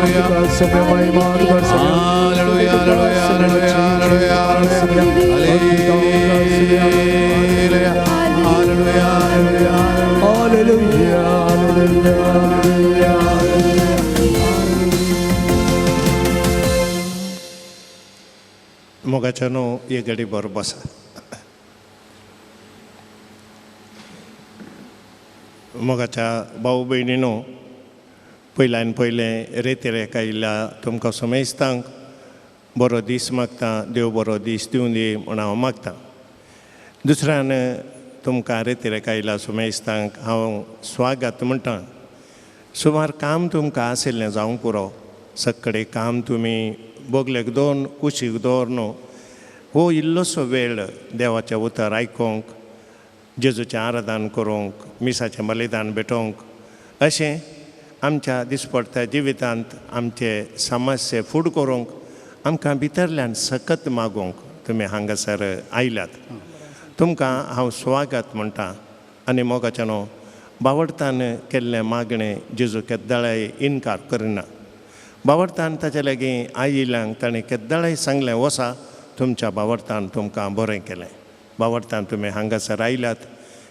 Hallelujah, hallelujah, hallelujah, hallelujah, hallelujah, hallelujah. Hallelujah, hallelujah, hallelujah. मोगाच्यानो एक घडी बरो बसा. मोगाच्या भाऊ भयणीनो, पयल्यान पयलें रेती आयिल्ल्या तुमकां समेस्तांक बरो दीस मागता. देव बरो दीस दिवं दी म्हूण हांव मागता. दुसऱ्यान तुमकां रेती आयिल्ल्या समेस्तांक हांव स्वागत म्हणटा. सुमार काम तुमकां आशिल्लें जावंक पुरो. सगळे काम तुमी बगलेक दोन कुशीक दवर न्हू हो इल्लोसो वेळ देवाचें उतर आयकोंक, जेजूचें आराधन करूंक, मिसाचें बलिदान भेटोवंक, अशें आमच्या दिसपडत्या जिवितांत आमचे समस्ये फूड करूंक, आमकां भितरल्यान सकत मागूंक तुमी हांगासर आयल्यात. तुमकां हांव स्वागत म्हणटा. आनी मोगाच्या न्हू, बावडतान केल्लें मागणें जेजू केद्दाळाय इनकार करिना. बावडतान ताच्या लागीं आयिल्ल्यांक ताणें केद्दाळाय सांगलें, वसा, तुमच्या बावडतान तुमकां बरें केलें. बावडतान तुमी हांगासर आयल्यात,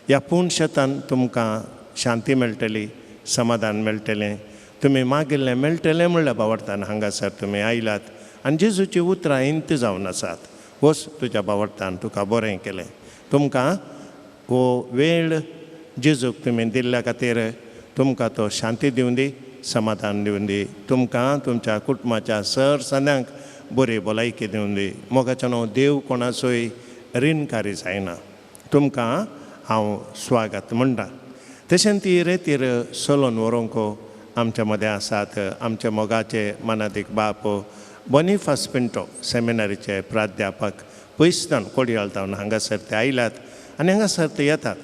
ह्या पूर्ण शेतान तुमकां शांती मेळटली, समाधान मेळटलें, तुमी मागिल्लें मेळटलें म्हणल्यार बावडतान हांगासर तुमी आयल्यात. आनी जेजूची उतरां इंत जावन आसात, वच, तुज्या बावडतान तुका बरें केलें. तुमकां हो वेळ जेजूक तुमी दिल्ल्या खातीर तुमकां तो शांती दिवं दी, समाधान दिवं दी. तुमकां तुमच्या कुटुंबाच्या सर सद्यांक बरी भलायकी दिवं दी. मोगाच्या न्हू, देव कोणाचोय रिणकारी जायना. तुमकां हांव स्वागत म्हणटा. तशेंच ती रेतीर चलोवन व्हरूंक आमच्या मदें आसात आमच्या मोगाचे मनादीक बाप बोनिफास पिंटो, सेमिनारीचे प्राध्यापक. पयसतान कोडियाळ तावन हांगासर ते आयल्यात आनी हांगासर ते येतात.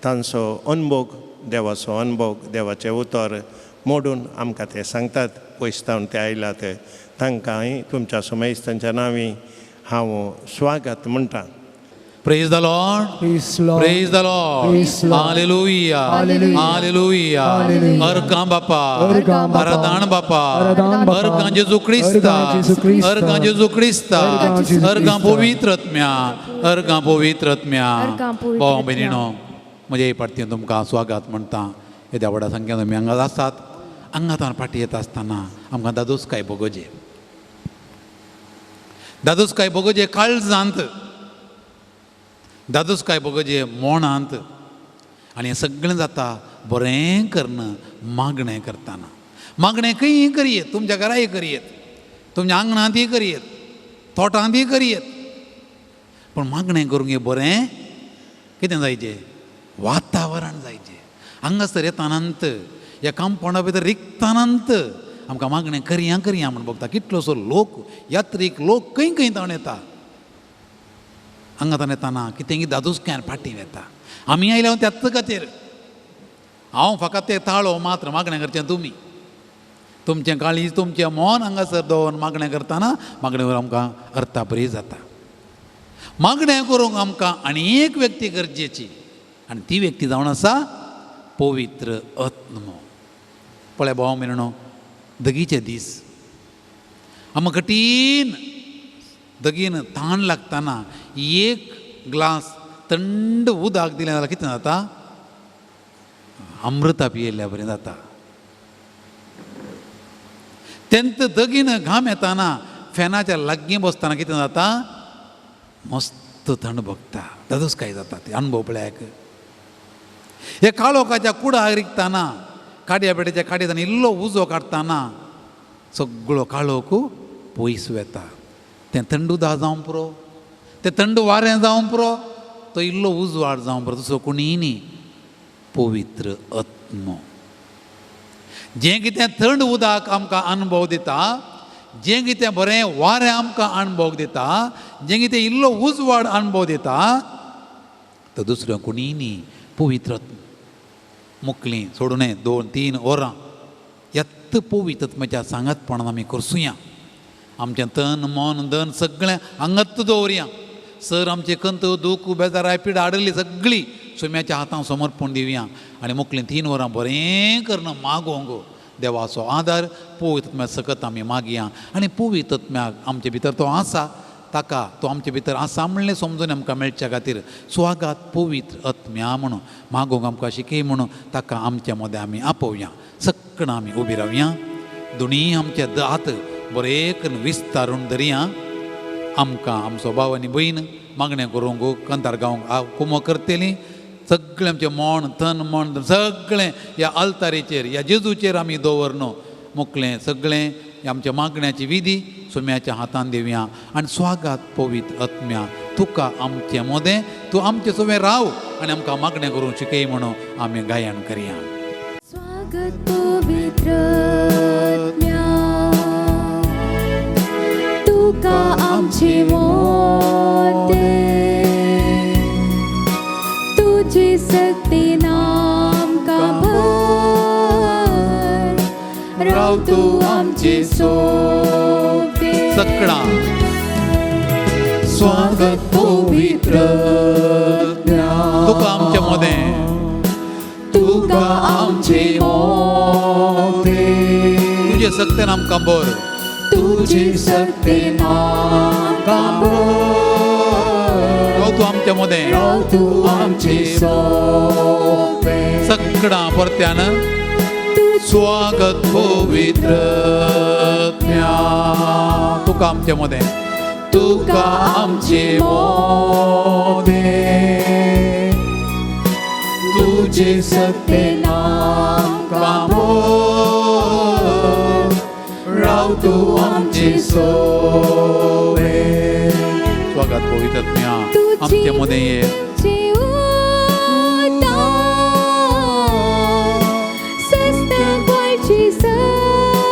तांचो अनभोग, देवाचो अनभोग, देवाचें उतर मोडून आमकां ते सांगतात. पयस तावन ते आयल्यात. तांकांय तुमच्या समेस्तांच्या नांवी हांव स्वागत म्हणटा. Praise the Lord. Praise Lord. Praise the Lord. Praise Lord. Hallelujah. Hallelujah. Hallelujah. Hallelujah. अर्गां बापा. अर्गां बापा. आराधन बापा. आराधन बापा. अर्गां जेजू क्रिस्ता. अर्गां जेजू क्रिस्ता. अर्गां जेजू क्रिस्ता. अर्गां जेजू अर्गां क्रिस्ता. पवित्र आत्म्या. अर्गां पवित्र आत्म्या. अर्गां पवित्र भाव आत्म्या. भयणीनो, म्हजे पार्टीन तुमकां स्वागत म्हणटा. येद्या व्हडा संख्येन तुमी हांगा आसात. हांगा फाटीं येता आसतना आमकां दादोसकाय भोगोजे, दादोसकाय भोगोजे काळजांत, दादोसकाय भोगोजे मोणांत. आनी हें सगळें जाता बरें करून मागणें करतना. मागणें खंयी करयेत, तुमच्या घराय करयेत, तुमच्या आंगणांतय करयेत, तोटांतय करयेत, पूण मागणें करूंक हें बरें कितें जायचें? वातावरण जायचें. हांगासर येतानंत ह्या कंपावंडा भितर रिगतानंत आमकां मागणें करया करया म्हूण भोगता. कितलोसो लोक, यात्रीक लोक खंय खंय तावन येता. हांगा तावन येताना कितें दादोसकायन फाटीं वेता. आमी आयल्या त्याच खातीर. हांव फकत ते ताळो मात्र, मागणें करचें तुमी. तुमचें काळीज, तुमचें मन हांगासर दवरून मागणें करतना मागणें करून आमकां अर्था बरी जाता. मागणें करूंक आमकां आनी एक व्यक्ती गरजेची, आनी ती व्यक्ती जावन आसा पवित्र आत्मो. पळय भाव भयणीनो, दगीचे दीस आमकां कठीण दगीन ताण लागतना एक ग्लास थंड उदक दिलें जाल्यार कितें जाता? अमृता पियेल्ल्या बरें जाता. तेंत दगीन घाम येताना फॅनाच्या लागीं बसतना कितें जाता? मस्त थंड भोगता. दादोस काय जाता ते अनुभव पळयाक. हे काळोखाच्या कुडाक रिगतना, काडया पेटेच्या काडयेंतल्यान इल्लो उजो काडटना सगळो काळोख पयस वेता. तें थंड उदक जावं पुरो, तें थंड वारें जावं पुरो, तो इल्लो उजवाड जावं पुरो, दुसरो कोणीय न्ही, पवित्र आत्मो. जें कितें थंड उदक आमकां अनुभव दिता, जें कितें बरें वारें आमकां अनुभव दिता, जें कितें इल्लो उजवाड अनुभव दिता, तो दुसरो कोणीय न्ही, पवित्र आत्मो. मुकलीं सोडूं नये 2-3 वरां येत्त पवित्र आत्म्याच्या सांगातपणान आमी करसुया. आमचें तन मन धन सगळें हांगात दवरया. सर आमचें कंत दूख बेजाराय पिडा हाडली सगळी सोम्याच्या हातान समर्पण दिवया. आनी मुकलीं 3 वरां बरें करून मागोंक देवाचो आदार पवित्र आत्म्या सकत आमी मागया आनी पवित्र आत्म्याक आमचे भितर तो आसा, ताका तो आमचे भितर आसा म्हणलें समजून आमकां मेळच्या खातीर स्वागत पवित्र आत्म्या म्हणून मागूंक आमकां शिकय म्हणून ताका आमच्या मदें आमी आपोवया. सगळां आमी उबी रावया, दोनी आमचे हात बरें करून विस्तारून धरया. आमकां आमचो भाव आनी भयण मागणें करूंक कंतार गावंक कुमो करतलीं. सगळें आमचें मन तन मन सगळें ह्या आल्तारेचेर ह्या जेजूचेर आमी दवर न्हू मुकलें सगळें आमच्या मागण्याची विधी सुम्याच्या हातान दिवया आनी स्वागत पवित्र आत्म्या तुका आमचे मोदें तूं आमचे सुवें राव आनी आमकां मागणें करूंक शिकय म्हणून आमी गायन करया. स्वागत पवित्र आत्म्या तुका आमचे मोदें तुजी शक्ती आमकां भर राव तूं आमचे सोबे. सगळां स्वागत पवित्र आत्म्या तुका आमचे मोदें तुका आमचे मोदें तुजे शक्तीन आमकां भर तुजी शक्तीन आमकां भर राव तूं आमचे मोदें राव तूं आमचे सोबे. सगळां परत्यान स्वागत पवित्र आत्म्या तुका आमचे मोदें तुका आमचे मोदें तुजे शक्तीन आमकां भर राव तूं आमचे सोबे. स्वागत पवित्र आत्म्या आमचे मोदें ये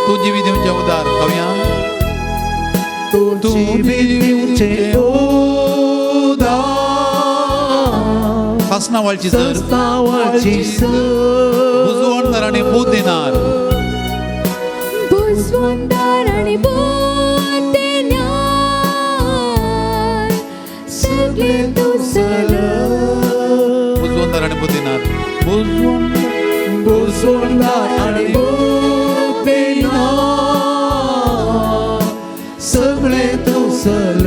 तूं जिवी दिवचें उदार गावया तूं जिवी दिवचें उदार सासणावाळची सर सासणावाळची सर बुजवणदार आनी बूद दिनार बुजवणदार आनी बूद दिनार सगळें तूं सर बुजवणदार आनी बूद दिनार बुजवणदार आनी बूद दिनार सगळें तूं सर.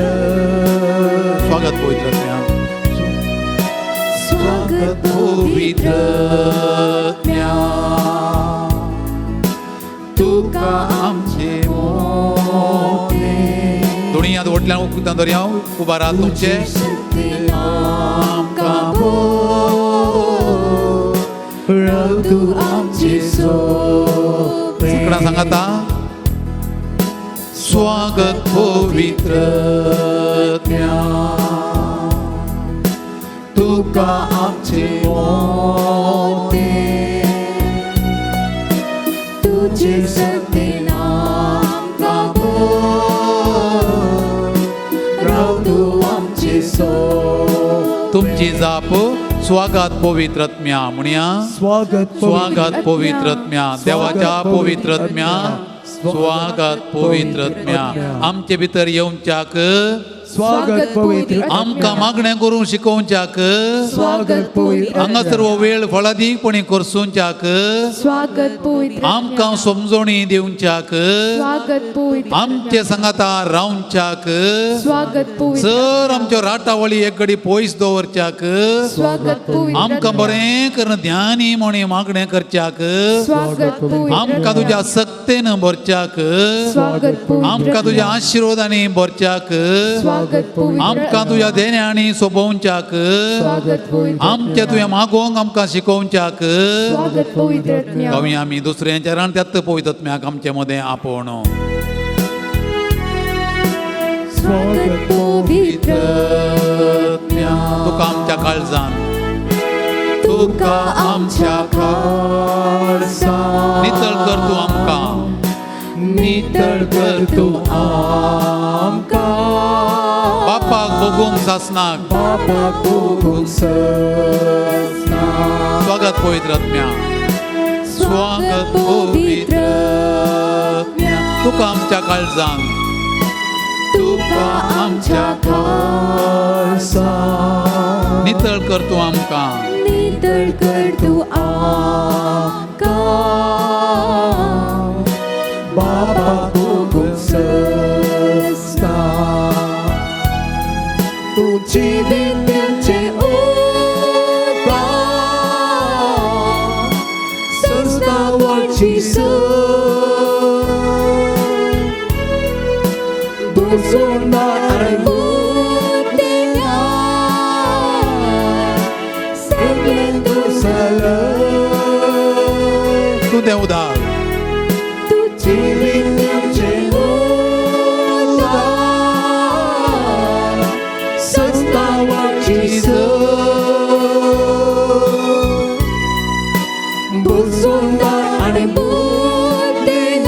स्वागत पवित्र आत्म्या स्वागत पवित्र आत्म्या तुका आमचे मोदें. दोनी हात वटल्यान उकतान धरया उबा रात तुमचे आमकां भर राव तूं आमचे सोबे. सगळां सांगाता स्वागत पवित्र आत्म्या तुका आमचे मोदें तुजी शक्तीन आमकां भर राव तूं आमचे सोबे. तुमची जाप स्वागत पवित्र आत्म्या म्हणया स्वागत स्वागत पवित्र आत्म्या देवाच्या पवित्र आत्म्या स्वागत पवित्र आत्म्या आमचे भितर येवच्याक स्वागत पवित्र आमकां मागणें करूंक शिकोवच्याक स्वागत पवित्र हांगासर हो वेळ फळादीकपणी करसुंच्याक स्वागत पवित्र आमकां समजोणी दिवच्याक स्वागत पवित्र आमचे सांगाता रावच्याक स्वागत पवित्र सर आमच्यो राटावळी एक घडी पयस दवरच्याक स्वागत पवित्र आमकां बरें करून ध्यानी म्हणी मागणें करच्याक स्वागत पवित्र आमकां तुज्या सक्तेन भरच्याक स्वागत पवित्र आमकां तुज्या आशिर्वादांनी भरच्याक स्वागत पवित्र आमकां तुज्या देण्यांनी सोबोवच्याक स्वागत पवित्र आमचें तुवें मागोवंक आमकां शिकोवच्याक स्वागत पवित्र आत्म्या गावया आमी दुसऱ्यांच्या रान त्यात पवित्र आत्म्याक आमचे मदें आपोवण. स्वागत पवित्र आत्म्या तुका आमच्या काळजान तुका आमच्या काळजान नितळ कर तूं आमकां नितळ कर तूं आमकां बापाक भोगूंक सासनाक बापाक भोगूंक सासनाक. स्वागत पवित्र आत्म्या स्वागत पवित्र आत्म्या तुका आमच्या काळजान तुका आमच्या काळजान नितळ कर तूं आमकां नितळ कर तूं आमकां दिवं तें उदार. जिवीत दिवचें उदार सस्तावाची बुजोंदार आनी बुद्देदार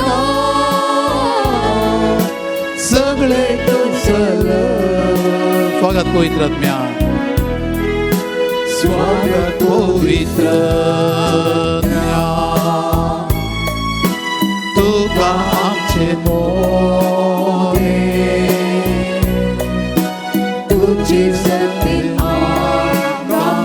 सगळे तूं चल. स्वागत पवित्र आत्म्या. स्वागत पवित्र आत्म्या, तुका आमचे मोने. तुझी शक्ती आमकां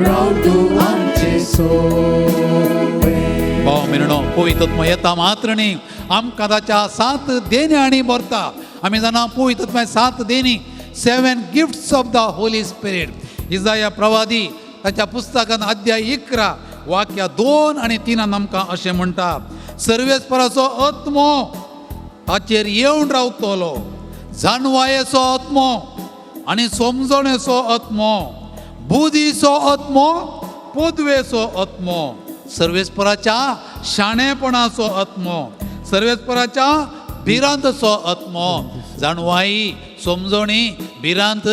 राव तूं आमचे सोबे. भाव मिरणो, पवित्र आत्मो येता मात्र न्ही, आमकां ताच्या सात देण्यांनी भरता. आमी जाणा पवित्र आत्म्या सात देणी, 7 gifts of the Holy Spirit. इजाया प्रवादी ताच्या पुस्तकान अध्याय 11 वाक्य 2 आनी 3 आमकां अशें म्हणटा, सर्वेस्पराचो आत्मो ताचेर येवन रावतलो, जाणवायेचो आत्मो आनी समजणेचो आत्मो, बुद्धीचो आत्मो, पदवेचो आत्मो, सर्वेस्पराच्या शाणेपणाचो आत्मो, सर्वेस्पराच्या भिरांतचो आत्मो. जाणवाई, समजणी, भिरांत,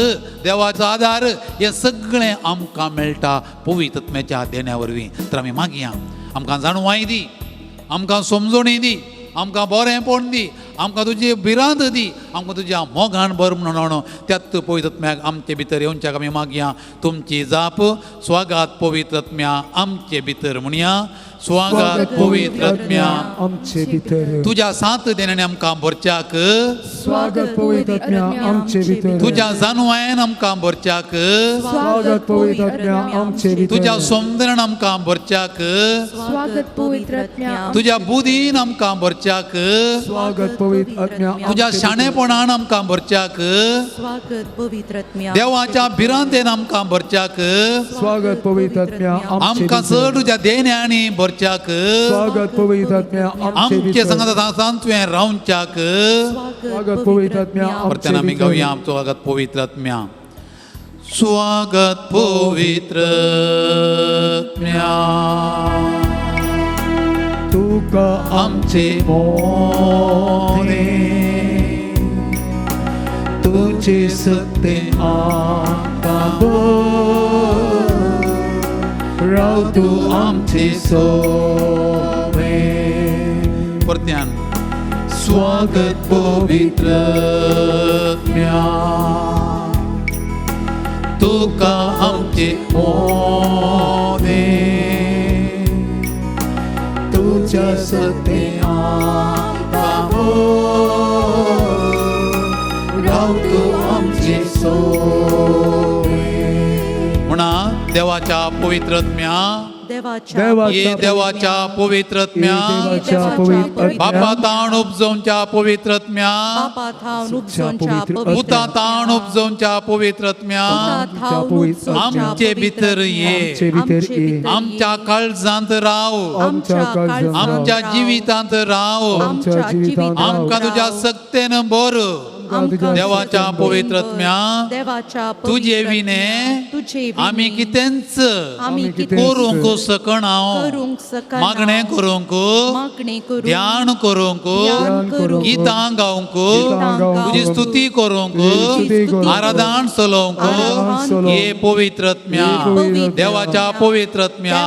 देवाचो आदार हें सगळें आमकां मेळटा पवित्र आत्म्याच्या देण्या वरवीं. तर आमी मागया, आमकां जाणवाय दी, आमकां समजणी दी, आमकां बरेंपण दी, आमकां तुजी भिरांत दी, आमकां तुज्या मोगान भर म्हणून त्याच पवित्र आत्म्याक आमचे भितर येवच्याक आमी मागया. तुमची जाप स्वागत पवित्र आत्म्या आमचे भितर म्हणया, स्वागत पवित्र आत्म्या आमचे भितर. तुज्या सात देण्यान आमकां भरच्याक, स्वागत पवित्र आत्म्या आमचे भितर. तुज्या जाणवायेन आमकां भरच्याक, स्वागत पवित्र आत्म्या आमचे भितर. तुज्या सौंदर्यान आमकां भरच्याक, स्वागत पवित्र आत्म्या. तुज्या बुद्धीन आमकां भरच्याक, स्वागत पवित्र आत्म्या. तुज्या शाणेपणान आमकां भरच्याक, स्वागत पवित्र आत्म्या. देवाच्या भिरांतेन आमकां भरच्याक, स्वागत पवित्र आत्म्या आमकां चड तुज्या देण्यांनी भरच्याक, स्वागत पवित्र आत्म्या आमचे संगात तुवें रावच्याक. स्वागत पवित्र आत्म्या. परत्यान आमी गावया स्वागत पवित्र आत्म्या. स्वागत पवित्र आत्म्या, तुका आमचे मोने, तुझे सत्ते आमकां भर, राव तूं आमचे सोबे. परत्यान स्वागत पवित्र आत्म्या, तुका आमचे मोने, तुझ्या सत्ते आमकां भर, राव तूं आमचे सोबे. म्हणा देवाच्या पवित्र आत्म्या, देवाच्या ये देवाच्या पवित्र आत्म्या, बापा ताण उपजोवच्या पवित्र आत्म्या, पुता ताण उपजोवच्या पवित्र आत्म्या, आमचे भितर ये, आमच्या काळजांत राव, आमच्या जिवितांत राव, आमकां तुज्या सक्तेन भर. देवाच्या पवित्र आत्म्या, तुजे विणे आमी कितेंच करूंक शकना, मागणें करूंक, ध्यान करूंक, गितां गावंक, तुजी स्तुती करूंक, आराधन चलोवंक. हे पवित्र आत्म्या, देवाच्या पवित्र आत्म्या,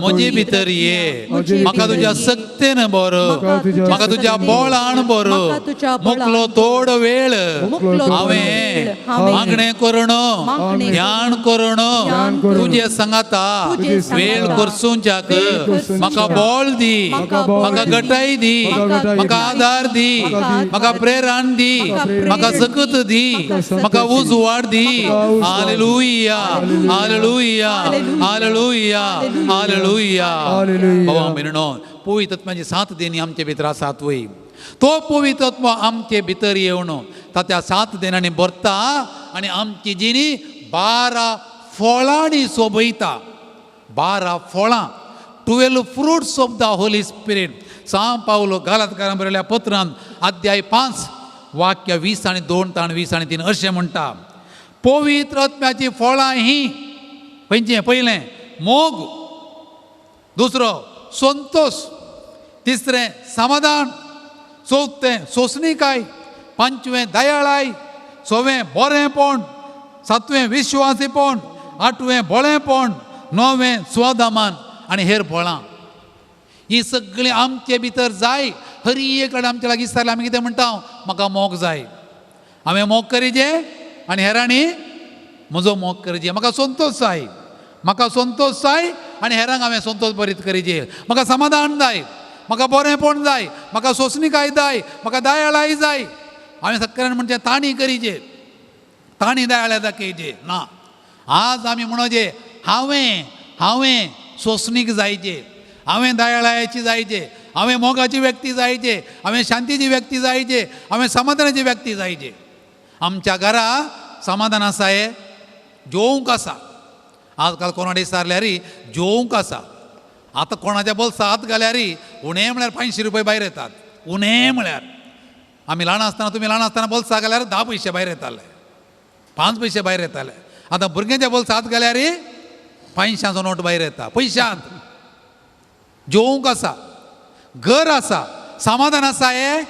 म्हजे भितर ये, म्हाका तुज्या सक्तेन भर, म्हाका तुज्या बळान भर. मोकलो थोडो वेळ हांवें मागणें करून, ध्यान करून, तुजे संगाता वेळ करसूंच्याक म्हाका बळ दी, म्हाका गटाय दी, म्हाका आदार दी, म्हाका प्रेरण दी, म्हाका सकत दी, म्हाका उजवाड दी. Hallelujah, hallelujah, hallelujah, hallelujah. बाबा मिरणो, पवित्र आत्म्याची सात देणी आमचे भितर आसात वय, तो पवित्र आत्मो आमचे भितर येवन ताच्या सात देण्यांनी भरता आनी आमची जिणी 12 फळांनी सोबयता. 12 फळां, 12 fruits of the Holy Spirit. सांव पावलो गालातकारां बरयल्या पत्रान अध्याय 5 वाक्य 20 आनी 2 ताण 20 आनी 3 अशें म्हणटा, पवित्र आत्म्याची फळां हीं खंयचें? पयलें मोग, दुसरो संतोश, तिसरें समाधान, चवथें सोंसणीकाय, पांचवें दयाळाय, सवें बरेंपण, सातवें विश्वासीपण, आठवें भोळेपण, णवें स्वदमान आनी हेर फळां. ही सगळीं आमचे भितर जाय. हरी एक कडेन आमच्या लागीं जाल्यार आमी कितें म्हणटा, म्हाका मोग जाय, हांवें मोग करीजे आनी हेरांनी म्हजो मोग करीजे, म्हाका संतोश जाय, म्हाका संतोश जाय आनी हेरांक हांवें संतोश बरीत करीजे, म्हाका समाधान जाय, म्हाका बरेंपण जाय, म्हाका सोंसणीकाय जाय, म्हाका दयाळाय जाय. हांवें सगळ्यान म्हणचें ताणी करीजे, ताणी दयाळाय दाखयजे ना. आज आमी म्हणोजे हांवें हांवें सोंसणीक जायजे, हांवें दयाळायची जायजे, हांवें मोगाची व्यक्ती जायजे, हांवें शांतीची व्यक्ती जायजे, हांवें समाधानाची व्यक्ती जायजे. आमच्या घरा समाधान आसा, हे जेवंक आसा. आजकाल कोणाडे विचारल्यार जेवंक आसा. आतां कोणाच्या बोल्सा हात घाल्यार उणें म्हळ्यार 500 रुपया भायर येतात, उणें म्हळ्यार. आमी ल्हान आसतना, तुमी ल्हान आसतना बोल्सा घाल्यार 10 पयशे भायर येताले, 5 पयशे भायर येताले. आतां भुरग्यांच्या बोल्सा हात घाल्यार 500चो नोट भायर येता, पयशांत. जेवंक आसा, घर आसा, समाधान आसा, हे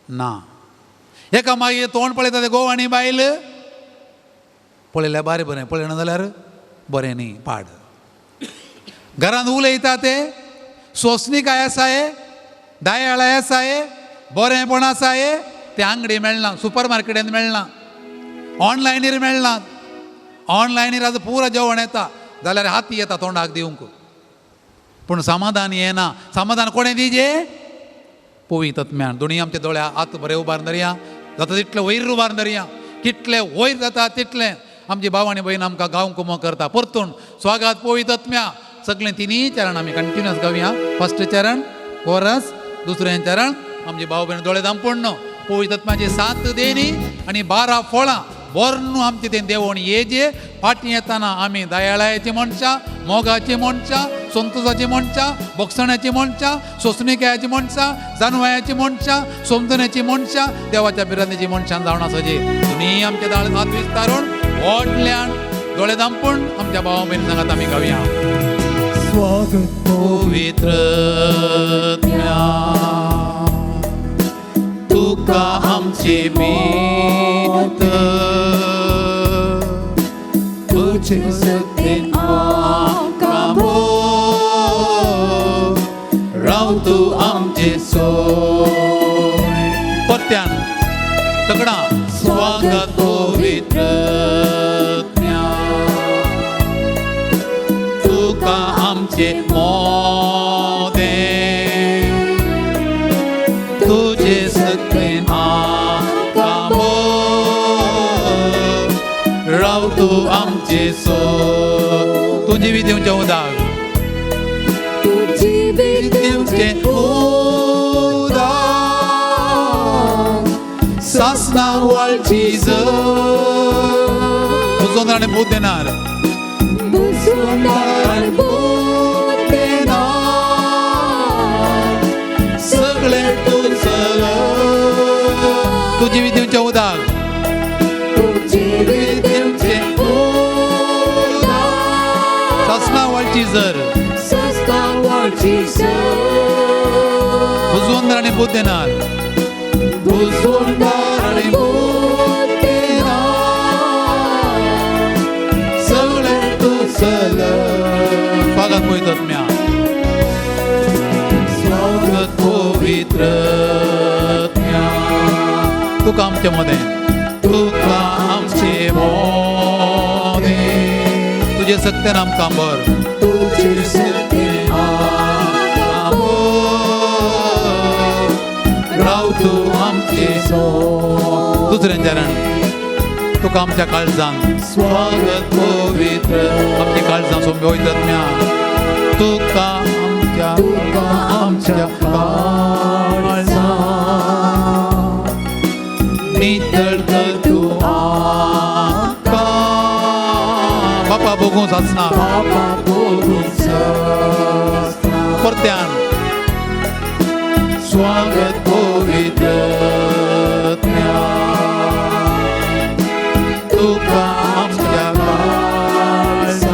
ना. एका मागीर तोंड पळयता ते घोव आनी बायल पळयल्यार बारें बरें, पळयना जाल्यार बरें न्ही पाड. घरांत उलयता ते सोंसणीकाय आसा, हे दयाळाय आसा, हे बरेंपण आसा, हे ते आंगडी मेळना, सुपर मार्केटांत मेळना, ऑनलायनीर मेळना. ऑनलायनीर आतां पुरो जेवण येता जाल्यार हाती येता तोंडाक दिवंक, पूण समाधान येना. समाधान कोणें दिजे? पवित्र आत्म्यान. दोनी आमच्या दोळ्या हात बरे उबारून धरया, जाता तितले वयर उबारून धरया, कितले वयर जाता तितलें आमची भाव आनी भयण आमकां गांव कुमो करता. परतून स्वागत पवित्र आत्म्या. सगळें तिनूय चरण आमी कंटिन्युअस गावया. फर्स्ट चरण कोरस, दुसरें चरण आमची भाव भयण दोळे दामपूण न्हू. पवित्र आत्म्याची 7 देणी आनी 12 फळां बर्नू आमचे तें देवण येजे. फाटीं येताना आमी दयाळायची मनशां, मोगाची मनशां, संतोषाची मनशां, भोगसण्याची मनशां, सोंसणीकायाची मनशां, जानवायाची मनशां, समजण्याची मनशां, देवाच्या भिरांतेची मनशां जावन आसची. तुमी आमच्या दाळ हात विस्तारून व्हडल्यान दोळे दामपून आमच्या भावा भयणी सांगात आमी गावया. स्वागत पवित्र आत्म्या, तुका आमचे भितर, तुजे सत्तेन आमकां भर, राव तूं आमचे सोय. परत्यान सगळां स्वागत पवित्र आत्म्या, तुका आमचे मोदें, तुजे सत्तेन आमकां भर, राव तूं आमचे सोय. तूं जिवीत दिवचें उदक, तूं जिवीत दिवचें उदक, सासना वाळची जर बुजोन आनी बूद देणार, बुजोन बूद देणार, सगळें तूं चल. तूं जिवीत दिवचें उदक, तूं जिवीत दिवचें उदक, सासना वाळची जर, सासना वाळची जर, बुजवंदर आनी बूद देणार, बुजवंदर आनी बूद देणार, सगळें तूं चल. स्वागत पवित्र आत्म्या, स्वागत पवित्र आत्म्या, तुका आमचे मदें, तुका आमचे मदें, तुजे सत्तेन आमकां भर, तुजे सत्तेन आमकां भर, राव तूं आमचे सोय. दुसरें चरण तुका आमच्या काळजान स्वागत पवित्र, आमच्या काळजान सोंपे पवित्र आत्म्या, तुका आमच्या, तुका आमच्या काळजान नितळ कर तूं आमकां. बापा भोगूं सासना, बापा भोगूं सासना. परत्यान स्वागत पवित्र आत्म्या, तुका आमच्या काळजान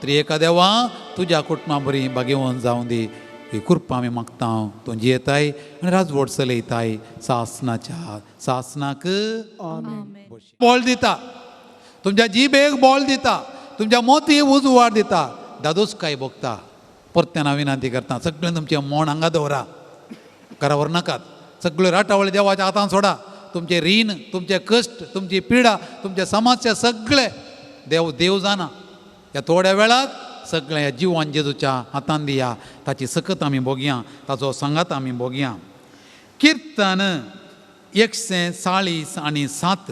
त्रिएका देवा तुज्या कुटुंबा बरी भागेवन जावं दी. ही कृपा आमी मागता. तूं जियेताय आनी राजवट चलयताय सासनाच्या सासनाक. बॉल दिता, तुमच्या जिबेक बॉल दिता, तुमच्या मोती उजवाड दिता, दादोस काय भोगता. परत्यान हांव विनंती करता, सगळें तुमचें मोण हांगा दवरा, घरा व्हर नाकात. सगळ्यो राटावळी देवाच्या हातान सोडा. तुमचें रीण, तुमचे कश्ट, तुमची पिडा, तुमचे समस्या सगळे देव देव जाणा. ह्या थोड्या वेळाक सगळें ह्या जिवान जेजूच्या हातान दिया. ताची सकत आमी भोगया, ताचो सांगात आमी भोगया. किर्तन 147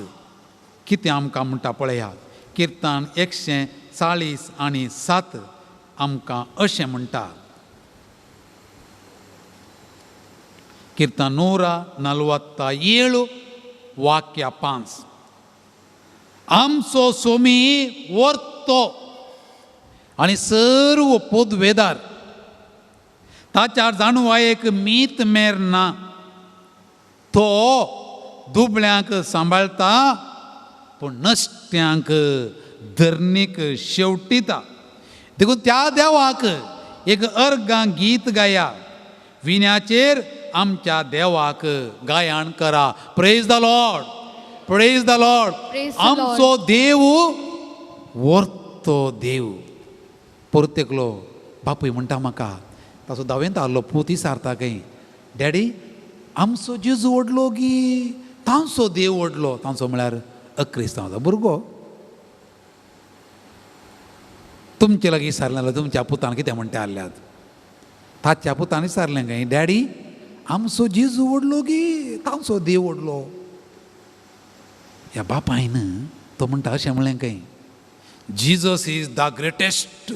कितें आमकां म्हणटा पळयात. किर्तन 147 आमकां अशें म्हणटा. किर्तन 147 वाक्य 5. आमचो सोमी वर्तो आनी सर्व पदवेदार, ताच्या जाणवायेक मीत मेर ना. तो दुबळ्यांक सांबाळटा पूण नश्ट्यांक धरणीक शेवटिता. देखून त्या देवाक एक अर्गां गीत गाया, विण्याचेर आमच्या देवाक गायन करा. Praise the Lord, praise the Lord. आमचो देव वर्तो देव. परत एकलो बापूय म्हणटा म्हाका, ताचो दावेंत आहलो पूत विचारता खंय, डॅडी आमचो जेजू व्हडलो गी तांचो देव व्हडलो? तांचो म्हळ्यार अक्रिस्तांवाचो भुरगो. तुमचे लागीं विचारलें जाल्यार तुमच्या पुतान कितें म्हणटा आहल्यात? ताच्या पुतान विचारलें खंय, डॅडी आमचो जेजू व्हडलो गी तांचो देव व्हडलो? ह्या बापायन तो म्हणटा अशें म्हणलें खंय, जीजस is the greatest.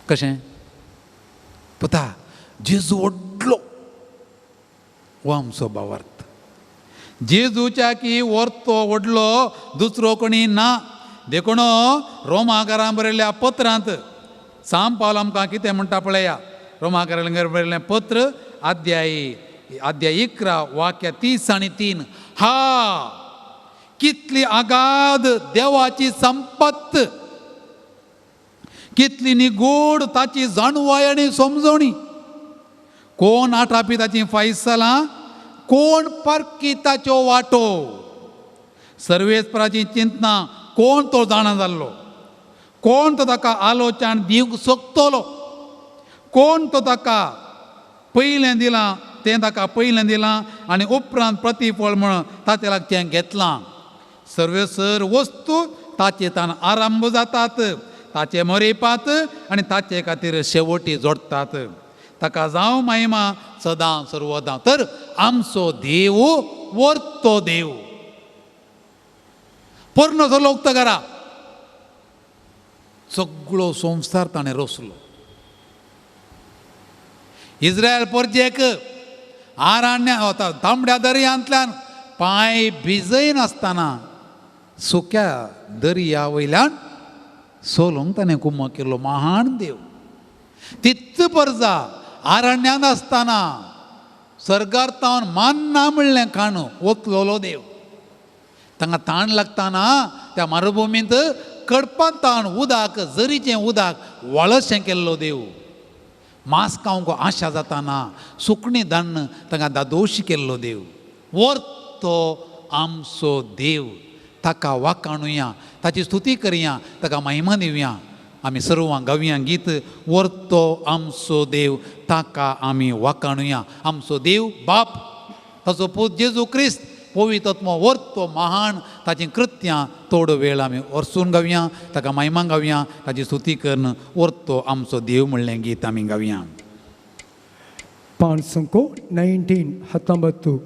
कशें पुता? जेजू व्हडलो हो आमचो भावार्थ. जेजूच्या की वर्तो व्हडलो दुसरो कोणी ना. देखून रोमाकारान बरयल्ल्या पत्रांत सांत पावल आमकां कितें म्हणटा पळया. रोमाकारान बरयल्लें पत्र अध्याय 11 वाक्य 30 आनी 3. हा कितली आगाध देवाची संपत्त, कितली निगूढ ताची जाणवाय आनी समजवणी. कोण आठापी ताची फैसलां, कोण परकी ताच्यो वाटो. सर्वेस्पराची चिंतना कोण तो जाणा जाल्लो, कोण तो ताका आलोचन दिवंक सोदतलो, कोण तो ताका पयलें दिलां तें ताका पयलें दिलां आनी उपरांत प्रतिफळ म्हण ताचे लागचें घेतलां. सर्वेसर वस्तू ताचे तान आरंभ जातात, ताचे मरेपात आनी ताचे खातीर शेवटी जोडटात. ताका जावं महिमा सदां सर्वदां. तर आमचो देव वर्तो देव. पोरणो लोक घरा सगळो संवसार ताणें रचलो. इस्रायल परजेक आरण्य तांबड्या दर्यांतल्यान पांय भिजयनासतना सुक्या दर्या वयल्यान सोलूंक ताणें कुमक केलो. महान देव. तिच परजा आरण्यांत आसतना सर्गार तावन मान्ना म्हणलें खाण ओतलोलो देव. तांकां ताण लागतना त्या मरुभुमींत कडपांत ताण उदक जरीचें उदक वळशें केल्लो देव. मांस खावंक आशा जाताना सुकणीं धाडून तांकां दादोशी केल्लो देव. वर्तो आमचो देव. ताका वाखाणुया, ताची स्तुती करया, ताका महिमा दिवया. आमी सर्वां गावया गीत वर्तो आमचो देव, ताका आमी वाखाणुया. आमचो देव बाप, ताचो पूत जेजू क्रिस्त, पवित्र आत्मो वर्तो महान. ताचीं कृत्यां थोडो वेळ आमी वर्सून गावया, ताका महिमा गावया, ताची स्तुती करून वर्तो आमचो देव म्हणलें गीत आमी गावया. 519 19.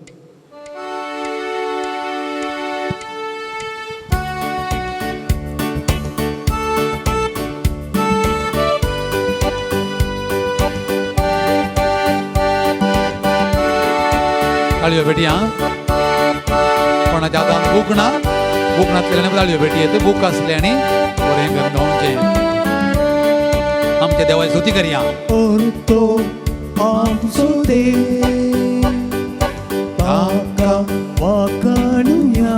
ताळयो भेटया. कोणाच्या हातान बूक ना, बूक नासलेल्यान ताळयो भेटी येत. बूक आसले आनी बरें करून गावचें. आमच्या देवाची स्तुती करया. तो आमचो देव, ताका वाखाणुया.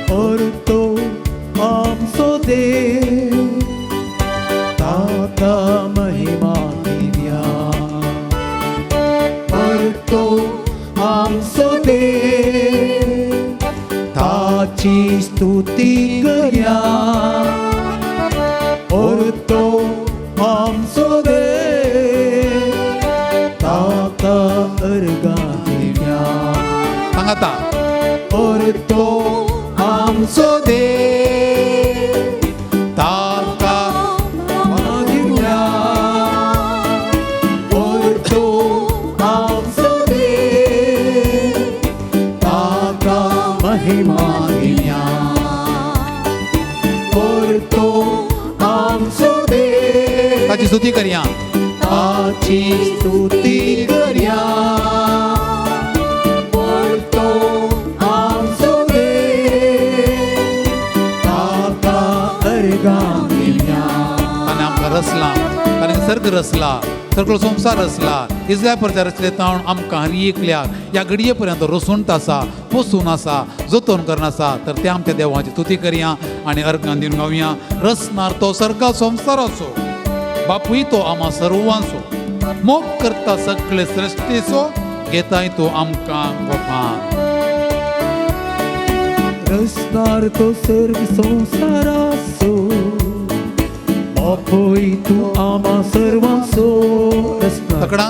तो आमचो ताची स्तुती करया. तो आमचो देव ताका अर्गां दिवया. सांगाता. तो आमचो देव ताका दिवया. तो आमचो देव ताका महिमा दिवया. तो आमचो देव ताची स्तुती करया. ताची स्तुती करया. तो आमचो देव ताका अर्गां दिवया. ताणें आमकां रचला, ताणें सर्ग रचला, सगळो संवसार रचला. इजरायल परत्या रचले तावन आमकां हर एकल्याक ह्या घडये पर्यंत रसून आसा, पोसून आसा, जतोन करून आसा. तर त्या आमच्या देवाची स्तुती करया आनी अर्गां दिवन गावया. रचणार तो सर्गा संवसाराचो, बापूय तो आमा सर्वांचो, मोग करता सगळे सृश्टीचो, घेताय तो आमकां गोपान. रचणार तो सर्ग संवसाराचो, बापूय तूं आमा सर्वांचो. तकडा.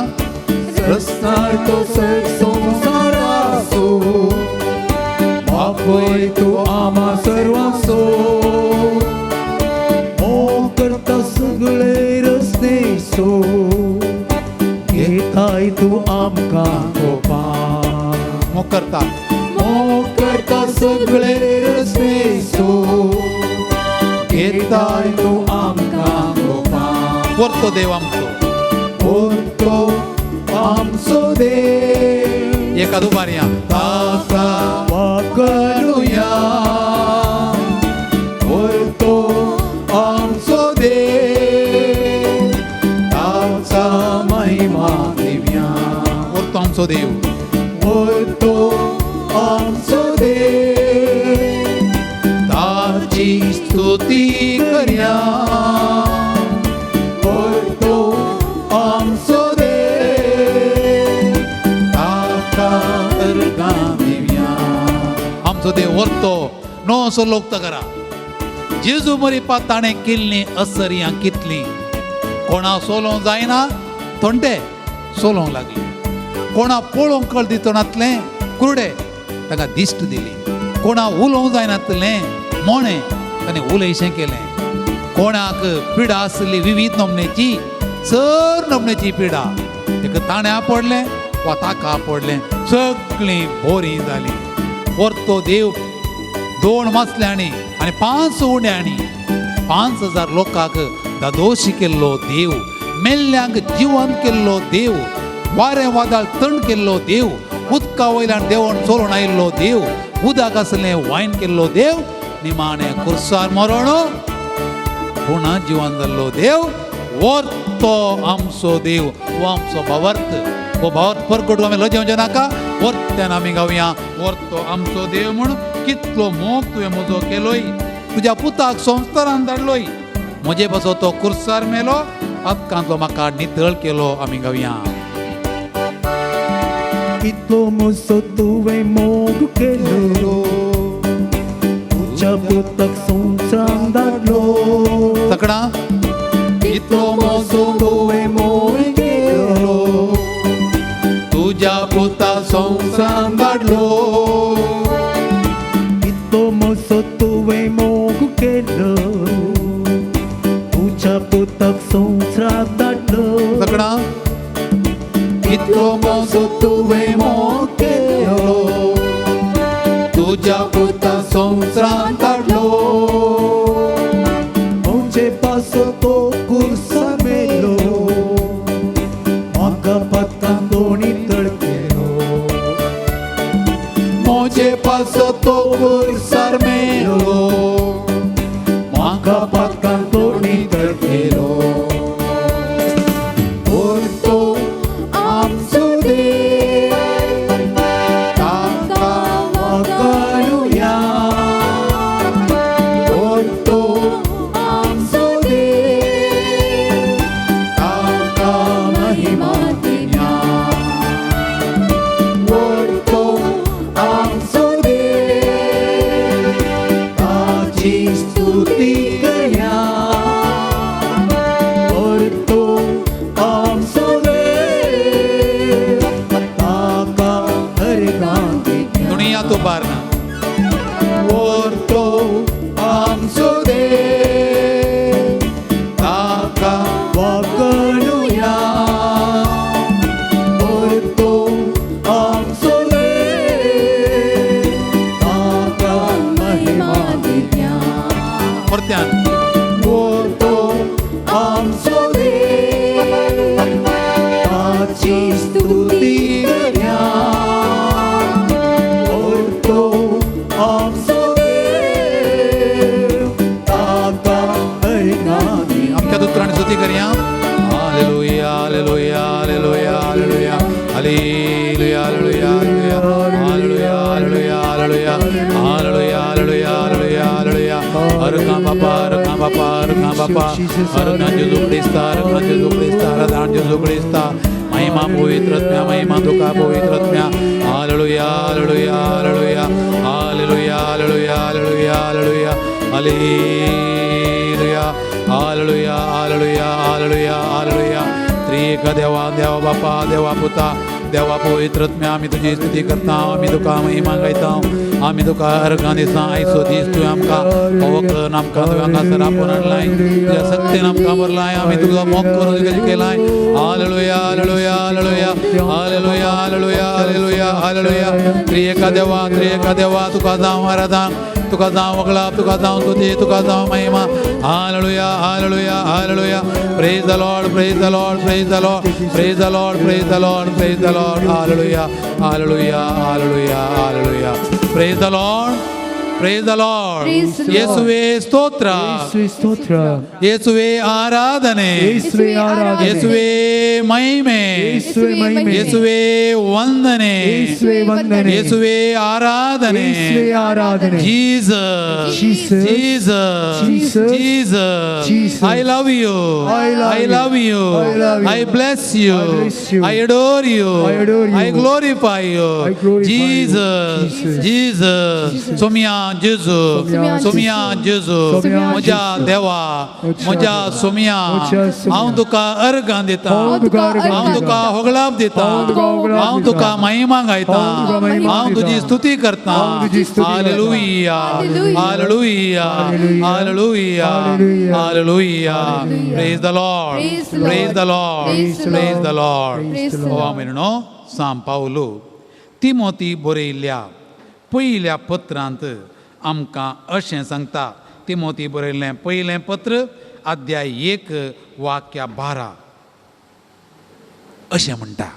रचणार तो सर्ग संवसाराचो, बापूय तूं आमा सर्वांचो. मोग करता सगळे रचनेचो, घेताय तूं आमकां गोपान. मोग करता, मोग करता सगळे रचनेचो, घेताय तूं आमकां गोपान. वरतो देव आमचो, तो आमचो देव एका दुबारया. ताका वाकरुया. तो आमचो देव ताचा महिमा दिवया. वरतो आमचो देव, तो आमचो देव ताची स्तुती करया. तो आमचो देव ताका अर्गां दिवया. आमचो देव वरतो नो असो लोक करा. जेजू मरिपा ताणें केल्लीं असर्यां कितलीं. कोणा सोलोवंक जायना थोंडे सोलोवंक लागली. कोणा पळोवंक कळ दितनातलें कुरडे ताका दिश्ट दिली. कोणा उलोवंक जायनातलें मोणें ताणें उलयशें केलें. कोणाक पिडा आसली विवीध नमनेची, चड नमनेची पिडा, ताका ताणें पडलें वा ताका पडलें, सगळीं बोरीं जालीं. वरतो देव 2 मासल्यांनी आनी 5 उण्यांनी 5000 लोकांक दादोशी केल्लो देव, मेल्ल्यांक जिवंत केल्लो देव, वारें वादळ तण केल्लो देव, उदका वयल्यान देंवोन चलोवन आयिल्लो देव, उदक आसलें वायन केल्लो देव, निमाणें कुर्सार मरण पुणा जिवन जाल्लो देव. वरतो आमचो देव, हो आमचो भावार्थ. हो भावार्थ परगटू आमी लजेवचें नाका. वरत्यान आमी गावया वरतो आमचो देव म्हूण. कितलो मोग तुवें म्हजो केलोय, तुज्या पुताक संवसारान धाडलोय, म्हजे पासो तो कुर्सार मेलो, पातकांतलो म्हाका नितळ केलो. आमी गावया. कितलो म्हजो तुवें मोग केलो, तुज्या पुताक संवसारान धाडलो. तकडा. कितलो म्हजो तुवें मोग केलो, तुज्या पुता संवसारान धाडलो. कितलो म्हजो तुवें मोग केलो, तुज्या पुताक संवसारान धाडलो. तकडा. कितलो म्हजो तुवें मोग केलो, तुज्या पुता संवसारान धाडलो. म्हजे पासो तो कुर्सार मेलो, म्हाका पातकां नितळ केलो. म्हजे पासो तो कुर्सार मेलो, म्हाका पातकां नितळ केलो. तो आमचो देव ताका वाकरुया. परत्यान. हो तो आमचो देव, ताची स्तुती करया. हो तो आमचो देव, ताका अर्गां दिया. आमच्या दुत्रांनी स्तुती करया. Hallelujah, hallelujah, hallelujah, hallelujah, hallelujah, hallelujah, hallelujah, hallelujah, hallelujah, hallelujah, hallelujah, hallelujah, hallelujah. अर्गां बापा, अर्गां बापा, अर्गां बापा, अर्गां जेजू क्रिस्ता, अर्गां जेजू क्रिस्ता, अर्गां जेजू क्रिस्ता. महिमा पवित्र आत्म्या, महिमा तुका पवित्र आत्म्या. Hallelujah, hallelujah, hallelujah, hallelujah, hallelujah, hallelujah, hallelujah, hallelujah, hallelujah, hallelujah, hallelujah, hallelujah. त्रिएक देवा, देवा बापा, देवा पुता, देवा पवित्र आत्म्या, आमी तुजी स्तुती करता, आमी तुका महिमा गायता, आमी तुका अर्गां दिसा. आयचो दीस तुवें आमकां हो करून आमकां तुवें हांगासर आपोवन हाडलाय, तुज्या सक्तीन आमकां भरलाय, आमी तुजो मोग करून तुगे केलाय. Hallelujah, hallelujah, hallelujah, hallelujah, hallelujah, hallelujah, hallelujah. त्रिएका देवा, त्रिएका देवा, तुका जावं आराधन, तुका जावं वगळाप, तुका जावं स्तुती, तुका जावं महिमा. Hallelujah, hallelujah, hallelujah. Praise the Lord, praise the Lord, praise the Lord, praise the Lord, praise the Lord, praise the Lord. Hallelujah, hallelujah, hallelujah, hallelujah. Praise the Lord, praise the Lord. Praise the Lord. ಯೇಸುವೇ ಸ್ತೋತ್ರ. ಯೇಸುವೆ ಸ್ತೋತ್ರ. ಯೇಸುವೇ ಆರಾಧನೆ. ಯೇಸುವೆ ಆರಾಧನೆ. ಯೇಸುವೇ ಮಹಿಮೆ. ಯೇಸುವೆ ಮಹಿಮೆ. ಯೇಸುವೇ ವಂದನೆ. ಯೇಸುವೆ ವಂದನೆ. ಯೇಸುವೇ ಆರಾಧನೆ. ಯೇಸುವೆ ಆರಾಧನೆ. Jesus. Jesus. Jesus. Jesus. Jesus. Jesus. I love you. I love I you. love you. I love you. I bless you. I bless you. I adore you. I adore you. I glorify you. I glorify you. Jesus. Jesus. Jesus. Somiya Jesu. Somiya Somiya Jesu. Somiya म्हज्या Jesu. देवा, म्हज्या म्हज्या देवा. सोमिया, म्हज्या सोमिया. हांव तुका अर्गां दिता, हांव तुका अर्गां हांव तुका होगळाप दिता, हांव तुका होगळाप हांव दिता. तुका महिमा गायता, हांव तुका महिमा हांव तुजी दिता. स्तुती करता. हांव तुजी स्तुती करता. Hallelujah, hallelujah, hallelujah, hallelujah. Hallelujah. Praise the Lord, Praise the Lord. Praise the Lord, Praise the praise the Lord. Lord. Praise the हो Lord. म्हयनो सांव पावलो तिमोती बरयल्ल्या पयल्या पत्रांत आमकां अशें सांगता. तिमोती बरयल्लें पयलें पत्र, अध्याय 1, वाक्य 12, अशें म्हणटा,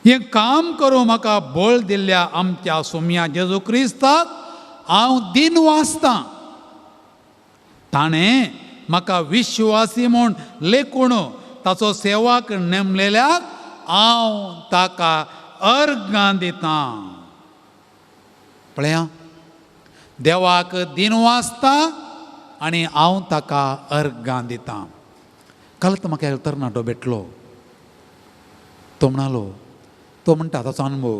हें काम करूं म्हाका बळ दिल्ल्या आमच्या सोमया जेजू क्रिस्ताक हांव दिन वाचतां. ताणें म्हाका विश्वासी म्हूण लेखून ताचो सेवाक नेमलेल्याक हांव ताका अर्गां दितां. पळया, देवाक दिन वाचता आनी हांव ताका अर्गां दितां. काल म्हाका एक तरणाटो भेटलो. तो म्हणालो, तो म्हणटा ताचो अनुभव,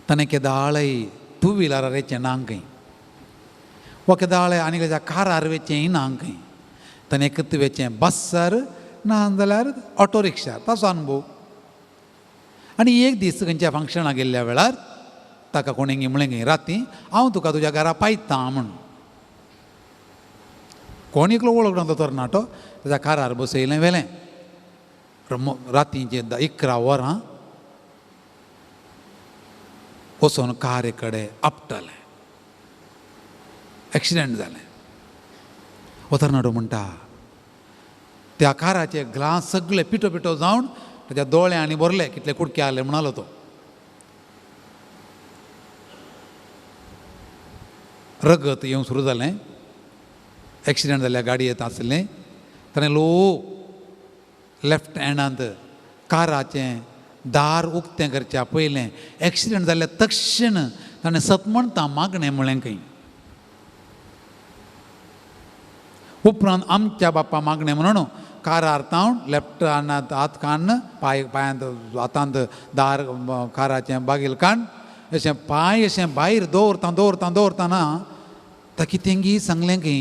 ताणें केदाळय टू व्हिलरार वयचें ना खंय, वा केदाळय आनी खंयच्या कारार वयचेंय ना खंय. ताणें एकत वयचें बसार, ना जाल्यार ऑटो रिक्षार, ताचो अनुभव. आनी एक दीस खंयच्या फंक्शनाक गेल्ल्या वेळार ताका कोणें म्हणलें खंय, राती हांव तुका तुज्या घरा पायता म्हूण. कोण एकलो वळखना तो तरणाटो, ताच्या कारार बसयलें, व्हेलें. रातीचें 11 वरां वचून कारे कडेन आपटलें, एक्सिडंट जालें. हो तरणाटो म्हणटा, त्या काराचे ग्लास सगळे पिठो पिठो जावन ताच्या दोळ्यांनी भरले, कितले कुडके आसले म्हणालो तो. रगत येवंक सुरू जालें, एक्सिडंट जाल्ल्या गाडयेंत आसलें. ताणें लो लेफ्ट हँडांत काराचें दार उक्तें करच्या पयलें एक्सिडंट जाल्ल्या तक्षण ताणें सतमणता मागणें म्हळें खंय. उपरांत आमच्या बाप्पा मागणें म्हणून कारार तावन लेफ्ट हांडांत हात काडून पांय पांयांत हातांत दार काराचें बागील काडून अशें पांय अशें भायर दवरता दवरता दवरतना ताका कितेंगी सांगलें खंय,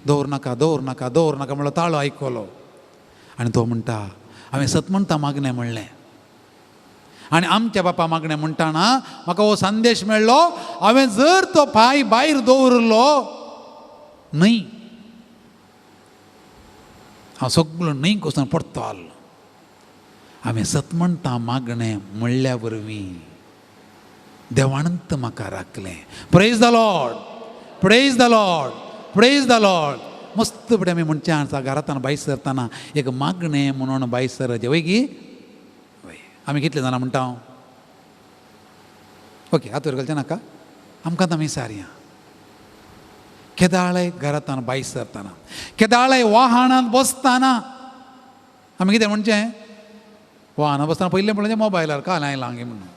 दवर नाका, दवर नाका, दवर नाका म्हणलो ताळो आयकलो. आनी तो म्हणटा, हांवें सतमणता मागणें म्हणलें आनी आमच्या बापा मागणें म्हणटाना म्हाका हो संदेश मेळ्ळो, हांवें जर तो पांय भायर दवरलो न्हय, हांव सगळो न्हय वचून पडटलो. हांवें सतमणता मागणें म्हणल्या वरवीं देवानंत म्हाका राखलें. Praise the Lord, Praise the Lord, praise the Lord. मस्त बरें आमी म्हणचें आसा घरांत भायर सरतना एक मागणें म्हणून भायर सरचें वय की वय. आमी कितले जाणां म्हणटा हांव? ओके, हात वयर घालचें नाका, आमकां आमी सारया. केदाळय घरांत भायर सरतना, केदाळय वाहनांत बसतना आमी कितें म्हणचें? वाहनां बसतना पयलें म्हणचें मोबायलार काल आयलां गे म्हणून.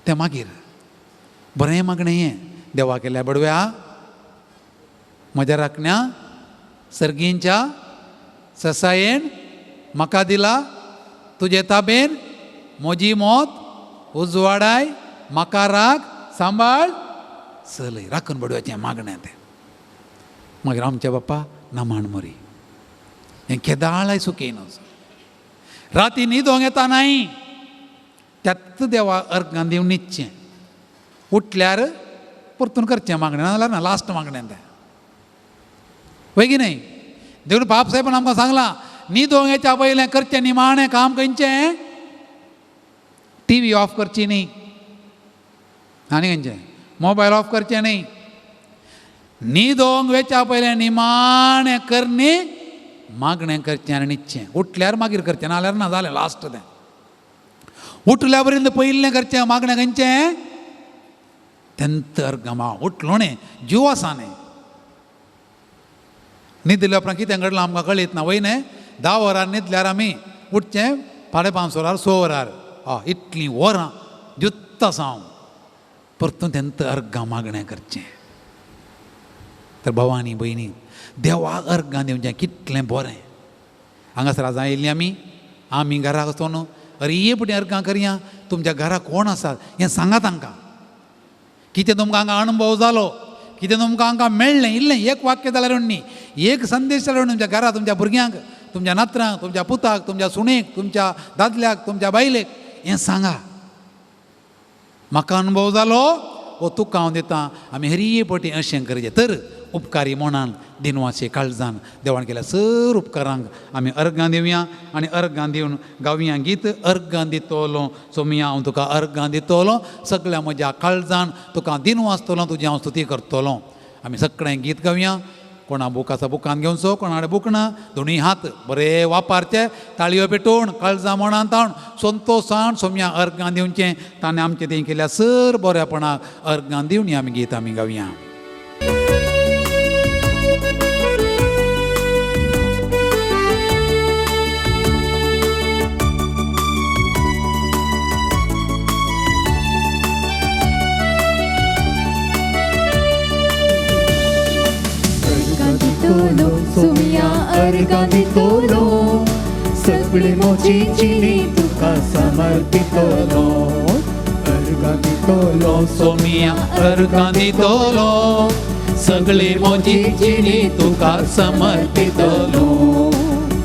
तें मागीर बरें मागणें हें देवा केल्या बडव्या म्हज्या राखण्या सर्गींच्या ससायेन म्हाका दिला तुजे ताबेन म्हजी मोत उजवाडाय म्हाका राख सांबाळ चलय. राखून बडव्याचें मागणें तें. मागीर आमच्या बाप्पा नमाण मरी हें केदाळय सुकेन. राती न्हिदोंक येता नाय त्याच देवा अर्गां दिवन न्हिदचें. उठल्यार परतून करचें मागणें, ना जाल्यार ना लास्ट मागणें तें वय की न्हय? देखून बाप साहेबान आमकां सांगलां न्हिदोंक येच्या पयलें करचें निमाणें काम खंयचें? टीव्ही ऑफ करची न्ही, आनी खंयचें मोबायल ऑफ करचें न्ही. न्हिदोंक वेच्या पयलें निमाणें करणी मागणें करचें आनी न्हिदचें. उठल्यार मागीर करचें, ना जाल्यार ना जालें लास्ट तें. उठल्या पर्यंत पयलें करचें मागणें खंयचें? तेंत अर्गां उठलो न्ही जीव आसा न्ही. न्हिदल्या उपरांत कितें घडलां आमकां कळीत ना वय न्ही? 10 वरां न्हिदल्यार आमी उठचें 5:30 वरार 6 वरार, हय इतलीं वरां जुत्त आसा हांव. परतून तेंत अर्गां मागणें करचें. तर भावानी भयणी देवाक अर्गां दिवचें कितलें बरें. हांगासर आतां आयिल्लीं आमी, आमी घरा वचून अरे पटी अर्गां करया. तुमच्या घरा कोण आसात हें सांगा तांकां. कितें तुमकां हांगा अणभव जालो, कितें तुमकां हांगा मेळ्ळें, इल्लें एक वाक्य जाल्यार न्ही, एक संदेश जाल्यार तुमच्या घरा तुमच्या भुरग्यांक, तुमच्या नातरांक, तुमच्या पुताक, तुमच्या सुणेक, तुमच्या दादल्याक, तुमच्या बायलेक हें सांगा. म्हाका अणभव जालो हो तुका हांव दितां. आमी हरये पटी अशें करचें. तर उपकारी मनान दिनवासे काळजान देवान केल्या सर उपकारांक आमी अर्गां दिवया आनी अर्गां दिवन गावया गीत. अर्गां दितलो सोमिया हांव तुका अर्गां दितलो, सगळ्या म्हज्या काळजान तुका दिनवासतलो, तुजी हांव स्तुती करतलो. आमी सगळें गीत गावया. कोणा बूक आसा बुकान घेवचो, कोणा बूक ना, दोनूय हात बरे वापरचे, ताळयो पेटोवन काळजां मनान ताण संतोशान सोम्या अर्गां दिवचें. ताणें आमचें तें केल्या सर बऱ्यापणाक अर्गां दिवन आमी गीत आमी गावया. सोमिया अर्गां दितलो, सगळी म्हजी जिणी तुका समर्पितलो. अर्गां दितलो सोमिया अर्गां दितलो, सगळी म्हजी जिणी तुका समर्पितलो.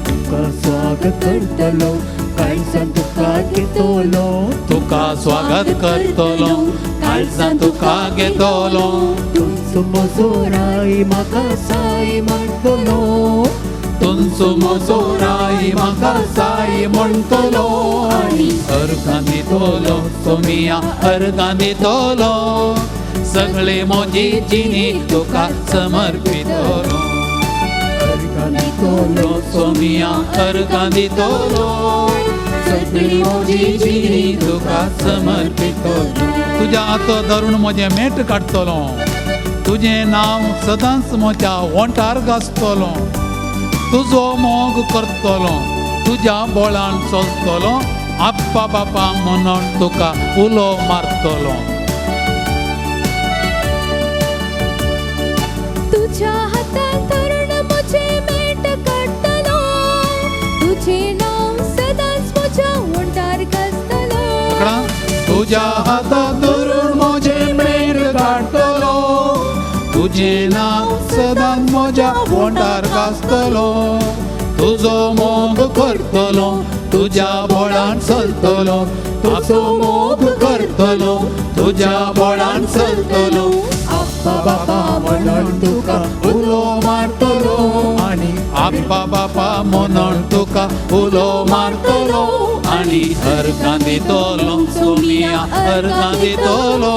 तुका स्वागत करतलो, काळजान तुका घेतलो. तुका स्वागत करतलो, काळजान तुका घेतलो. तुमचो म्हजो राय म्हाका साय म्हणटलो. तुमचो म्हजो राय म्हाका साय म्हणटलो. आनी अर्गां दितलो सोमिया अर्गां दितलो, सगळे म्हजी जिणी तुका समर्पितलो. अर्गां दितलो सोमिया अर्गां दितलो, सगळी म्हजी जिणी तुका समर्पितलो. तुज्या हात धरून म्हजें मेट काडटलो, तुजें नांव सदांच म्हज्या ओंठार गाजतलो. तुजो मोग करतलो, तुज्या बोळान चलतलो, आप्पा बापा म्हणून तुका उलो मारतलो. तुज्या हातान धरून म्हजें मेट काडटलो, तुजें नांव सदांच म्हज्या ओंठार गाजतलो. तुज्या हातान धरून म्हजें मेट काडटलो, तुजें नांव सदांच म्हज्या ओंठार गाजतलो. तुजो मोग करतलो, तुज्या बोळान चलतलो. तुजो मोग करतलो, तुज्या बोळान चलतलो. आप्पा बापा म्हणून तुका उलो मारतलो. आनी आप्पा बापा म्हणून तुका उलो मारतलो. आनी अर्गां दितलो सोमिया अर्गां दितलो,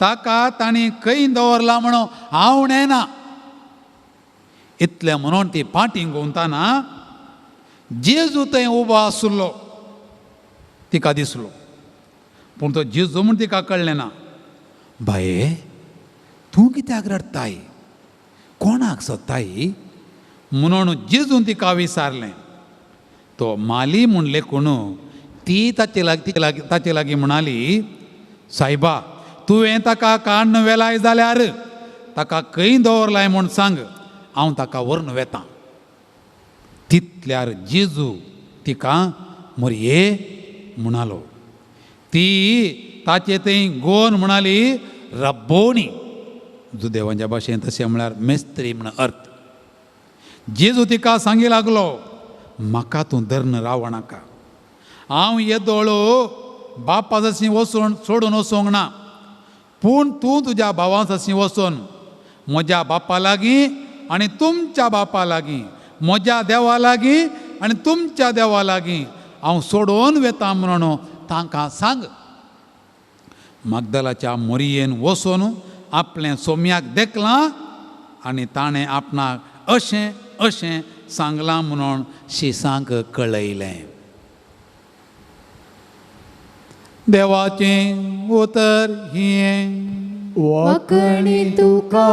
ताका तांणी खंय दवरला म्हणून हांव नेना. इतलें म्हणून ती पाटी घुंवतना जेजू थंय उबो आसलो तिका दिसलो, पूण तो जेजू म्हूण तिका कळ्ळें ना. बाये तूं कित्याक रडटाय, कोणाक सोदताय म्हणून जेजून तिका विचारलें. तो माली म्हूण लेखून ती ताचे लागीं ताचे लागीं म्हणाली, सायबा तुवें ताका काडून व्हेलाय जाल्यार ताका खंय दवरलाय म्हूण सांग, हांव ताका व्हरून वेतां. तितल्यार जेजू तिका मरये म्हणालो. ती ताचे थंय गोवन म्हणाली, रब्बोनी, जुदेवांच्या भाशेन तशें म्हळ्यार मेस्त्री म्हण अर्थ. जेजू तिका सांगी लागलो, म्हाका तूं धरून रावो नाका, हांव येदोळो बापा जशी वचून सोडून वचूंक ना, पूण तूं तुज्या भावां जशी वचून म्हज्या बापा लागीं आनी तुमच्या बापा लागीं, म्हज्या देवा लागीं आनी तुमच्या देवा लागीं हांव सोडून वेता म्हणून तांकां सांग. मागदलाच्या मोरयेन वचून आपलें सोम्याक देखलां आनी ताणें आपणाक अशें अशें सांगलां म्हणून शिसांक कळयलें. देवाचें उतर हें. वाकणी तुका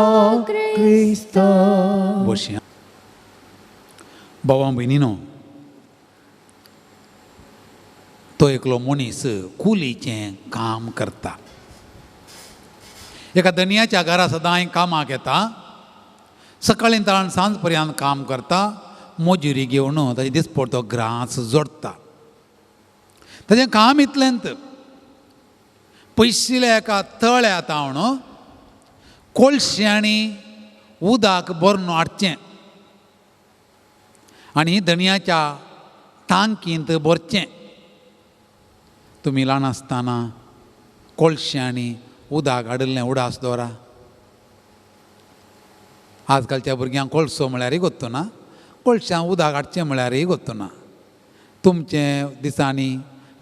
क्रिस्ता. बशया भावा भयणीनो, तो एकलो मनीस कुलीचें काम करता. एका धनयाच्या घरा सदांय कामाक येता, सकाळीं ताण सांज पर्यंत काम करता, मजुरी घेवन ताजे दिसपडतो ग्रास जोडटा. ताजें काम इतलेंत, पयशिल्ल्या एका तळ्या तावन कोळश्यांनी उदक भरून हाडचें आनी धनयाच्या टांकींत भरचें. तुमी ल्हान आसतना कोळश्यांनी उदक हाडिल्लें उडास दवरा. आजकालच्या भुरग्यांक कोळसो म्हळ्यारय गोत्तो ना, कोळश्यां उदक हाडचें म्हळ्यारय गोत्तो ना. तुमचे दिसांनी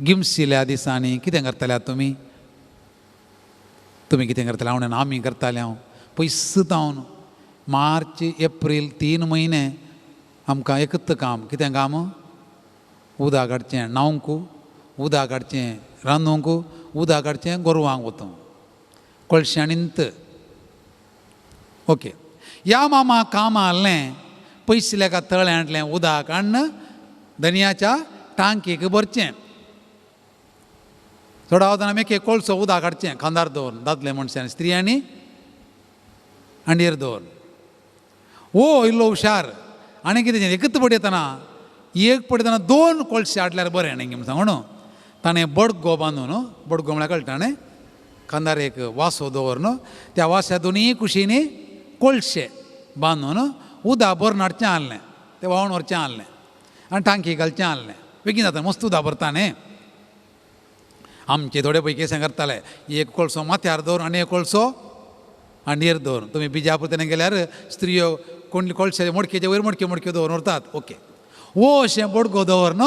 गिमशिल्या दिसांनी कितें करताले तुमी? तुमी कितें करताले? हांव आमी करताले. हांव पयस जावन मार्च एप्रील 3 म्हयने आमकां एकच काम. कितें काम? उदक हाडचें न्हावंक, उदक हाडचें रांदूंक, उदक हाडचें गोरवांक वतूंक कोळश्यांनीत. ओके, ह्या मामा काम आहलें, पयशिल्ल्या एका तळ्यांतलें उदक हाडून धनयाच्या टांकीक भरचें. थोडो वतना आमी एक कोळसो उदक हाडचें खांदार दवरून, दादले मनशांनी स्त्रियांनी हांडयेर दवरून. ओ इल्लो हुशार आनी कितें एकच पट येतना, एक पट येतना 2 कोळशे हाडल्यार बरें न्ही म्हूण सांगू न्हू. ताणें बडगो बांदून, बडगो म्हळ्यार कळटा न्ही, खांदार एक वासो दवरून त्या वास्या दोनूय कुशींनी कोळशे बांदून उदक भरून हाडचें आहलें, तें व्हांवन व्हरचें आहलें आनी टांकी घालचें आहलें. बेगीन जाता, मस्त उदक भरता न्ही. आमचे थोडे पयकी अशें करताले, एक कोळसो माथ्यार दवरून आनी एक कोळसो हांडयेर दवरून. तुमी बिजापूर तेन्ना गेल्यार स्त्रियो कोण कोळशे मडकेचे वयर मडक्यो मडक्यो दवरून व्हरतात. ओके, वो अशें बडगो दवरून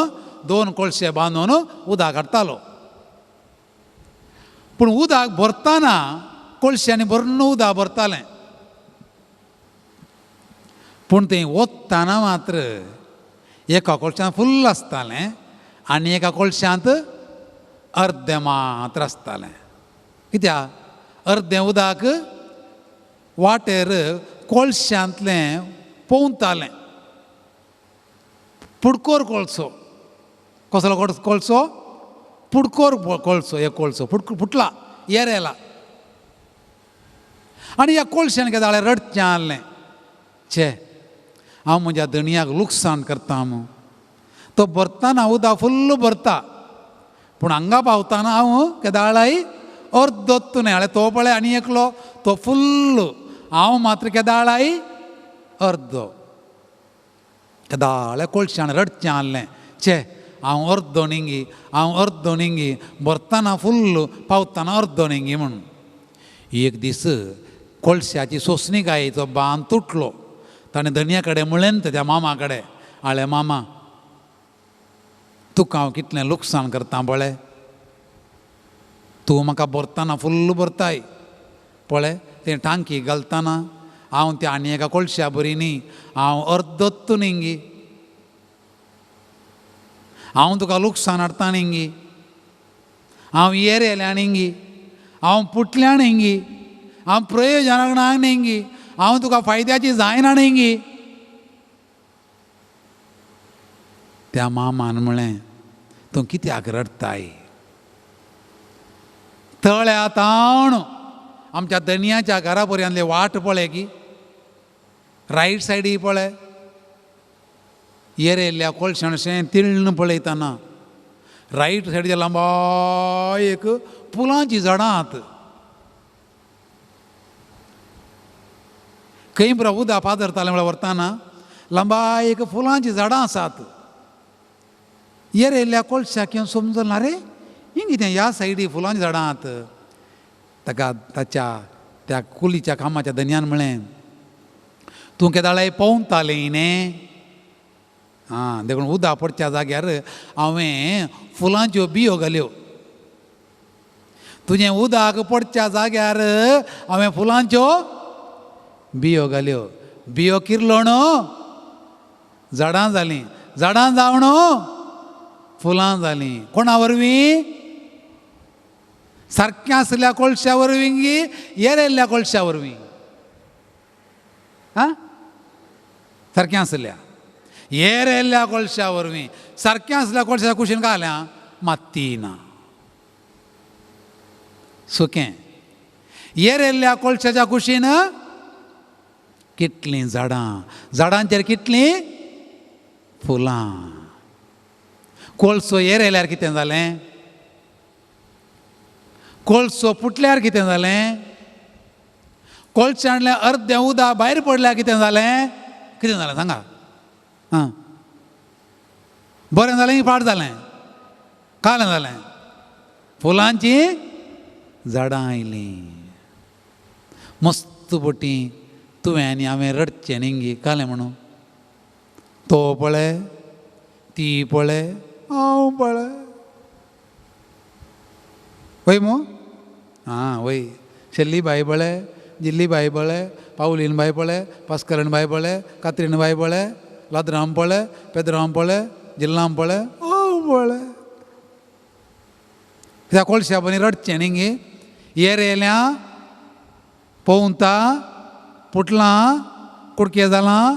2 कोळशे बांदून उदक हाडटालो. पूण उदक भरतना कोळश्यांनी भरून उदक भरतालें, पूण तें ओततना मात्र एका कोळश्यांत फुल्ल आसतालें आनी एका कोळश्यांत अर्दें मात्र आसतालें. कित्याक? अर्दें उदक वाटेर कोळश्यांतलें पोंवतालें. पुडकोर कोळसो, कसलो कोळसो? पुडकोर कोळसो. एक कोळसो फुटला, येरेला. आनी ह्या कोळश्यान कितें जालें, रडचें आहलें, छे हांव म्हज्या धनयाक लुकसाण करता म्हूण. तो भरतना उदक फुल्ल भरता, पूण हांगा पावतना हांव केदाळाय अर्दोत्त न्हय. हांवें तो पळय आनी एकलो तो फुल्ल, हांव मात्र केदाळाय अर्दो. केदाळे कोळश्यान रडचें आहलें, छे हांव अर्दो निंगी, हांव अर्दो निंगी, भरतना फुल्ल पावतना अर्दो निंगी म्हणून. एक दीस कोळश्याची सोंसणी गायेचो बांद तुटलो. ताणें धनया कडेन म्हळें त्या मामा कडेन, हांवें मामा तुका हांव कितलें लुकसाण करता पळय, तूं म्हाका भरतना फुल्ल भरताय, पळय तें टांकी घालतना हांव त्या आनी एका कोळश्या बरी न्ही, हांव अर्दत्त न्ही, हांव तुका लुकसाण हाडटा न्ही, हांव येरेल्या न्ही, हांव पुटल्या न्ही, हांव प्रयोजनाक ना न्ही, हांव तुका फायद्याची जायना न्ही. त्या मामान म्हळें, तूं कित्याक रडटाय? तळ्या ताण आमच्या दनयाच्या घरा पर्यंतली वाट पळय की रायट सायडी पळय, येरेल्ल्या कोळशाणशें तिळ्ण पळयतना रायट सायडीच्या लांबाय एक पुलांची झाडां आहात. खंय पुरा उदक पाजरतालें म्हळ्यार व्हरतना लांबाय एक फुलांची झाडां आसात. येरेल्ल्या कोळशाक येवन समजना रे ही कितें ह्या सायडी फुलांची झाडां आहात. ताका ताच्या त्या कुलीच्या कामाच्या धनयान म्हळें, तूं केदाळाय पोंवतालें न्ही, आं देखून उदक पडच्या जाग्यार हांवें फुलांच्यो बियो घाल्यो. तुजें उदक पडच्या जाग्यार हांवें फुलांच्यो बियो घाल्यो. बियो किरलोण झाडां जालीं, झाडां जावन फुलां जालीं. कोणा वरवीं? सारकें आसल्या कोळश्या वरवीं, येरेल्ल्या कोळश्या वरवीं. आं सारकें आसल्या येरेल्ल्या कोळश्या वरवीं, सारकें आसल्या कोळश्या कुशीन घाल्या माती ना सुकें. येरेल्ल्या कोळश्याच्या कुशीन कितलीं झाडां, झाडांचेर कितलीं फुलां. कोळसो येरेल्यार कितें जालें? कोळसो फुटल्यार कितें जालें? कोळशांतलें अर्दें उदक भायर पडल्यार कितें जालें? कितें जालें सांगा? आं बरें जालें की पाड जालें? कालें जालें? फुलांचीं झाडां आयलीं. मस्त बोटी तुवें आनी हांवें रडचें न्ही कालें म्हणून. तो पळय, ती पळय, हांव पळय. वय मू? आं वय. शेल्ली बाय पळय, जिल्ली बाय पळय, पावलीन बाय पळय, पास्करण बाय पळय, कात्रीन बाय पळय, लाद्राम पळय, पेद्राम पळय, जिल्लाम पळय, हांव पळय. त्या कोळश्या बनी रडचें न्ही गे. येरेल्या पोवता पुटलां कुडके जालां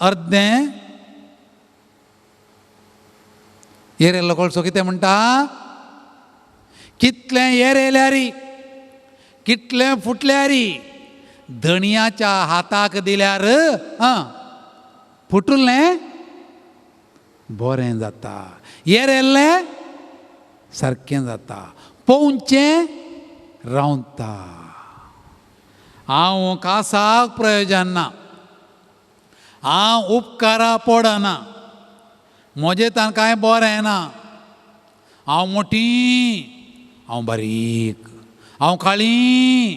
अर्दें. येरेल्लो कोळसो कितें म्हणटा? कितलें येरेल्यारी, कितलें फुटल्यारी धणयाच्या हाताक दिल्यार आं फुटुल्लें बरें जाता, येरेल्लें सारकें जाता, पोवचें रावता. हांव कासाक प्रयोजन ना, हांव उपकारा पडना, म्हजें तान कांय बरें ना, हांव मोटी, हांव बारीक, हांव काळी,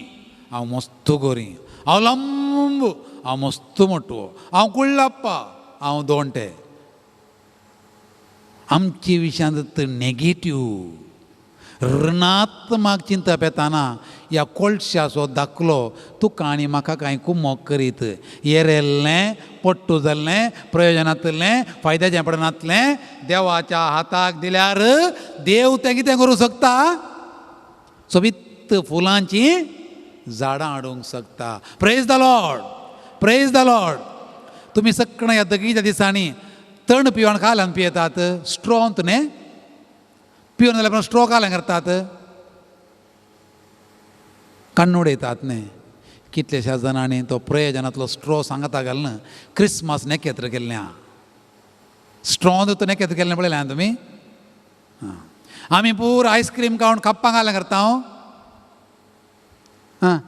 हांव मस्त गोरी, हांव लंब, हांव मस्त मोटवो, हांव कुळ्ळाप्पा, हांव दोंटे. आमचे विशयांत नेगेटीव ऋणात्मक चिंतप येताना ह्या कोळशाचो दाखलो तुका आनी म्हाका कांय कुमोक करीत. येरेल्लें पट्टू जाल्लें प्रयोजनांतलें फायद्याचें पडनातलें देवाच्या हाताक दिल्यार देव तें कितें करूं शकता? सोबीत फुलांचीं झाडां हाडूंक शकता. Praise the Lord, praise the Lord. तुमी सगळ्या ह्या दगीच्या दिसांनी तण पिवन काल्यान पियेतात, स्ट्रॉंत न्ही पिवन जाल्यार स्ट्रॉ काल्यान करतात, काण्ण उडयतात न्ही. कितल्याश्या जाणांनी तो प्रयोजनांतलो स्ट्रॉ सांगता घालून क्रिसमस नेकेत्र केल्लें आहा. स्ट्रॉ तो नेकेत्र केल्लें पळयलें आहा तुमी? आं आमी पुरो आयस्क्रीम खावन कप्पां घाल्यान करता. हांव आं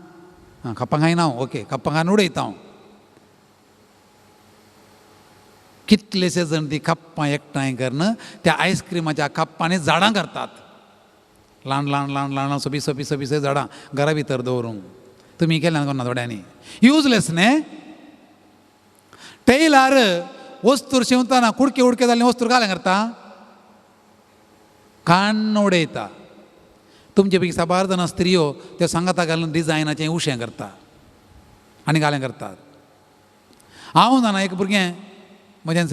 आं कप्पां खायना हांव, ओके कप्पां खावन उडयता हांव. कितलेशे जाण ती कप्पां एकठांय करून त्या आयस्क्रिमाच्या कप्पांनी झाडां करतात, ल्हान ल्हान ल्हान ल्हान सोबीत सोबीत सोबीत झाडां घरा भितर दवरूंक. तुमी केल्यान कोन्ना थोड्यांनी युजलेस न्ही. टेलर वस्तूर शिंवतना कुडके उडके जाल्ले वस्तूर घालें करता, काण्ण उडयता. तुमचे पैकी साबार जाणां स्त्रियो त्यो सांगाता घालून डिजायनाचें उशें करता आनी घालें करतात. हांव जाणा एक भुरगें म्हजें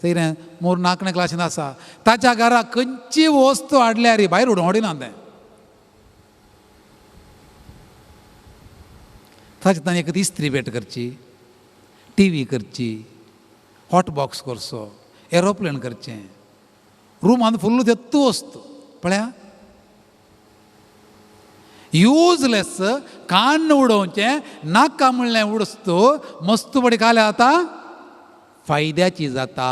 चयरें मोर नाकणे क्लासीन आसा, ताच्या घरा खंयची वस्तू हाडल्यार भायर उडोवंक हाडिना तें. ताचे ताणें एक इस्त्री भेट करची, टी व्ही करची, हॉट बॉक्स करचो, एरोप्लेन करचें, रुमान फुल्ल तेत्तू वस्तू पळया युजलेस कान्न उडोवचें नाका म्हणलें वस्तू मस्त बडी काल्या जाता फायद्याची जाता,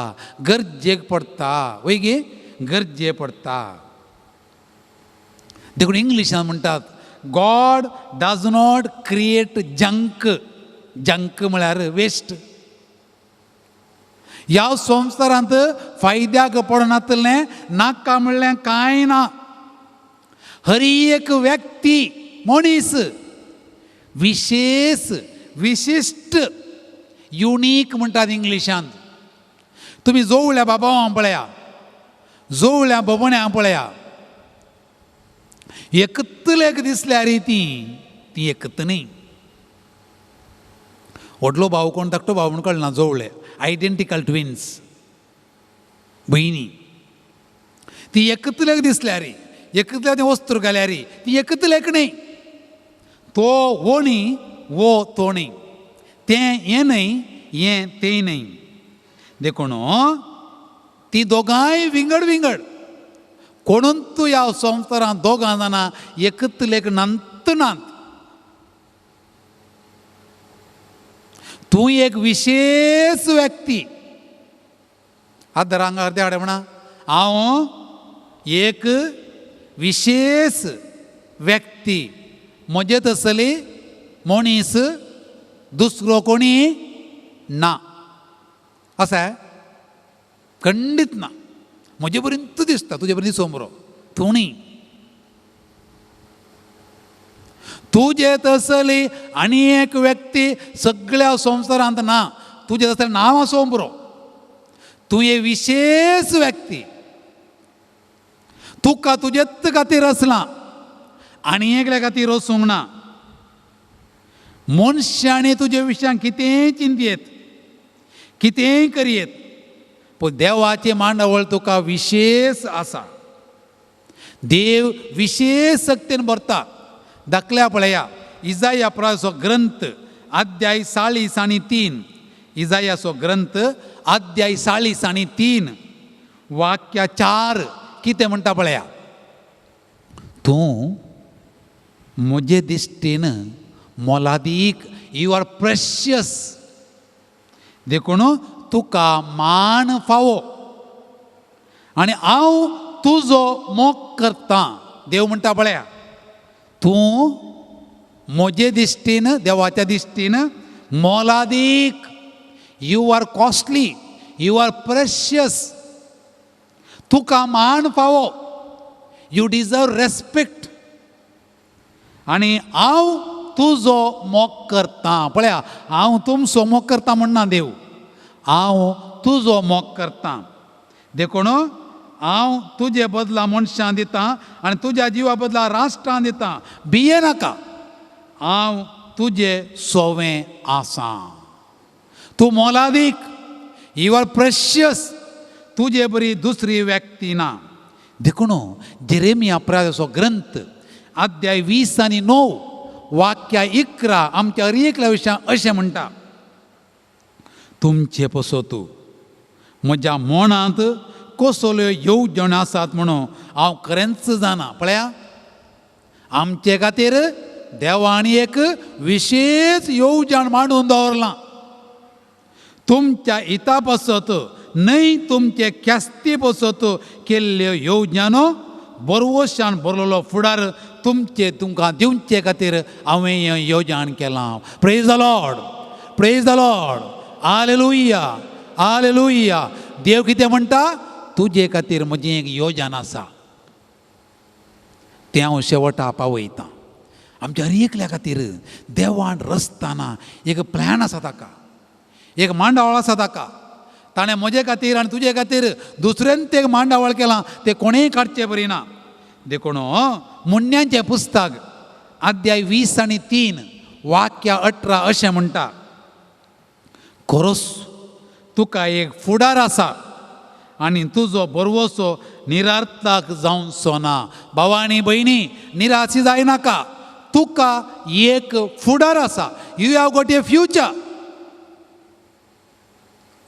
गरजेक पडटा, वय गे गरजे पडटा. देखून इंग्लिशान म्हणटात God does not create junk. Junk म्हळ्यार वेस्ट. ह्या संवसारांत फायद्याक पडनातलें नाका म्हणलें कांय ना. हर एक व्यक्ती मनीस विशेष विशिश्ट युनीक म्हणटात इंग्लिशांत. तुमी जोवळ्या बाबावां पळया, जोवळ्या बोबण्या पळया, एकतलेक दिसल्यार ती ती एकत न्ही. व्हडलो भाव कोण धाकटो भाव म्हूण कळना, जोवळे आयडेंटिकल ट्विन्स भयणी, ती एकतलेक दिसल्यार एकतल्या तें वस्त्र घाल्यार ती एकतलेक न्ही. तो वो न्ही वो तो न्ही, तें हें न्हय हें तें न्हय. देखून ती दोगांय विंगड विंगड. कोणून तूं ह्या संवसारांत दोगां जाणां एकतलेक नंत नात. तूं एक विशेष व्यक्ती. आदर हांगा अर्दे हाडे म्हणा हांव एक विशेष व्यक्ती, म्हजे तसली मनीस दुसरो कोणी ना. आसा खंडीत ना. म्हजे बरीन तूं दिसता, तुजे बरीन दिसोंक बरो तूं न्ही. तुजे तसली आनी एक व्यक्ती सगळ्या संवसारांत ना. तुजे तसलें नांव आसूंक बरो, तूं एक विशेष व्यक्ती. तुका तुजेच खातीर आसलां आनी एकल्या खातीर वचूंक ना. मनशांनी तुजे विशयान कितेंय चिंतयेत, कितेंय करयेत, पूण देवाची मांडावळ तुका विशेष आसा. देव विशेष शक्तीन भरता. धाकल्या पळया इजाया प्राचो ग्रंथ अध्याय 43, इजायाचो ग्रंथ अध्याय 43 वाक्य 4 कितें म्हणटा पळया. तूं म्हजे दिश्टीन मोलादीक, you are precious, देखून तुका मान फावो आनी हांव तुजो मोग करतां. देव म्हणटा पळया, तूं म्हजे दिश्टीन, देवाच्या दिश्टीन मोलादीक, you are costly, you are precious, तुका मान फावो, you deserve respect आनी हांव तुजो मोग करतां. पळया, हांव तुमचो मोग करतां म्हणना देव, हांव तुजो मोग करतां. देखून हांव तुजे बदला मनशां दितां आनी तुज्या जिवा बदला राष्ट्रां दितां. भिये नाका, हांव तुजे सोवें आसा. तूं मोलादीक, you are precious, तुजे बरी दुसरी व्यक्ती ना. देखून जेरेमिया प्राचो ग्रंथ अध्याय 29 वाक्य 11 आमच्या हर एकल्या विशयान अशें म्हणटा, तुमचे पसत म्हज्या मनांत कसल्यो येवजण्यो आसात म्हणून हांव खरेंच जाणा. पळया, आमचे खातीर देवान एक विशेष येवजण मांडून दवरलां. तुमच्या हिता पासत न्हय तुमचे ख्यास्ती पासत केल्ल्यो येवजणो बरवशान बरलेलो फुडार तुमचे तुमकां दिवचे खातीर हांवें हें येवजण केलां. Praise the Lord, praise the Lord, hallelujah, hallelujah. देव कितें म्हणटा, तुजे खातीर म्हजी एक योजना आसा, तें हांव शेवटा पावयतां. आमच्या हर एकल्या खातीर देवान रचतना एक प्लॅन आसा ताका, एक मांडावळ आसा ताका. ताणें म्हजे खातीर आनी तुजे खातीर दुसऱ्यान तें मांडावळ केलां, तें कोणेंय काडचें बरी ना. देखून मुण्यांचें पुस्तक अध्याय 23 वाक्य 18 अशें म्हणटा, खरोच तुका एक फुडार आसा आनी तुजो बरवसो निरार्थक जावचो ना. भावा आनी भयणी, निराशी जायनाका, तुका एक फुडार आसा. You have got a future.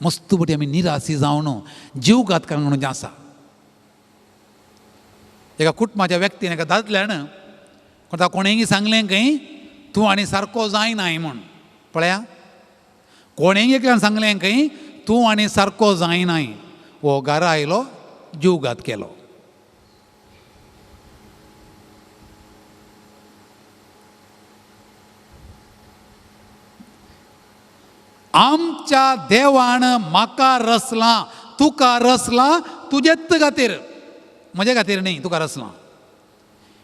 मस्त बटी आमी निराशी जावन जीवघात करूंक म्हणून आसा. एका कुटुंबाच्या व्यक्तीन, एका दादल्यान कोणा कोणेंय सांगलें खंय तूं आनी सारको जायनाय म्हूण. पळया, कोणेंय एकल्यान सांगलें खंय तूं आनी सारको जायनाय, हो घरा आयलो, जीवघात केलो. आमच्या देवान म्हाका रचलां, तुका रचलां, तुजेच खातीर, म्हजे खातीर न्ही, तुका रचलां.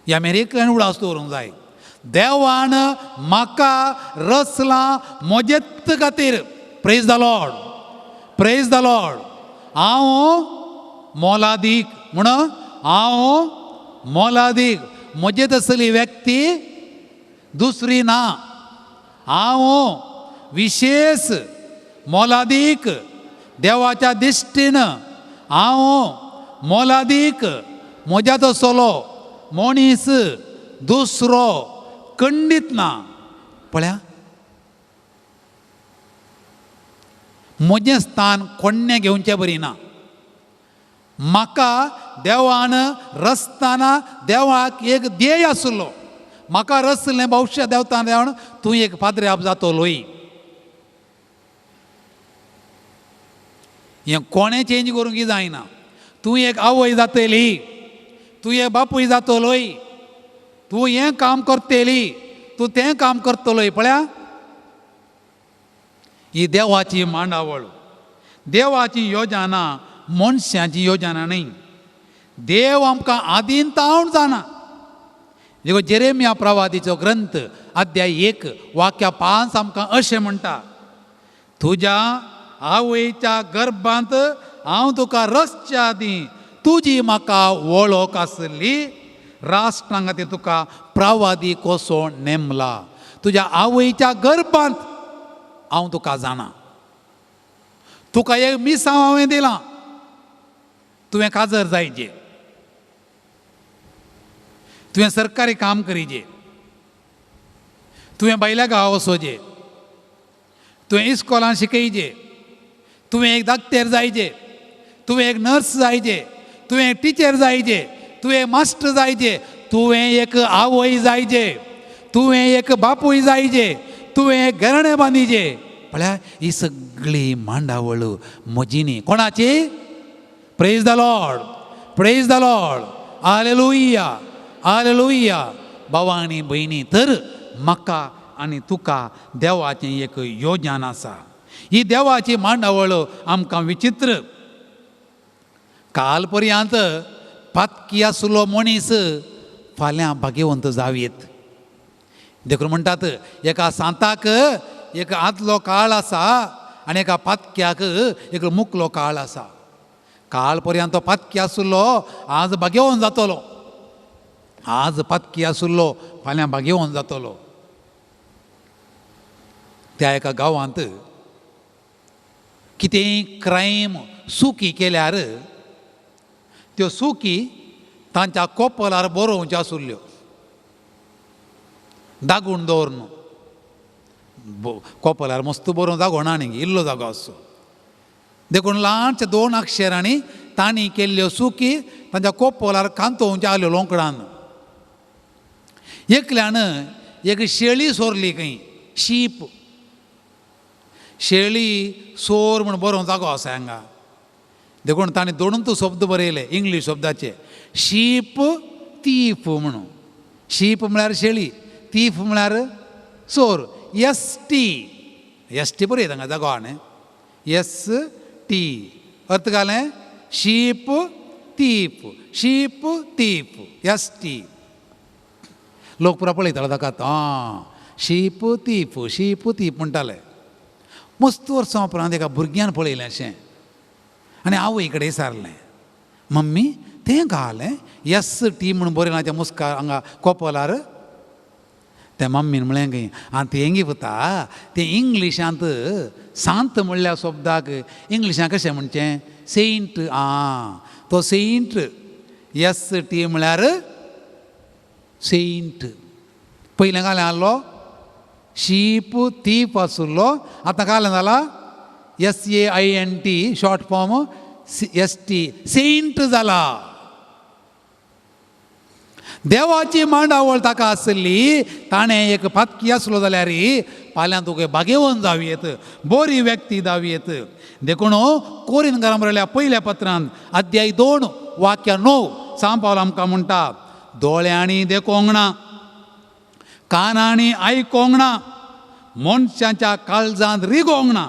ह्या मेरेकल्यान उडास दवरूंक जाय. देवान म्हाका रचलां म्हजेच खातीर. Praise the Lord, praise the Lord. हांव मोलादीक म्हण, हांव मोलादीक, म्हजे तसली व्यक्ती दुसरी ना. हांव विशेष मोलादीक देवाच्या दिश्टीन, हांव मोलादीक, म्हज्या तसलो मनीस दुसरो खंडीत ना. पळया, म्हजें स्थान कोण्णें घेवचें बरी ना. म्हाका देवान रचतना देवाक एक ध्येय आसलो. म्हाका रचलें भविश्य देवतान देवान, तूं एक पाद्र्याब जातलोय. हें कोणें चेंज करूंक जायना. तूं एक आवय जातली, तूं एक बापूय जातलोय, तूं हें काम करतली, तूं तें काम करतलोय. पळया, ही देवाची मांडावळ, देवाची योजना मनशाची योजना न्ही. देव आमकां आदीन तावन जाणा. देखून जेरेमिया प्रवादीचो ग्रंथ अध्याय 1 वाक्य 5 आमकां अशें म्हणटा, तुज्या आवयच्या गर्भांत हांव तुका रचच्या आदीं तुजी म्हाका वळख आसली, राष्ट्रां खातीर तुका प्रवादी कसो नेमला. तुज्या आवयच्या गर्भांत हांव तुका जाणा. तुका एक मिसांव हांवें दिलां, तुवें काजर जायचे, तुवें सरकारी काम करीजे, तुवें भायल्या गांवा वचोजे, तुवें इस्कोलान शिकयजे, तुवें एक डाक्टर जायजे, तुवें एक नर्स जायजे, तुवें एक टिचर जायजे, तुवें मास्टर जायजे, तुवें एक आवय जायजे, तुवें एक बापूय जायजे, तुवें एक घराणें बांदिजे. पळया, ही सगळी मांडावळ म्हजी न्ही, कोणाची? Praise the Lord, praise the Lord, hallelujah, hallelujah. भावा आनी भयणी, तर म्हाका आनी तुका देवाचें एक योजन आसा. ही देवाची मांडावळ आमकां विचित्र. काल पर्यंत पातकी आसलो मनीस फाल्यां भाग्यवंत जावयेत. देखून म्हणटात, एका सांताक एक आदलो काळ आसा आनी एका पातक्याक एक मुकलो काळ आसा. काल पर्यंत तो पातकी आसलो, आज भाग्यवंत जातलो. आज पातकी आसलो, फाल्यां भाग्यवंत जातलो. त्या एका गांवांत कितेंय क्रायम सुकी केल्यार त्यो सुकी तांच्या कोपलार बरोवच्यो आसुल्ल्यो, दागून दवरून. कोपलार मस्त बरोवन जागो ना न्ही, इल्लो जागो आसचो. देखून ल्हानशे 2 अक्षरांनी तांणी केल्ल्यो सुकी तांच्या कोपलार कांतोवच्यो आसल्यो लोंकडान. एकल्यान एक शेळी सोरली खंय, शीप शेळी सोर म्हूण बरोवन जागो आसा हांगा. देखून तांणी दोनूच शब्द बरयले इंग्लीश शब्दाचे, शीप तीफ म्हणून. शीप म्हळ्यार शेळी, तीफ म्हळ्यार चोर. एस टी, एस टी बरयता हांगा जागो आहा न्ही, एस टी अर्थ घालें sheep thief, sheep thief, S T. लोक पुरा पळयतालो ताका, आं शीप तीफ, शीप तीफ म्हणटाले. मस्त वर्सां उपरांत एका भुरग्यान पळयलें अशें आनी आवय कडेन विचारलें, मम्मी तें घालें एस टी म्हणून बरयलां त्या मुस्कार हांगा कोपोलार. तें मम्मीन म्हळें खंय आनी तेंगी पुता तें इंग्लिशांत सांत म्हणल्या शब्दाक इंग्लिशांत कशें म्हणचें सेंट. आं तो सेंट एस टी म्हळ्यार सेंट. पयलें घालें आहलो शीप तीप आसुल्लो, आतां घालें जाला S A I N T short form S T saint जाला. देवाची मांडावळ ताका आसली, ताणें एक पातकी आसलो जाल्यार फाल्यां तुका भागेवन जावं येत, बरी व्यक्ती जावं येत. देखून कोरिनकारां बरयल्या पयल्या पत्रांत अध्याय 2 वाक्य 9 सांत पावल आमकां म्हणटा, दोळ्यांनी देखोंक ना, कानांनी आयकोंक ना, मनशाच्या काळजांत रिगोंक ना,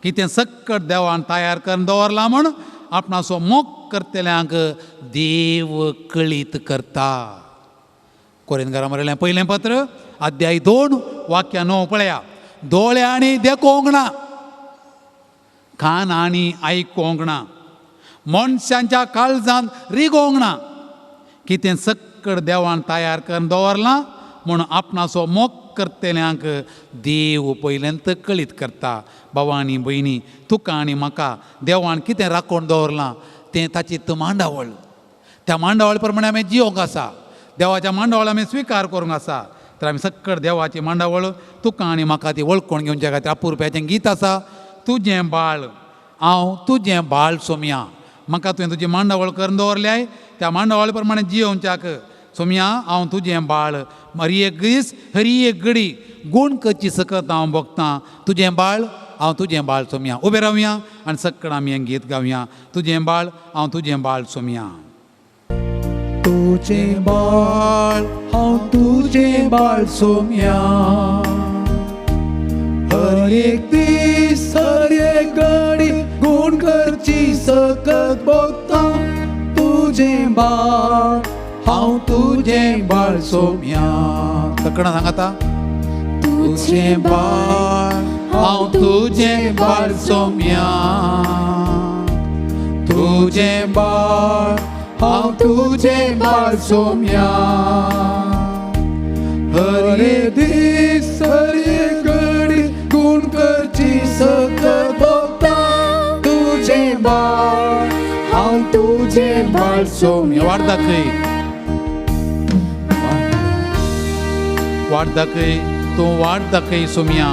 कितें सक्कट देवान तयार करून दवरलां म्हूण आपणाचो मोग करतल्यांक देव कळीत करता. कोरिनकारां बरयलें पयलें पत्र अध्याय 2 वाक्य 9 पळया, दोळ्यांनी देखोंक ना, कानांनी आयकोंक ना, मनशांच्या काळजांत रिगोंक ना, कितें सक्कड देवान तयार करून दवरलां म्हूण आपणाचो मोग करतल्यांक देव पयल्यांत कळीत करता. बाबा आनी भयणी, तुका आनी म्हाका देवान कितें राखून दवरलां तें ताची मांडावळ, त्या मांडावळ प्रमाणे आमी जियोंक आसा, देवाच्या मांडावळ आमी स्विकार करूंक आसा. तर आमी सक्कड देवाची मांडावळ तुका आनी म्हाका ती वळखून घेवच्या खातीर अपुरप्याचें गीत आसा, तुजें बाळ हांव तुजें बाळ सोमया, म्हाका तुवें तुजी मांडावळ करून दवरल्याय त्या मांडावळ प्रमाणे जियोवच्याक सोमया हांव तुजें बाळ. हरी एक दीस हरी एक घडी गूण करची सकत हांव भोगतां, तुजें बाळ हांव तुजें बाळ सोमया. उबें रावया आनी सक्कड आमी हें गीत गावया, तुजें बाळ हांव तुजें बाळ सोमया. तुजें बाळ हांव तुजें बाळ सोमया, हर एक दीस हर एक घडी गूण करची सकत भोगता, तुजें बाळ हांव तुजें बाळ सोमया. तकणा सांगाता, तुजें बाळ हांव तुजें बाळ सोमया, तुजें बाळ हांव तुजें बाळ सोमया, हर एक दीस हर एक घडी गूण करची सकत भोगता, तुजें बाळ हांव तुजें बाळ सोमया. वाट दाखय, वाट दाखय, तूं वाट दाखय सोमया,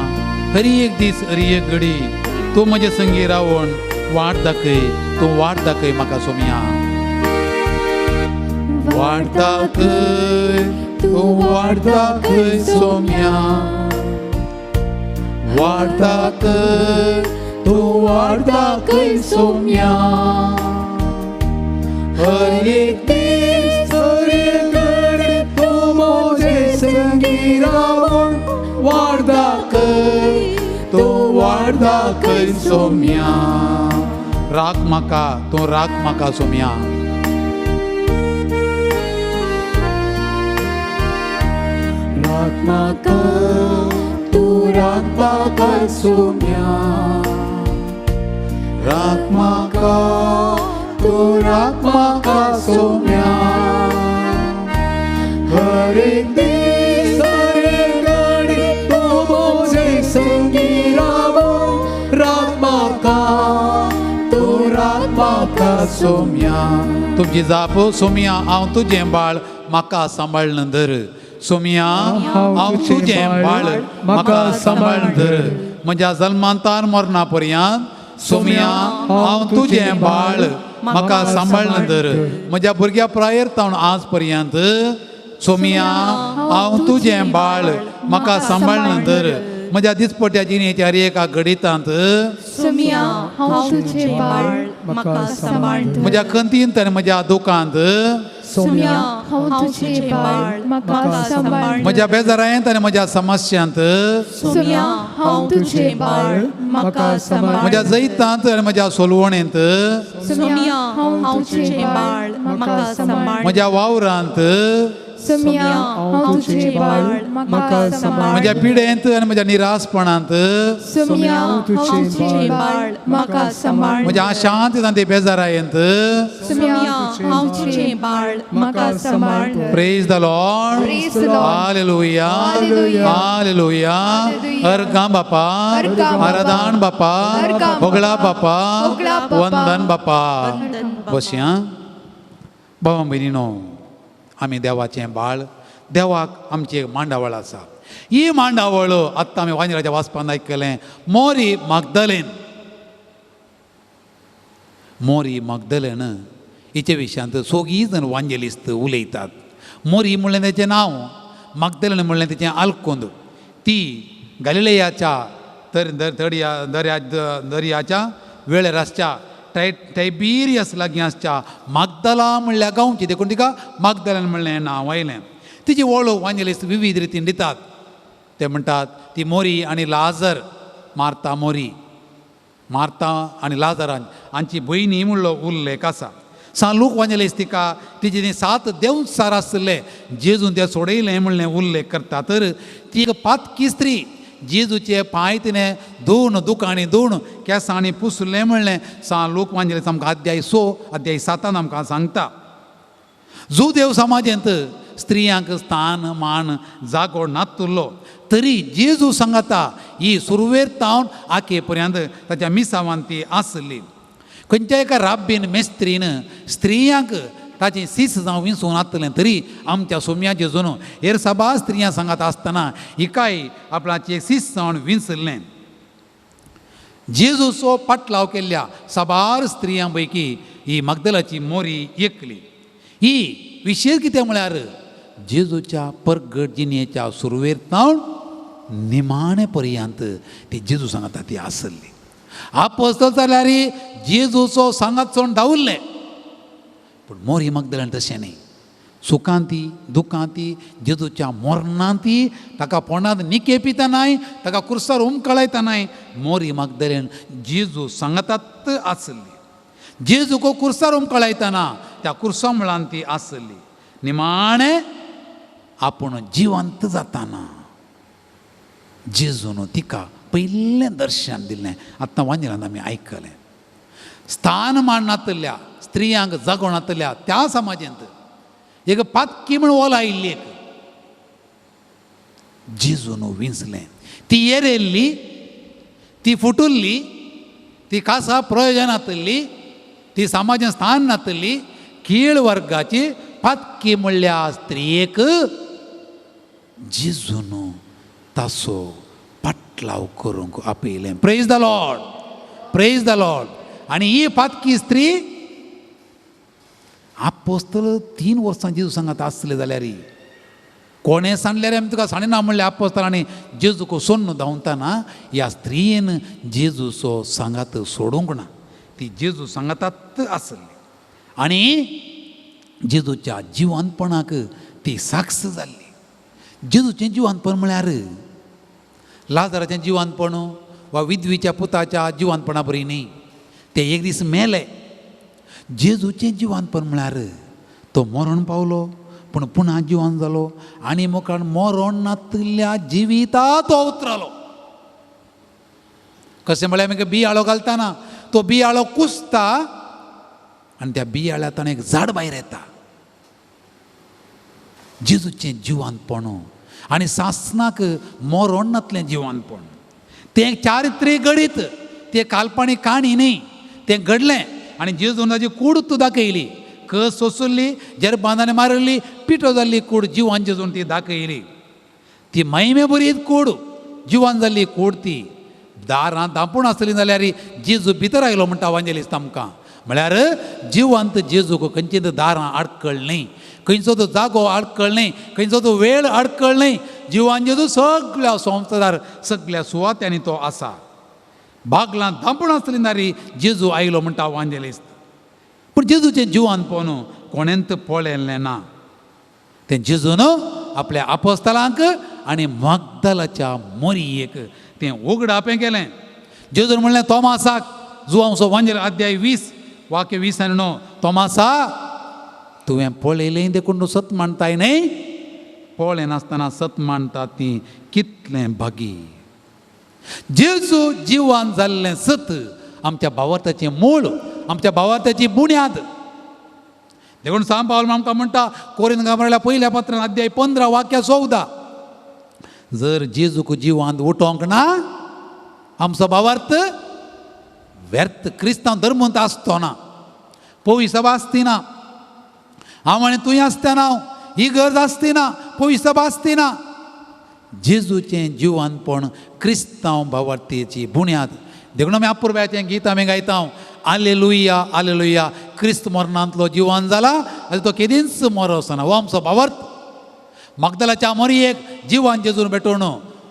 हरी एक दीस हरी एक घडी तूं म्हजे संगी रावून वाट दाखय, तूं वाट दाखय म्हाका सोमया. वाट दाखय, तूं वाट दाखय सोमया, वाट दाखय, तूं वाट दाखय सोमया, हर एक दीस हर एक घडी तूं म्हजे संगी रावून वाट दाखय, तूं वाट दाखय सोमया. राख म्हाका, तूं राख म्हाका सोमया. राख म्हाका, तूं राख म्हाका सोमया, राख म्हाका, तूं राख म्हाका सोमया, हर एक दीस हर एक घडी तूं म्हजे संगी रावून राख म्हाका, तूं राख म्हाका सोमया. तुमची जाप सोमया हांव तुजें बाळ म्हाका सांबाळन धर, सोमया हांव तुजें बाळ म्हाका सांबाळन धर, म्हज्या जल्मांतार मरणा पर्यंत सोमया हांव तुजें बाळ म्हाका सांबाळन धर, म्हज्या भुरग्या प्रायेर तावन आज पर्यंत सोमया हांव तुजें बाळ म्हाका सांबाळन धर, म्हज्या दिसपट्या जिणेच्या हर एका घडितांत सोमया हांव तुजें बाळ म्हाका सांबाळ धर, म्हज्या खंतींत आनी म्हज्या दुखांत सोमया हांव तुजें बाळ म्हाका सांबाळ, म्हज्या बेजारांत आनी म्हज्या समस्यांत सोमया हांव तुजें बाळ म्हाका सांबाळ, म्हज्या जैतांत आनी म्हज्या सोलवणेंत सोमया हांव तुजें बाळ म्हाका सांबाळ, म्हज्या वावरांत सोमया हांव तुजें बाळ म्हाका सांबाळ. म्हज्या पिडेंत आनी म्हज्या निरासपणांत, सोमया हांव तुजें बाळ म्हाका सांबाळ. म्हज्या अशांत आनी बेजारायेंत, सोमया हांव तुजें बाळ म्हाका सांबाळ. Praise the Lord. Praise the Lord. Hallelujah. Hallelujah. Hallelujah. Hallelujah. अर्गां बापा, अर्गां बापा. आराधान बापा, अर्गां बापा. होगळा बापा, होगळा बापा. वंदन बापा. बसया भावा भयणीनो, आमी देवाचें बाळ, देवाक आमची एक मांडावळ आसा. ही मांडावळ आत्तां आमी वांजराच्या वाचपान आयकलें. मोरी मागदलेन, मोरी मागदलेन हिचे विशयांत सोगीं जाण वांजेलिस्त उलयतात. मोरी म्हणलें तेचें नांव, मागदलेन म्हणलें तेचें आलकोंद. ती गालिलेयाच्या तर दर्या दर्या दर्याच्या वेळेर आसच्या टायबिरियस लागीं आसच्या मागदला म्हणल्या गांवची, देखून तिका मागदलन म्हणलें नांव आयलें. तिची वळख वांजेलिस्त विविध रितीन दितात. ते म्हणटात ती मोरी आनी लाजर, मार्ता मोरी, मार्ता आनी लाजरान हांची भयणी म्हणलो उल्लेख आसा. सान लूक वांजेलिस्त तिका तिचे ती 7 देंवचार आसले जेजून ते सोडयलें म्हणलें उल्लेख करता. तर ती एक पातकी स्त्री, जेजूचे पांय तिणें दोन दुकांनी दोन केंसांनी पुसलें म्हणलें सान लूक वांजेलिस्त आमकां अध्याय 6 अध्याय 7 आमकां सांगता. जुदेव समाजेंत स्त्रियांक स्थान मान जागो नातुल्लो तरी जेजू सांगता ही सुरवेर तावन आखे पर्यंत ताच्या मिसावान ती आसली. खंयच्या एका राब्बीन मेस्त्रीन स्त्रियांक ताचें सीस जावं विंचून नातलें तरी आमच्या सोम्या जेजून हेर सभा स्त्रियां सांगत आसतना हिकाय आपणाचें सीस जावन विंचलें. जेजूचो पाटलाव केल्ल्या साबार स्त्रियां पैकी ही मगदलाची मोरी एकली. ही विशेश कितें म्हळ्यार जेजूच्या परगट जिणेच्या सुरवेर तावन निमाणे पर्यंत ती जेजू सांगता ती आसली. आपोस्तल जाल्यार जेजूचो सांगात सोड धांवल्ले, पूण मोरी मगदलन तशें न्ही. सुखांती दुखांती जेजूच्या मोरणांती ताका पोंडांत निके पितनाय ताका कुर्सार उमकळायतनाय मोरी मगदलेन जेजू सांगतात आसली. जेजूको कुर्सार उमकळायतना त्या कुर्सा मुळान ती आसली. निमाणें आपूण जिवंत जाताना जेजून तिका पयलें दर्शन दिलें. आतां वांजेलान आमी आयकलें. स्थान मान नातल्या स्त्रियांक जागो नातल्या त्या समाजांत एक पातकी म्हण ओल आयिल्ली एक जेजून विंचलें. ती येरेल्ली, ती फुटुल्ली, ती खासा प्रयोजन नातल्ली, ती समाजान स्थान नातल्ली कीळ वर्गाची पातकी म्हणल्या स्त्रियेक जेजून ताचो पाटलाव करूंक आपयलें. Praise the Lord, praise the Lord. आनी ही पातकी स्त्री आपोस्तल 3 वर्सां जेजू सांगात आसले जाल्यार कोणें सांगल्यार आमी तुका सांडिना म्हणलें आपोस्तल आनी जेजूक सोडून धांवतना ह्या स्त्रियेन जेजूचो सांगात सोडूंक ना. ती जेजू सांगातात आसली आनी जेजूच्या जिवनपणाक ती साक्ष जाल्ली. जेजूचें जिवनपण म्हळ्यार लाजराचें जिवनपण वा विधवीच्या पुताच्या जिवनपणा बरी न्ही, ते एक दीस मेले. जेजूचें जिवनपण म्हळ्यार तो मरण पावलो पूण पुणा जिवन जालो आनी मुखार मरण नातिल्ल्या जिविता तो उतरलो. कशें म्हळ्यार आमी बियाळो घालतना तो बियाळो कुसता आनी त्या बियाळ्यांत एक झाड भायर येता. जेजूचें जिवनपण आनी सासणाक मरण नातलें जिवनपण तें चारित्रीक घडीत, तें काल्पनीक काणी न्ही, तें घडलें आनी जेजून ताची कूड तूं दाखयली, कस सोंसुल्ली, जरबांदांनी मारिल्ली, पिठो जाल्ली कूड जिवान जेजून ती दाखयली. ती महिमे बरी कूड जिवान जाल्ली कूड ती दारां धांपून आसली जाल्यार जेजू भितर आयलो म्हणटा वांजेलिस्त आमकां. म्हळ्यार जिवंत जेजूक खंयची दारां आडकळ न्ही, खंयचो तो जागो आडकळ न्ही, खंयचो तो वेळ आडकळ न्ही. जिवान जेजू सगळ्या संवसारार सगळ्या सुवात्यांनी तो आसा. बागलां धांपून आसली नारी जेजू आयलो म्हणटा वांजेलिस्त. पूण जेजूचें जिवनपण कोणेंत पळयलें ना. तें जेजून आपल्या आपोस्तलांक आनी मगदलाच्या मोरयेक तें उगडापें केलें. जेजून म्हणलें तोमासाक, जुवांवचो वांजेल अध्याय 20 वाक्य 20 आनी 9, तोमासा तुवें पळयलें देखून तूं सत मानताय न्हय, पळयनासतना सत मानतात ती कितलें भागी. जेजू जिवान जाल्लें सत आमच्या भावार्थाचें मूळ, आमच्या भावार्थाची बुन्याद. देखून सांत पावल आमकां म्हणटा कोरिंथ गांवांतल्या पयल्या पत्रान अध्याय 15 वाक्या 14, जर जेजूक जिवांत उठोवंक ना आमचो भावार्थ व्यर्थ. क्रिस्तांव धर्मंत आसतो ना, पवी सभा आसती ना, हांव आनी तूंय आसता ना, ही गरज आसती ना, पवी सभा आसती ना. जेजूचें जिवानपण क्रिस्तांव भावार्थीची बुन्याद. देखून आमी अपुरबायेचें गीत आमी गायता, आलेलुया आलेलुया, क्रिस्त मरणांतलो जिवान जाला आनी तो केदींच मरो वचना. हो आमचो भावार्थ. मागदलाच्या मोरयेक जिवान जेजून भेटोवन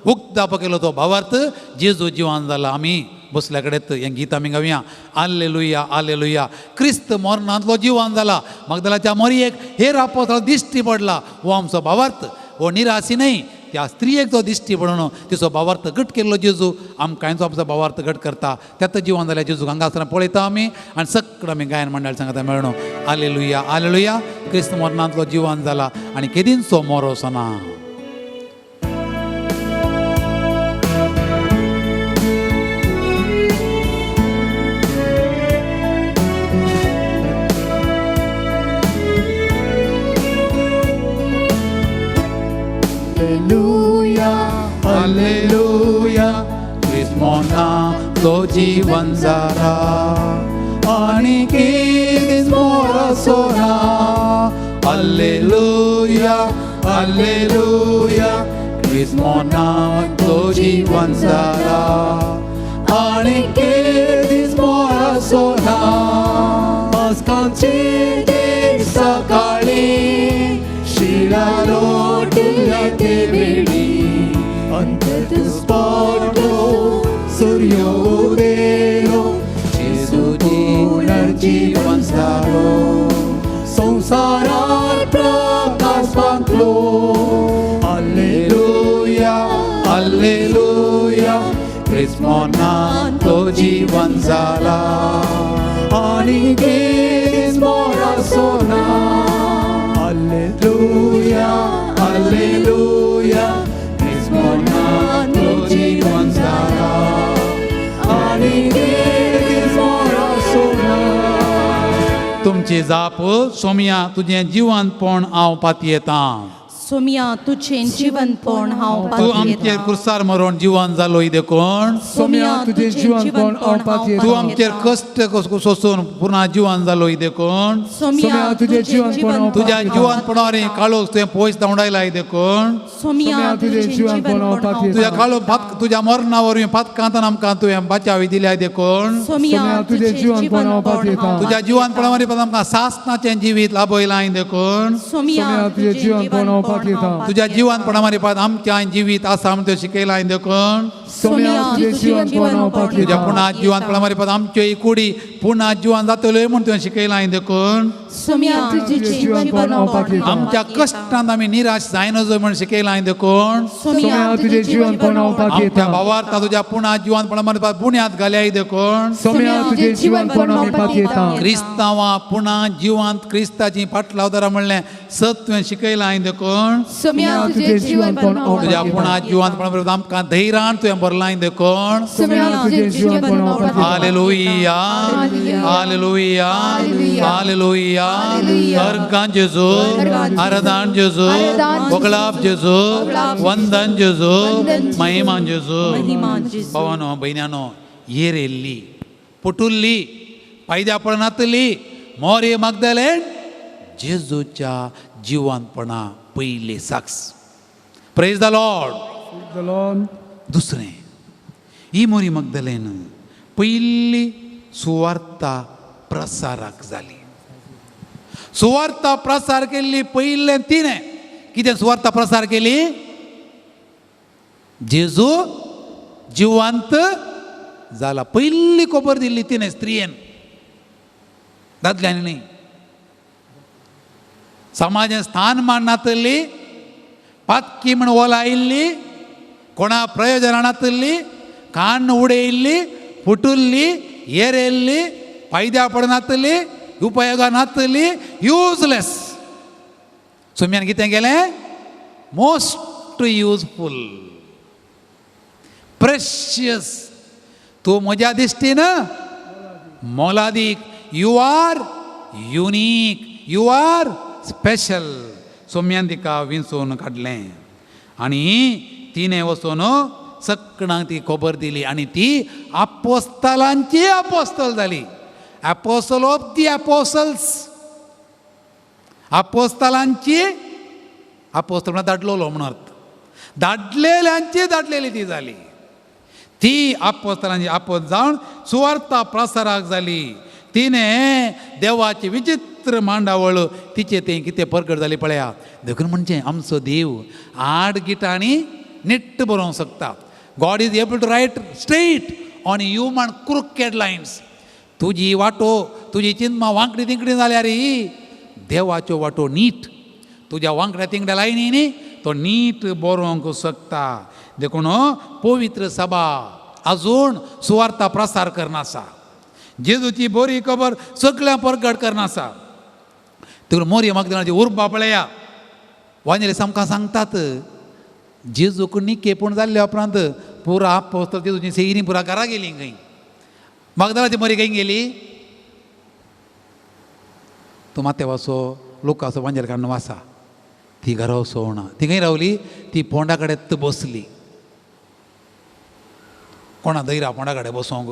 उक्ताप केलो तो भावार्थ जेजू जिवान जाला. आमी बसल्या कडेन हें गीत आमी गावया, आलेलुया आलेलुया, क्रिस्त मरणांतलो जिवान जाला, मागदलाच्या मोरयेक हेर आपोसळ दिश्टी पडला. हो आमचो भावार्थ. हो निराशी न्हय, त्या स्त्रियेक तो दिश्टी पडून तिचो भावार्थ घट केल्लो जेजू आमकां आमचो भावार्थ घट करता. त्यात जिवन जाल्यार जेजू हांगासर पळयता आमी आनी सगळं आमी गायन मंडळ सांगता मेळून, आलेलुया आलेलुया, क्रिस्त मरणांतलो जिवन जाला आनी केदींचो मोरो वचना. Alleluia, alleluia, क्रिस्त मरणांतलो जिवन जाला आनी केदींच मोर वचना. आलेलुया आलेलुया, क्रिस्त मरणांतलो जिवन जाला आनी केदींच मोर वचना. पास्कांचे दीस सकाळी शिळा लोटिल्ल्या ते वेळी अंतर्दुस पडलो सूर्य उदेलो, जेजू पुनर्जीवन जालो, संवसारार प्रकाश फांकलो. आलेलुया आलेलुया, क्रिस्त मरणांतलो जीवन जाला आनी केदींच मोर वचना. आलेलुया आलेलुया, क्रिस्त मरणांतलो जीवन जाला आनी केदींच मोर वचना. तुमची जाप सोमया तुजें जिवनपण हांव पातयेतां. सोमया तुजें जिवनपण हांव तूं आमचेर पातयेतां. कुर्सार मरोण जिवन जालो देखून, सोमया तुजें जिवनपण हांव तूं आमचेर पातयेतां. कश्ट सोसून पुन्हा जिवन जालो देखून, सोमया तुजें जिवनपण तुज्या जिवनपणावर काळोख तुवें पयस धांवडायला देखून, सोमया तुजें जिवनपण हांव तुज्या काळो भात तुज्या मरणा वरवीं पातकांतान आमकां तुवें बाचावी दिल्या देखून, सोमया तुजें जिवनपण हांव तुज्या जिवनपणा वरवीं आमकां सासनाचें जिवीत लाभयलां देखून, सोमया तुजें जिवनपण हांव तुज्या जिवनपणा मारिफात आमच्या जिवीत आसा म्हण तुवें शिकयलां देखून, सोमया तुजें जिवनपण हांव तुज्या पुन्हा जिवनपणा मारिफात आमच्यो ही कुडी पुन्हा जिवन जातल्यो म्हूण तुवें शिकयलां देखून, सोमया तुजें जिवनपण हांव आमच्या कश्टांत आमी निराश जायना म्हूण शिकयलां देखून, सोमया तुजें जिवनपण हांव आमच्या भावार्था तुज्या पुन्हा जिवनपणा मारिफात बुन्याद घाल्याय देखून, सोमया तुजें जिवनपण हांव क्रिस्तांवा पुन्हा जिवांत क्रिस्ताची फाटलावदारा म्हणलें सत तुवें शिकयलां देखून, सोमया तुजें जिवनपण हांव तुज्या पुन्हा जिवनपणा मारिफात आमकां धैर्यान तुवें भरलां देखून. सोमया तुजें जिवनपण हांव हालेलुया हालेलुया हालेलुया. अर्गान जेजू, आराधन जेजू, वगळाप जेजू, वंदन जेजू, महिमा जेजू. भावानो भयण्यानो, येरेल्ली पुटुल्ली पायद्या पडनातली मोरे मागदलेन जेजूच्या जिवनपणा पयली साक्ष. Praise the Lord. दुसरें, ही मोरी मगदलेन पयली सुवार्ता प्रसाराक जाली. सुवार्ता प्रसार केल्ली पयलें तिणें. कितें सुवार्ता प्रसार केली? जेजू जिवंत जाला पयली खबर दिल्ली तिणें स्त्रियेन, दादल्यांनी न्ही. समाजान स्थान मान नातल्ली, पातकी म्हण ओलायिल्ली, कोणा प्रयोजनां नातल्ली, कान्न उडयिल्ली, फुटुल्ली, येरेल्ली, फायद्या पडनातली, उपयोगा नातली, युजलेस. सोम्यान कितें केलें? Most useful, precious. तूं म्हज्या दिश्टीन मोलादीक. You are unique, you are special. सोम्यान तिका विंचून काडलें आनी तिणें वचून सगळ्यांक ती खबर दिली आनी ती आपोस्तलांची आपोस्तल जाली. Apostle of the apostles. आपोस्तलांची आपोस्तल म्हळ्यार धाडलेलो म्हणून अर्थ. धाडलेल्यांची धाडलेली ती जाली. ती आपोस्तलांची आपोस्त जावन सुवार्ता प्रसाराक जाली. तिणें देवाची विचित्र मांडावळ तिचें तें कितें परगट जाली पळया. देखून म्हणजे आमचो देव आड गिटांनी निट्ट बरोवंक शकता. God is able to write straight on human crooked lines. तुजी वाटो, तुजी चिंतमा वांकडी तिंकडी जाल्यार देवाच्यो वाटो नीट. तुज्या वांकड्या तिंकड्या लायनी तो नीट बरोवंक शकता. देखून पवित्र सभा अजून सुवार्ता प्रसार करना आसा. जेजूची बरी खबर सगळ्यांक परगट करना आसा. देखून मोरये मागदनाची उर्बा पळया. वांजेली आमकां सांगतात, जेजूक निकेपण जाल्ल्या उपरांत पुरा आपोस्तल जेजूची सेयरी पुरा घरा गेली. खंय मागदलाची मरी खंय गेली? तूं मातेवाचो लोकाचो वांजेल काडून वासा. ती घरा वचोना. ती खंय रावली? ती पोंडा कडेन बसली. कोणा दैरा फोंडा कडेन बसोंक?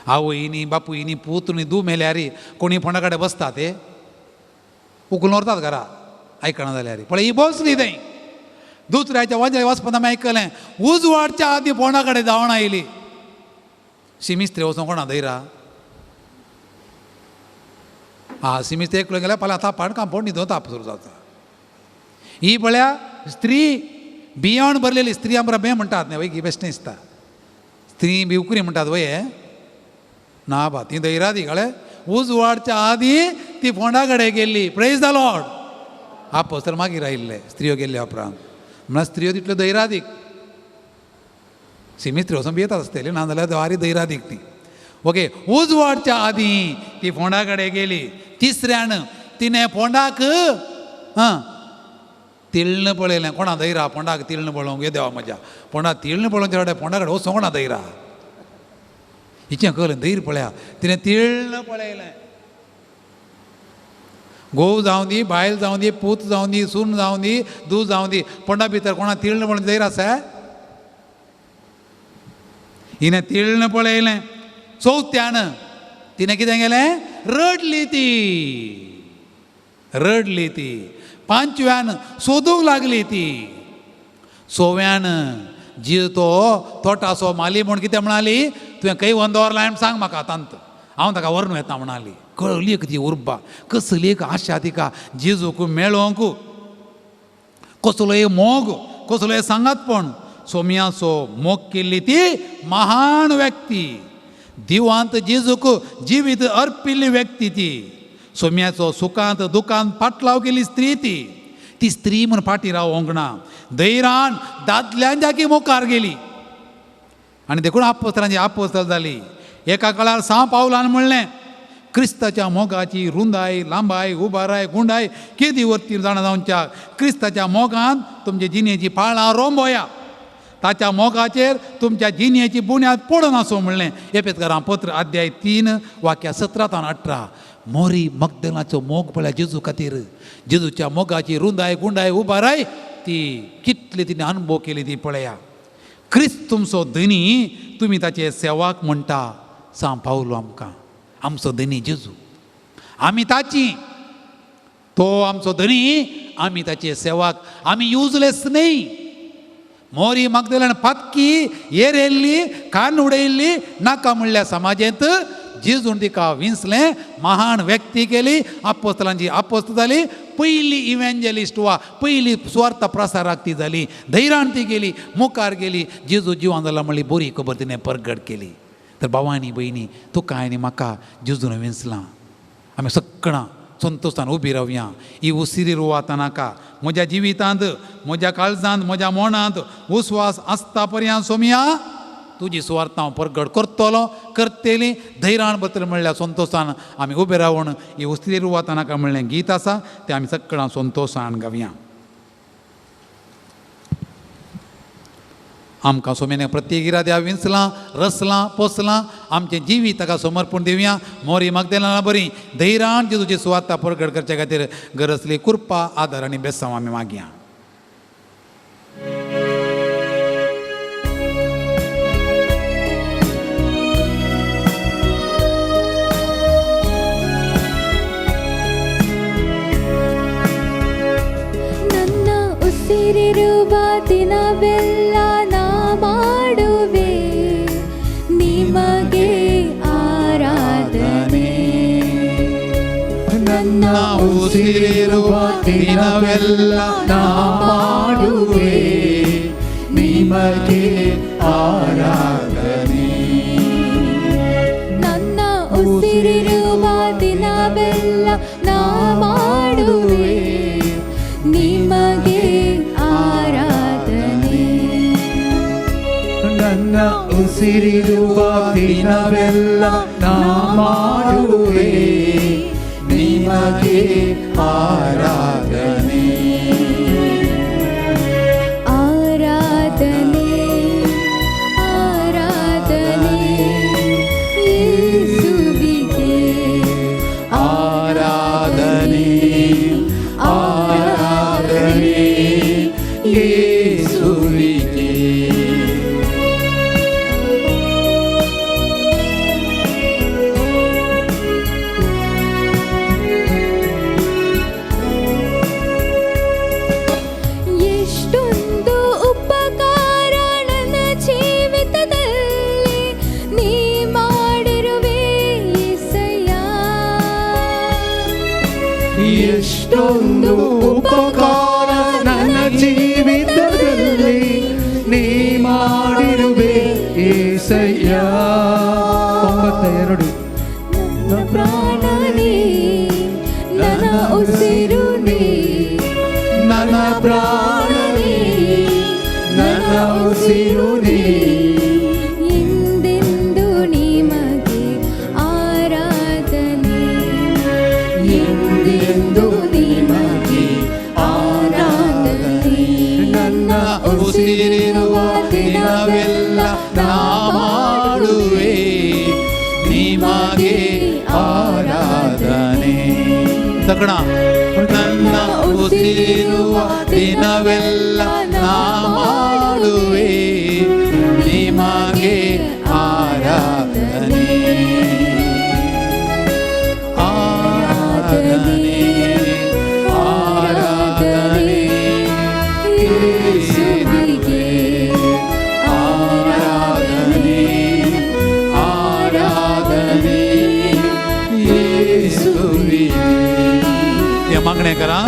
आवय न्ही, बापूय न्ही, पूत न्ही, दू मेल्यार कोणी फोंडा कडेन बसता? ते उखलून व्हरतात घरा आयकना जाल्यार. पळय ही बसली थंय. दुसऱ्याच्या वांजेल वचपाक आमी आयकलें, उजवाडच्या आदी फोंडा कडेन धांवण आयली. सिमिस्त्री वचोंक कोणा दैरा? हा, सिमिस्त्री एकलो गेल्यार फाल्यां तापान कांपाउंड न्हिदोन ताप सुरू जाता. ही पळया स्त्री, बियाण भरलेली स्त्री. आमकां बें म्हणटात न्ही वय, बेश्टें दिसता. स्त्री बी उकरी म्हणटात वय. ना बा, ती दैरा ती कळ्ळें. उजवाडच्या आदी ती फोंडा कडेन गेल्ली. Praise the Lord. आपोस्तर मागीर आयिल्ले स्त्रियो गेल्ल्या उपरांत. म्हळ्यार स्त्रियो तितल्यो दैरादीक. सिमिस्त्री वचून भियेतात आसतली, ना जाल्यार वारी दैरादीक ती. ओके, उजवाडच्या आदी ती फोंडा कडेन गेली. तिसऱ्यान तिणें फोंडाक हां तिळण पळयलें. कोणा दैरा फोंडाक तिळण पळोवंक? ये देवा म्हज्या, फोंडा तिळण पळोवंक कडेन फोंडा कडेन वचोंक कोणा दैरा? हिचें कळ्ळें धैर्य पळया. तिणें तिळण पळयलें. घोव जावं दी, बायल जावं दी, पूत जावं दी, सून जावं दी, दूद जावं दी, फोंडा भितर कोणा तिळण पळोवन धैर्य आसा? हिणें तिळण पळयलें. चवथ्यान तिणें कितें केलें? रडली ती, रडली ती. पांचव्यान सोदूंक लागली ती. सव्यान जी तो तोटाचो माली म्हूण कितें म्हणाली? तुवें खंय व्हरून दवरला म्हण सांग म्हाका आतांत, हांव ताका व्हरून येता म्हणाली. कळली एक ती उर्बा, कसली एक आशा तिका जेजूक मेळोवंक, कसलोय मोग, कसलोय सांगातपण. सोमयाचो मोग केल्ली ती महान व्यक्ती, दिवांत जेजूक जिवीत अर्पिल्ली व्यक्ती ती, सोम्याचो सुखांत दुखांत फाटलाव केली स्त्री ती. ती स्त्री म्हूण फाटीं रावोंक ना, धैरान दादल्यांच्या की मुखार गेली आनी देखून आपोस्तलांची आपोस्तल जाली. एका काळार सांव पावलान म्हणलें, क्रिस्ताच्या मोगाची रुंदाय, लांबाय, उबाराय, गुंडाय केदी वरती जाणा जावच्या. क्रिस्ताच्या मोगान तुमचे जिणेची पाळां रोंबोया, ताच्या मोगाचेर तुमच्या जिणेची बुन्याद पडून आसूं म्हणलें. एपेतकारां पत्र अध्याय 3 वाक्या 17 18. मोरी मगदलाचो मोग पळया जेजू खातीर. जेजूच्या मोगाची रुंदाय, गुंडाय, उबाराय ती कितली तिणें अनुभव केली ती पळया. क्रिस्त तुमचो धनी, तुमी ताचे सेवाक म्हणटा सांव पावलो आमकां. आमचो धनी जेजू, आमी ताची. तो आमचो धनी, आमी ताचे सेवाक. आमी युजलेस न्ही. मोरी मागदल्यान पातकी, येरेल्ली, कान उडयल्ली, नाका म्हणल्या समाजेंत जेजून तिका विंचलें, महान व्यक्ती केली, आपोस्तलांची आपोस्त जाली, पयली इव्हेंजलिस्ट वा पयली सुवार्थ प्रसाराक ती जाली. धैर्यान ती गेली, मुखार गेली. जेजू जिवन जाला म्हणली बरी खबर तिणें परगट केली. तर भावांनी भयणी, तुका आनी म्हाका जेजून विंचलां. आमी सगळां संतोशान उबी रावया. ही उसिरी रुवाता नाका. म्हज्या जिवितांत, म्हज्या काळजांत, म्हज्या मनांत उस्वास आसता पर्यंत सोमया तुजी सुवार्थ हांव परगट करतलो, करतली, धैर्यान बतले म्हणल्यार संतोशान आमी उबे रावन ही उसरी रुवाता नाका म्हणलें गीत आसा, तें आमी सगळां संतोशान गावया. आमकां सोम्याने प्रत्येक इराद्या विंचलां, रसलां, पोसलां. आमचें जिवीत ताका समर्पण दिवया. मोरी मागदेला बरी धैर्यान जेजूची सुवार्ता परगट करचे खातीर गरजली कृपा, आदार आनी बेसांव आमी मागया. ನನ್ನ ಉಸಿರಿರುವ ದಿನವೆಲ್ಲ ನಾ ಮಾಡುವೆ ನಿಮಗೆ ಆರಾಧನೆ. ನನ್ನ ಉಸಿರಿರುವ ದಿನವೆಲ್ಲ ನಾ ಮಾಡುವೆ ನಿಮಗೆ ಆರಾಧನೆ. ನನ್ನ ಉಸಿರಿರುವ ದಿನವೆಲ್ಲ ನಾ ಮಾಡುವೆ ನಿಮಗೆ ಆರಾಧನೆ. ನನ್ನ ಉಸಿರಿರುವ ದಿನವೆಲ್ಲ ನಾ ಮಾಡುವೆ ನಿಮಗೆ ಆರಾಧನೆ. ಆರಾಧನೆ, ಆರಾಧನೆ ಯೇಸುವಿಗೆ. ಆರಾಧನೆ, ಆರಾಧನೆ ಯೇಸುವಿಗೆ. ಎಷ್ಟೊಂದು ಉಪಕಾರ ನನ್ನ ಜೀವಿತದಲ್ಲಿ ನೀ ಮಾಡಿರುವೆ ಯೇಸಯ್ಯ. ಎಷ್ಟೊಂದು ಉಪಕಾರ ನನ್ನ ಜೀವಿತದಲ್ಲಿ ನೀ ಮಾಡಿರುವೆ ಏಸಯ್ಯ. 92. ನನ್ನ ಪ್ರಾಣನೇ, ನನ್ನ ಉಸಿರು ನೀ. ನನ್ನ ಪ್ರಾಣನೇ, ನನ್ನ ಉಸಿರು ನೀ. ಎಂದೆಂದು ನಿಮಗೆ ಆರಾಧನೆ, ಎಂದೆಂದು ನಿಮಗೆ ಆರಾಧನೆ. ನನ್ನ ಉಸಿರಿರುವ ದಿನವೆಲ್ಲ ನಾ ಮಾಡುವೆ ನಿಮಗೆ ಆರಾಧನೆ. ತಕಣ. ನನ್ನ ಉಸಿರಿರುವ ದಿನವೆಲ್ಲ ನಾ ಮಾಡುವೆ ನಿಮಗೆ ಆರಾಧನೆ. ಆರಾಧನೆ, ಆರಾಧನೆ ಯೇಸುವಿಗೆ. ಆರಾಧನೆ, ಆರಾಧನೆ येसुविगे. हे मागणें करा.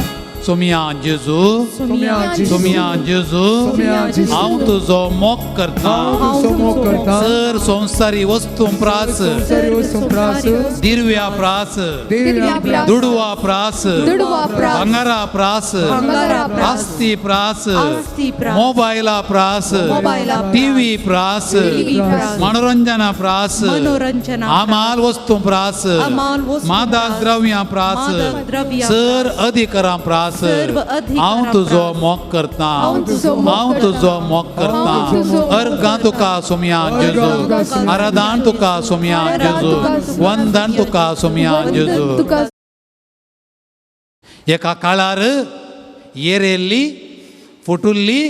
सोमिया जेजू, सोम्या जेजू, सोमिया जेजू, सोम्या जेजू, हांव तुजो मोग करता. हांव तुजो मोग करता. सर संवसारी वस्तू प्रास, संवसारी वस्तू प्रास, दिर्व्या प्रास, दिव्या प्रास, दुडवा प्रास, दुडवा प्रास, भांगरा प्रास, भांगरा प्रास, आस्ती प्रास, आस्ती प्रास, मोबायला प्रास, मोबायला प्रास, टीव्ही प्रास, टीव्ही प्रास, मनोरंजना प्रास, मनोरंजना अमाल वस्तू प्रास, अमाल वस्तू मादक प्रास, द्रव्यां प्रास, मादक द्रव्यां सर अधिकारां प्रास, सर्व अधिकारां हांव तुजो प्रास, मोग करता, हांव तुजो मोग हांव करता, तुजो मोग करता. हांव तुजो मोग अर्गां तुका सोमया जेजू, अर्गां तुका सोमया, आराधन तुका सोमया आराधन जेजू, तुका सोमया, वंदन तुका सोमया वंदन जेजू. तुका. एका काळार येरेल्ली, फुटुल्ली,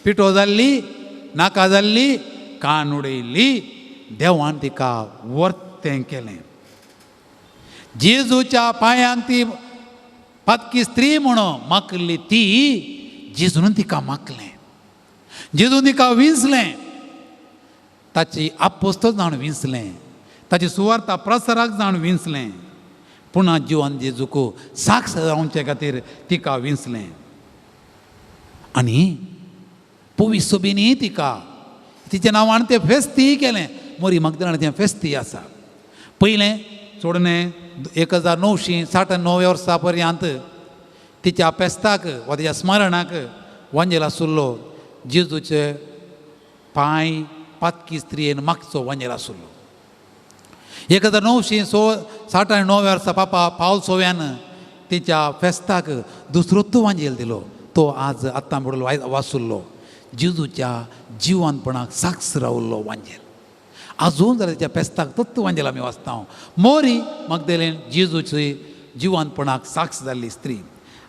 पिठो जाल्ली, नाका जाल्ली, कान उडयल्ली, देवान तिका वर्तें केलें. जेजूच्या पांयांक ती पातकी स्त्री म्हणून माकल्ली ती जेजून तिका माकलें, जेजून तिका विंचलें, ताची आपोस्तच जावन विंचलें, ताची सुवार्ता प्रसाराक जावन विंचलें, पुणा जिवन जेजूक साक्ष जावचे खातीर तिका विंचलें. आनी पवी सोबीनी तिका तिचें नांवान तें फेस्तीय केलें. मोरी मगदलान तें फेस्तीय आसा. पयलें चोडणें 1969 वर्सा पर्यंत तिच्या फेस्ताक वा तिच्या स्मरणाक वांजेल आसुल्लो. जेजूचे पांय पातकी स्त्रियेन मागचो वांजेल आसुल्लो. 1969 वर्सा पापा पावल सोव्यान तिच्या फेस्ताक दुसरोच वांजेल दिलो. तो आज आत्तां बुडलो वासुल्लो. जेजूच्या जिवानपणाक साक्ष रावल्लो वांजेल. आजून जाल्यार तेच्या फेस्ताक तत्व वांजेल आमी वाचता. मोरी मगदेलेन जेजूची जिवानपणाक साक्ष जाल्ली स्त्री.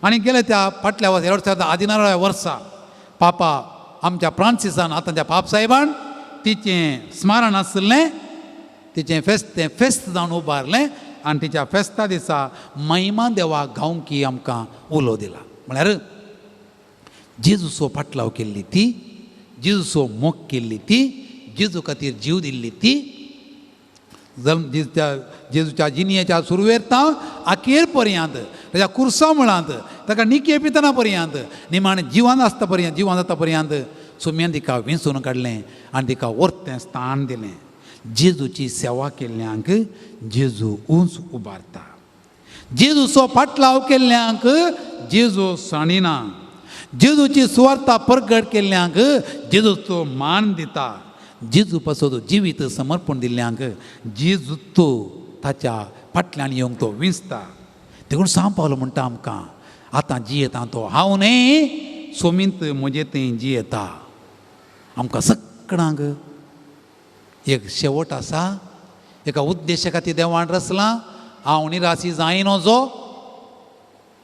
आनी गेले त्या फाटल्या वर्सा 2016 वर्सा पापा आमच्या फ्रांसिसान आतांच्या पाप साहेबान तिचें स्मारण आसलें, तिचें फेस्त तें फेस्त जावन उबारलें आनी तिच्या फेस्ता दिसा महिमा देवा गांवकी आमकां उलो दिला. म्हळ्यार जेजूचो फाटलाव केल्ली ती, जेजूचो मोग केल्ली ती, जेजू खातीर जीव दिल्ली ती, जल्म जेजूच्या जिणेच्या सुरवेर तावन अखेर पर्यंत ताच्या कुर्सा मुळांत ताका निके पितना पर्यंत निमाणें जिवान आसता पर्यंत जिवान जाता पर्यंत सुम्यान तिका विंचून काडलें आनी तिका वर्तें स्थान दिलें. जेजूची सेवा केल्ल्यांक जेजू उंच उबारता. जेजूचो फाटलाव केल्ल्यांक जेजू सांडिना. जेजूची सुवार्ता परगट केल्ल्यांक जेजूचो मान दिता. जेजू पासत जिवीत समर्पण दिल्ल्यांक जेजू तो ताच्या फाटल्यान येवंक तो विंचता. देखून सांव पावलो म्हणटा आमकां आतां जियेता तो हांव न्हय सोमींत म्हजे थंय जियेता. आमकां सगळ्यांक एक शेवट आसा, एका उद्देशा खातीर देवान रचलां. हांव निराशी जायनो जो,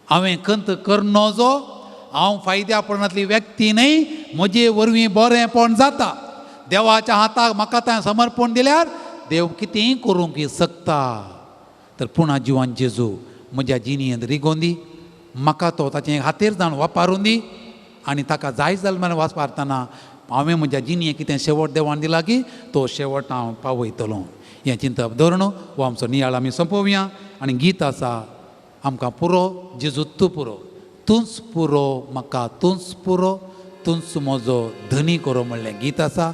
हांवें खंत करनो जो, हांव फायद्या पडनातली व्यक्ती न्हय, म्हजे वरवीं बरेंपण जाता. देवाच्या हाताक म्हाका तें समर्पण दिल्यार देव कितेंय करूंक शकता. तर पुणा जिवान जेजू म्हज्या जिणेंत रिगोवन दी, म्हाका तो ताचें हातेर जावन वापरून दी आनी ताका जाय जाल्यार म्हण वापरतना हांवें म्हज्या जिणें कितें शेवट देवान दिला की तो शेवट हांव पावयतलो. हें चिंतप धरून हो आमचो नियाळ आमी सोंपोवया. आनी गीत आसा आमकां पुरो जेजू तूं पुरो, तूंच पुरो म्हाका, तूंच पुरो, तूंच म्हजो धनी करो म्हणलें गीत आसा.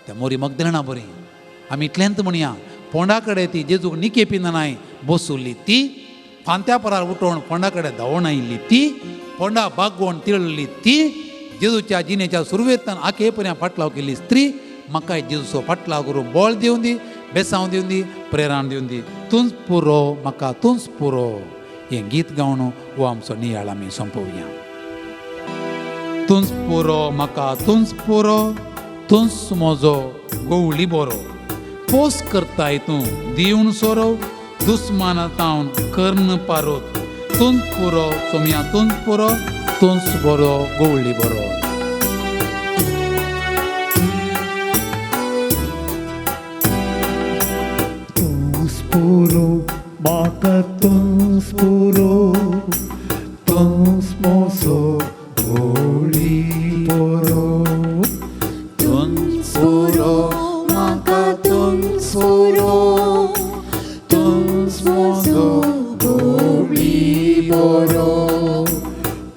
त्या मोरी मगदळणा बरी आमी इतलेंच म्हणया, फोंडा कडेन ती जेजूक निके पिंदनाय बसुल्ली ती, फांत्या परार उठोवन फोंडा कडेन धांवण आयिल्ली ती, फोंडा बागोवन तिळिल्ली ती, जेजूच्या जिणेच्या सुरवेंतल्यान आखे पर्यंत फाटलाव केल्ली स्त्री म्हाकाय जेजूचो फाटलाव करून बळ दिवन दी, बेसांव दिवन दी, प्रेरण दिवन दी. तूंच पुरो म्हाका, तूंच पुरो हें गीत गावन हो आमचो नियाळ आमी सोंपोवया. तूंच पुरो म्हाका, तूंच पुरो, तूंच म्हजो गोवळी बरो, पोस करताय तूं दिवन सोरो, दुस्माना तावन कर्ण पारोत, तूंच पुरो सोमया, तूंच पुरो, तूंच बरो गोवळी बरो. तूंच पुरो म्हाका, तूंच पुरो, तूंच म्हजो गोवळी बरो. तूंच पुरो म्हाका, तूंच पुरो, तूंच म्हजो गोवळी बरो.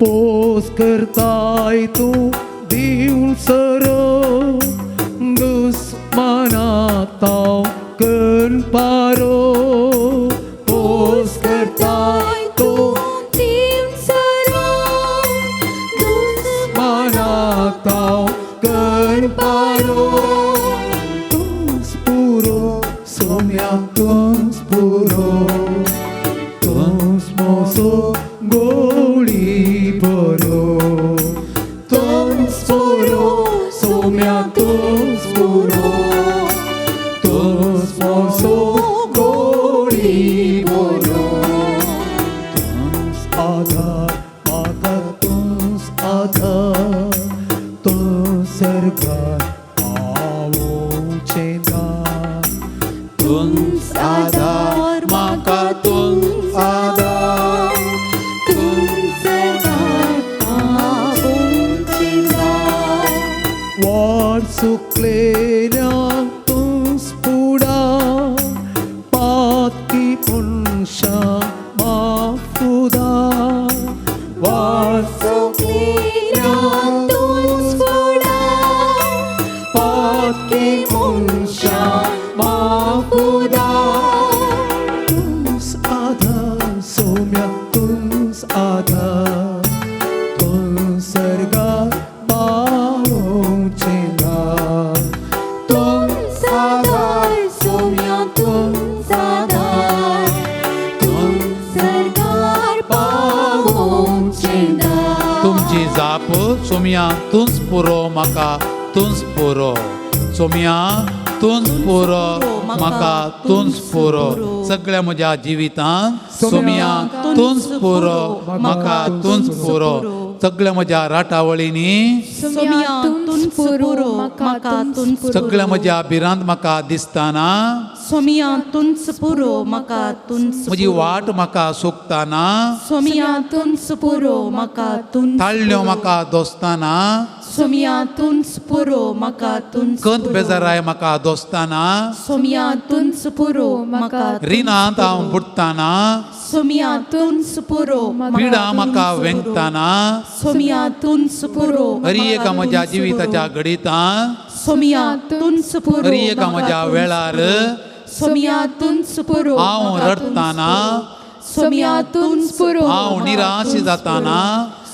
पोस करताय तूं दिवन सरो, दुस्माना ताव कन्न पारो. पोस करताय तूं दिवन सरो, दुस्माना ताव कन्न पारो. तूंच पुरो सोम्या, तूंच पुरो, तूंच म्हजो गोवळी बरो. तूंच पुरो सोम्या, तूंच पुरो, तूंच म्हजो गोवळी बरो. तूंच आधार म्हाका, तूंच आधार, तूंच सरकार पावोवचें दार. तूंच आधार म्हाका, तूंच आधार, तूंच सरकार पावोवचें दार. वाट चुकलेल्यांक तूंच फुडा, पातकी मनशांक माफुदा. वाट चुकलेल्यांक तूंच फुडा, पातकी मनशांक माफुदा. तूंच आधार सोम्या, तूंच आधार, तूंच सर्गार पावोवचें दार. तूंच आधार सोम्या, तूंच आधार, तूंच सरकार पावोवचें दार. तुमची जाप सोमया तूंच पुरो म्हाका तूंच पुरो सोमया तूंच पुरो म्हाका तूंच पुरो सगळ्या म्हज्या जिवितांत सोमया तूंच पुरो म्हाका तूंच पुरो सगळ्या म्हज्या राटावळींनी सोमया तूंच पुरो म्हाका तूंच पुरो सगळ्या म्हज्या भिरांत म्हाका दिसताना सोमया तूंच पुरो म्हाका तूंच म्हजी वाट म्हाका सोंपताना सोमया तूंच पुरो म्हाका तूंच ताळ्यो म्हाका दोस्ताना सोमया तूंच पुरो म्हाका तूंच कंत बेजाराय म्हाका दोस्ताना सोमया तूंच पुरो म्हाका रिणांत हांव बुडटाना सोमया तूंच पुरो पिडा म्हाका वेंगताना सोमया तूंच पुरो हरी एका म्हज्या जिविताच्या घडितां सोमया तूंच पुरो हरी एका म्हज्या वेळार सोमया तूंच पुरो हांव रडटाना सोमया तूंच पुरो हांव निराश जाताना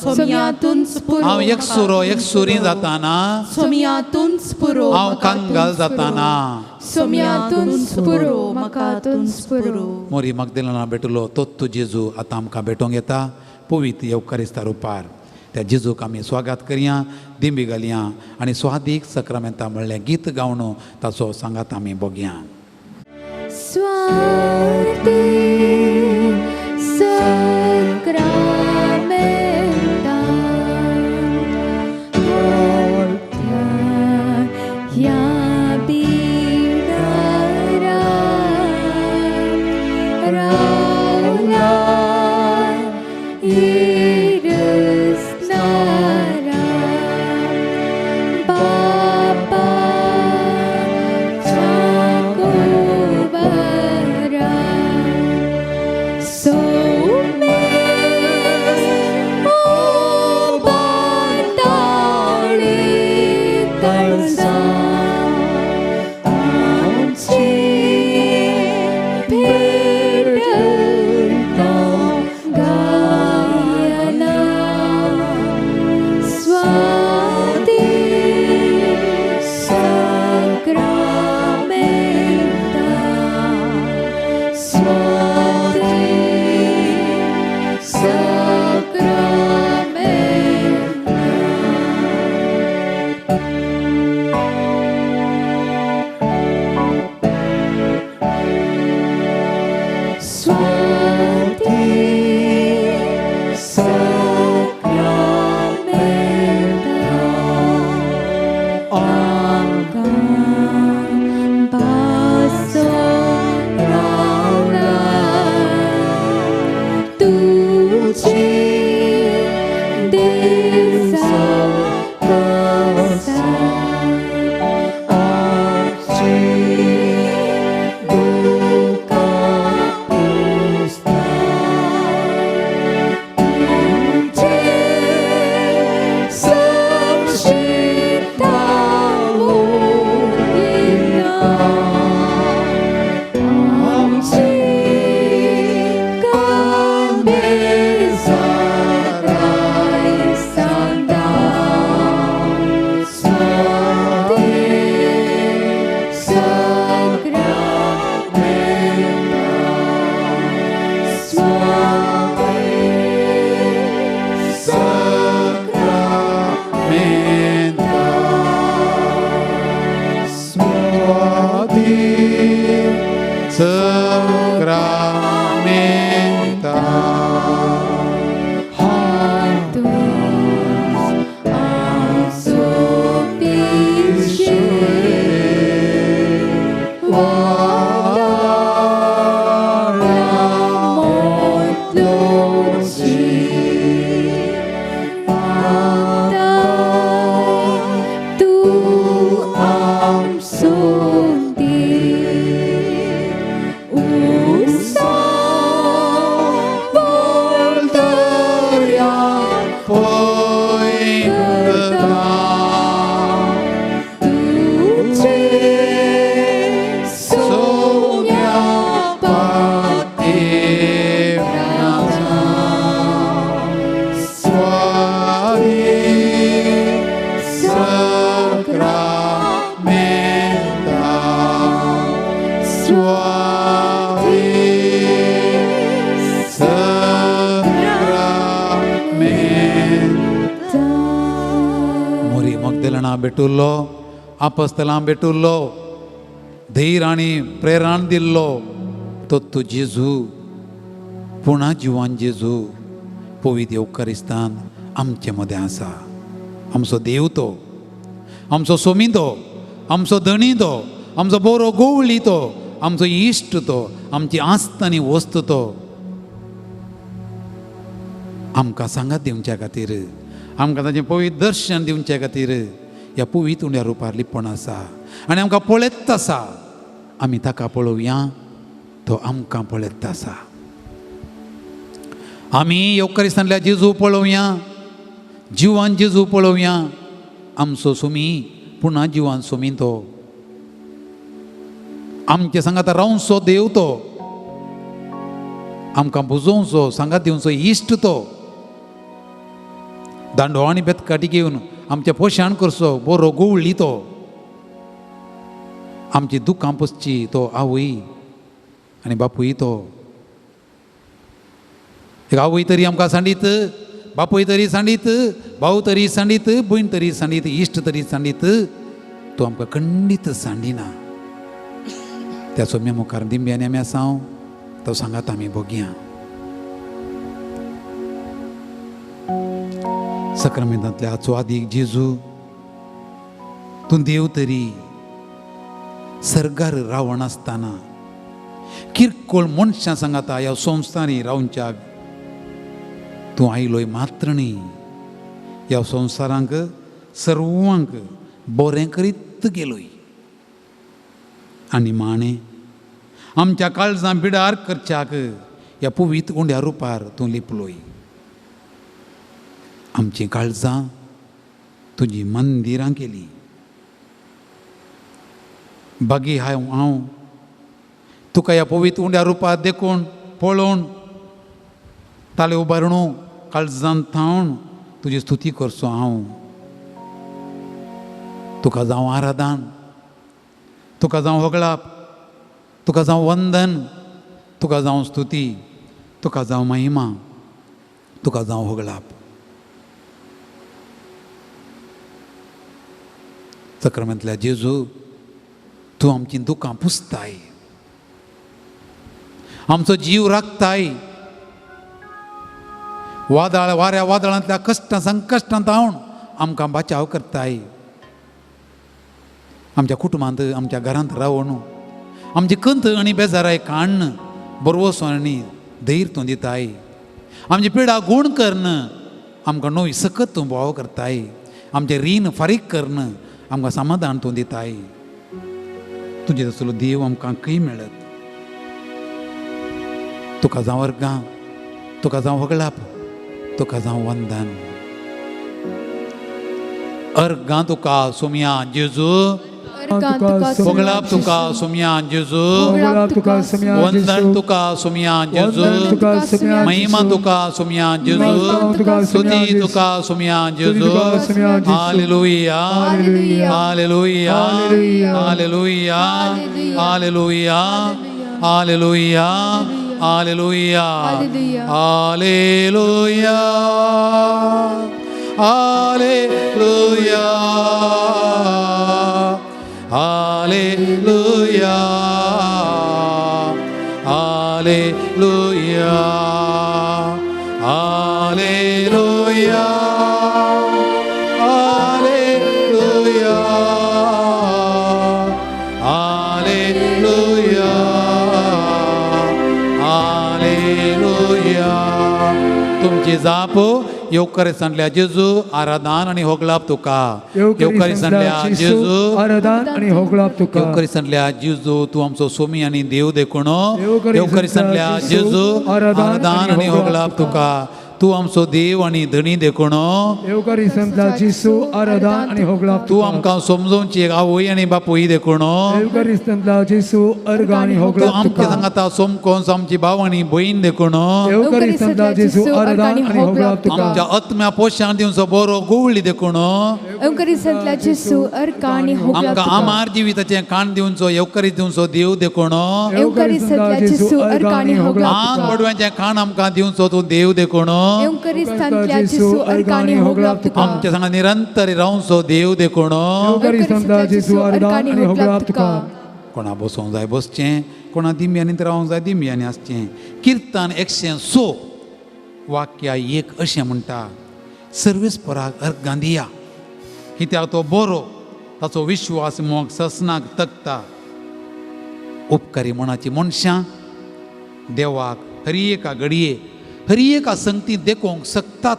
सोमया तूंच पुरो हांव एकसुरो एकसुरी जाताना सोमया तूंच पुरो हांव कंगाल जाताना सोमया तूंच पुरो म्हाका तूंच पुरो मोरी मगदेलाना भेटलो तोत्तू जेजू आतां आमकां भेटोवंक येता पवित्र येवकारिस्ता रुपार त्या जेजूक आमी स्वागत करया दिंबी घालया आनी स्वादीक सक्रामेंता म्हणलें गीत गावन ताचो सांगात आमी बघया. स्वाती सक्रामेंता ह्या बिडारा रावला इरसनारा बापा चाकोबरा सोमे उबाताळे तळसा आमची भेटता गायना स्वाती सक्रामेंता स्वाती सक्रामेंता. स्वाती सक्रामेंता आमकां पासो रावला तुजी दिसा कसा आमची दुकां पुसता तुझे समशितावो येता आमची काबेजाराय सांदा स्वाती सक्रामेंता स्वाती सक्रामेंता स्वाती सक्रामेंता तूंच आमचो तूं आमचो दर्या पळयता तुझे सोम्या पातेव्याचा स्वारी सक्रामेंता स्वारी सक्रामेंता. भेटुल्लो, आपस्तलां भेटुल्लो, धैर आनी प्रेरण दिल्लो तो तूं जेजू, पुणा जिवान जेजू पवित्र येवकारिस्तान आमचे मदें आसा. आमचो देव तो, आमचो सोमी तो, आमचो धणी तो, आमचो बरो गोवळी तो, आमचो इश्ट तो, आमची आस्त आनी वस्त तो. आमकां सांगात दिवच्या खातीर, आमकां ताचें पवित्र दर्शन दिवचे खातीर ह्या पवित्र उंड्या रुपार लिपण आसा आनी आमकां पळयत आसा. आमी ताका पळोवया, तो आमकां पळयत आसा. आमी येवकारिस्तांतल्या जेजू पळोवया, जिवान जेजू पळोवया. आमचो सुमी पुणा जिवान सुमी तो, आमचे सांगाता रावचो देव तो, आमकां बुजोवचो सांगात दिवचो इश्ट तो, दांडो आनी बेतकाटी घेवन आमचें पोशाण करचो बरो गोवळी तो, आमची दुकां पोसची तो आवय आनी बापूय तो. एक आवय तरी आमकां सांडीत, बापूय तरी सांडीत, भाव तरी सांडीत, भयण तरी सांडीत, इश्ट तरी सांडीत, तो आमकां खंडीत सांडिना. त्या सोम्या मुखार दिंब्यानी आमी आसा, तो सांगात आमी भोगया. सक्रामेंतांतल्या आचो जेजू, तूं देव तरी सर्गार रावण आसतना किरकोळ मनशां सांगाता ह्या संवसारी रावच्याक तूं आयलोय मात्र न्ही, ह्या संवसारांक सर्वांक बरें करीत गेलोय. आनी माणे आमच्या काळजां बिडार करच्याक ह्या पवित्र उंड्या रुपार तूं लिपलोय. आमचीं काळजां तुजी मंदिरां केली. बागी हांव हांव तुका ह्या पवित्र उंड्या रुपार देखून पळोवन ताले उबारणू काळजांत थावन तुजी स्तुती करचो हांव. तुका जावं आराधन, तुका जावं होगळाप, तुका जावं वंदन, तुका जावं स्तुती, तुका जावं महिमा, तुका जावं होगळाप. सक्रामेंतल्या जेजू, तूं आमचीं दुकां पुसताय, आमचो जीव राखताय. वादळ वाऱ्या वादळांतल्या कश्टां संकश्टांत धांवन आमकां बचाव करताय. आमच्या कुटुंबांत आमच्या घरांत रावन आमची कंत आनी बेजाराय काण्ण बरवसो आनी धैर्य तूं दिताय. आमची पिडा गूण करन आमकां नवी सकत तूं भाव करताय. आमचें रीण फारीक करन आमकां समाधान तूं दिताय. तुजे तसलो देव आमकां खंय मेळत? तुका जावं वर्गां, तुका जावं होगळाप, तुका जावं वंदन. अर्गां तुका सोमया जेजू, होगळाप तुका सोमया जेजू, वंदन तुका सोमया जेजू, महिमा तुका सोमया जेजू, स्तुती तुका सोमया जेजू. Hallelujah, hallelujah, hallelujah, hallelujah, hallelujah, hallelujah, hallelujah, hallelujah, hallelujah, hallelujah, hallelujah, hallelujah, hallelujah, hallelujah. तुमची जाप येवकार सांडल्या जेजू, आराधन आनी होगळाप तुका. येवकार सांडल्या जेजू, आराधन आनी होगळाप तुका. येवकार सांडल्या जेजू, तूं आमचो सोमी आनी देव देखून. येवकार सांडल्या जेजू, आराधन आनी होगळाप तुका. तूं आमचो देव आनी धणी देखून. येवकार संतला जेजू, आराधन आनी होगळाप. तूं आमकां समजोवची एक आवय आनी बापूय देखून. येवकार संतला जेजू, अर्ग आनी तूं होगळाप आमच्या तुका. सांगाता सोमकोन्स आमची भाव आनी भयण देखून. येवकार संतला जेजू, आराधन आनी होगळाप तुका. आमच्या आत्म्या पोशाण दिवचो बरो गोवळी देखून. येवकार संतला जेजू, अर्ग आनी होगळाप आमकां तुका. आमार जिविताचें काण दिवचो येवकरीत दिवचो देव देखून. येवकार संतला जेजू, अर्ग आनी होगळाप आंग तुका. बडव्यांचें खाण आमकां दिवचो तूं देव देखून. येवकरिस्तांतल्या जेजू अर्गां आनी होगडाप तुका. आमच्या सांगा निरंतर रावचो देव देखून. येवकरिस्तांतल्या जेजू आराधन आनी होगडाप तुका. कोणा बसोंक जाय बसचें, कोणा दिमयांनी रावंक जाय दिमयांनी आसचें. किर्तन 106 वाक्या 1 अशें म्हणटा, सर्वेस्पराक अर्गां दिया, कित्याक तो बरो, ताचो विश्वास मोग ससनाक तगता. उपकारी मनाची मनशां देवाक हर एका घडये हर एका संगती देखोवंक शकतात.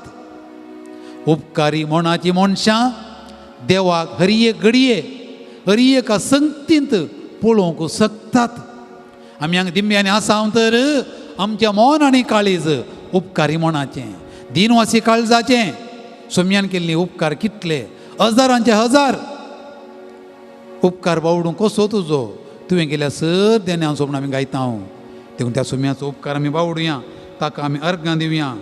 उपकारी मनाची मनशां देवाक हर एक घडये हर एका संगतींत पळोवंक शकतात. आमी हांगा दिमयांनी आसा तर आमचें मन आनी काळीज उपकारी मनाचें, दिनवासी काळजाचें. सोम्यान केल्ली उपकार कितले, हजारांचे हजार उपकार बावडूं कसो तुजो, तुवें केल्या सर देण्याचो म्हूण आमी गायता. हांव देखून त्या सोम्याचो उपकार आमी बावडुया, ताका आमी अर्गां दिवया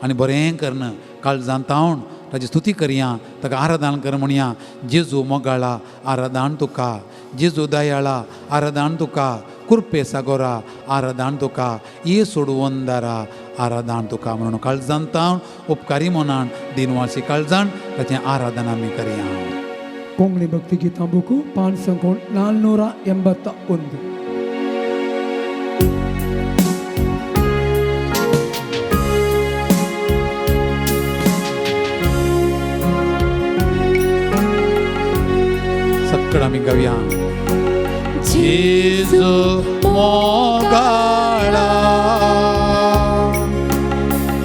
आनी बरें करन काळजान तावन ताची स्तुती करया, ताका आराधन कर म्हणया. जेजू मोगाळा आराधन तुका, जेजू दयाळा आराधन तुका, कुरपे सागोरा आराधन तुका, ये सोडवंदारा आराधन तुका म्हणून काळजान तावन उपकारी मनान दिनवासी काळजान ताचें आराधन आमी करया. कोंकणी भक्ती गीतां बुकू पान संकोण 481. सक्कड आमी गावया. जेजू मोगाळा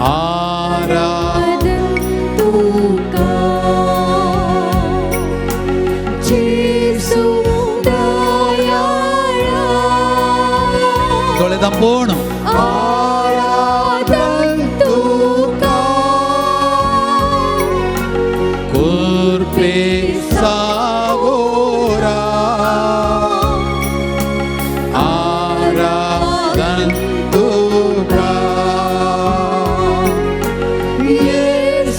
आराधन तुका, जेजू दयाळा दोळे दांपून आराधन तुका, कुरपे सागोरा आराधन तुका, ये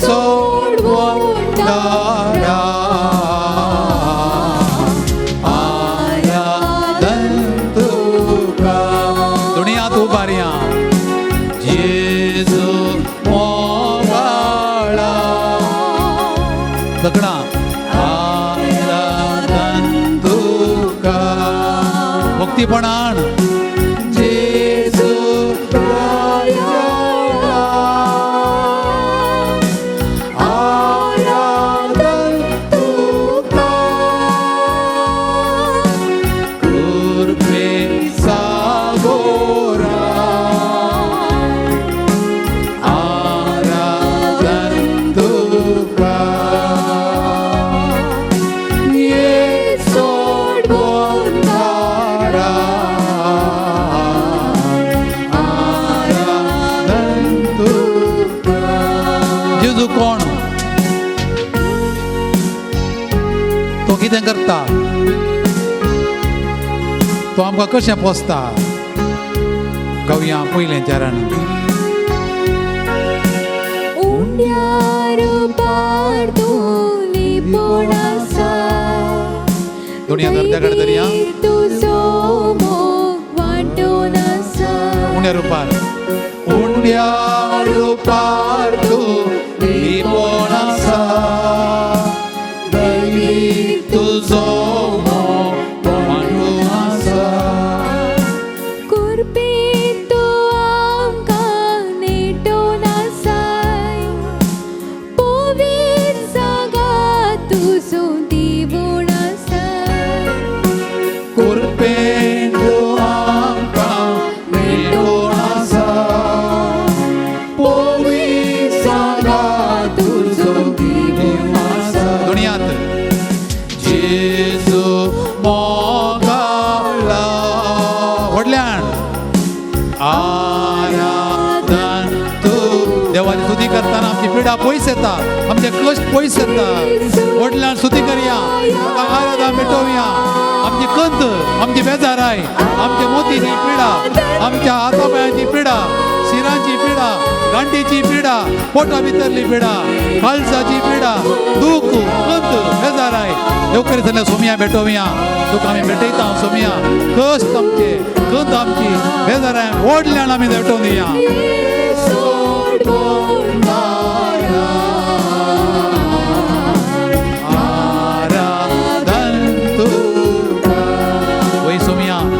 सोडवणारा आराधन तुका. दुनिया तूं बारया जेजू मोगाळा सगळा आराधन तुका, भक्तीपणान जेजू दयाळा आराधन तुका, कुरपे सागोरा आराधन तुका, ये सोडवणारा आराधन तुका. जेजू कोण, तो कितें करता, तो आमकां कशें पोसता, गावया पयलें चरण. उंड्यार पार तूं लिपोण आसा, दुनिया दर्जा कडेन धरया. तुजो मोग वांटून आसा. उंड्या रुपार, उंड्या रुपार तूं लिपोण आसा, दैवी तुजो मोग वांटून आसा. कुरपेन तूं आमकां नेटोवन आसाय, पवित्र जागा तुजो दिवून आसाय. कुरपेन तूं आमकां नेटोवन आसा, पवित्र जागा तुजो दिवून आसा. दुनियात जेजू मोगाळा व्हडल्यान आराधन तूं. देवाची स्तुती करतना आमची पिडा पयस येता, आमचे कश्ट पयस येता. व्हडल्यान स्तुती करया, ताका आराधना भेटोवया. आमची कंत, आमची बेजाराय, आमच्या मोतीची पिडा, आमच्या हातापायांची पिडा, शिरांची पिडा, गांठीची पिडा, पोटा भितरली पिडा, काळजाची पिडा, दूख, कंत, बेजाराय देवकरी जाल्यार सोमया भेटोवया. तुका आमी भेटयता सोमया. कश्ट आमचे, कंत आमची, बेजाराय व्हडल्यान आमी भेटोवन दिया. सोडवणारा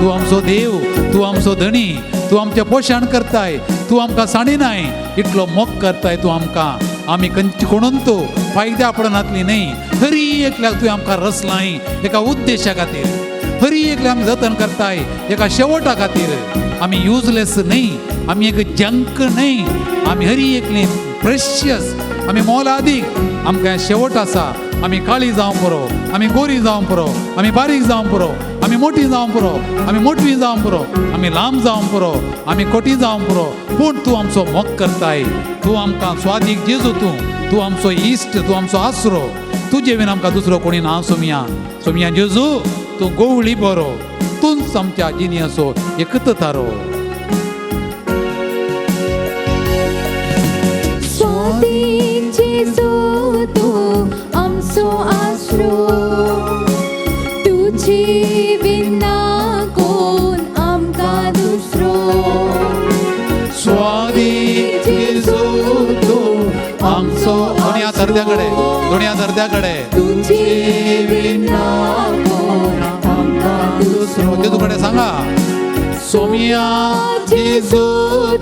तूं आमचो देव, तूं आमचो धणी, तूं आमचें पोशण करताय, तूं आमकां सांडिनाय, इतलो मोग करताय तूं आमकां. आमी खंयचे कोणून तूं फायद्या पडनातली न्हय, हरी एकल्याक तुवें आमकां रचलाय एका उद्देशा खातीर, हरी एकल्या आमी जतन करताय एका शेवटा खातीर. आमी युजलेस न्हय, आमी एक जंक न्हय, आमी हरी एकली प्रेशियस, आमी मोलादीक. आमकां शेवट आसा. आमी काळी जावं पुरो, आमी गोरी जावं पुरो, आमी बारीक जावं पुरो, आमी मोटी जावं पुरो, आमी मोटवी जावं पुरो, आमी लांब जावं पुरो, आमी कोटी जावं पुरो, पूण तूं आमचो मोग करताय. तूं आमकां स्वादीक जेजू, तूं तूं आमचो इश्ट, तूं आमचो आसरो. तुजे विन आमकां दुसरो कोणी ना सोमया. सोमया जेजू, तूं गोवळी बरो, तूंच आमच्या जिणेचो एकच तारो. स्वादीक जेजू तूं आमचो आसरो, तुजी विना कोण आमकां दुसरो. स्वादीक जेजू तूं आमचो. दोनया दर्द्या कडेन, दोनया दर्द्या कडेन तुजी विना कोण आमकां दुसरो. जेजू कडेन सांगा, सोमया जेजू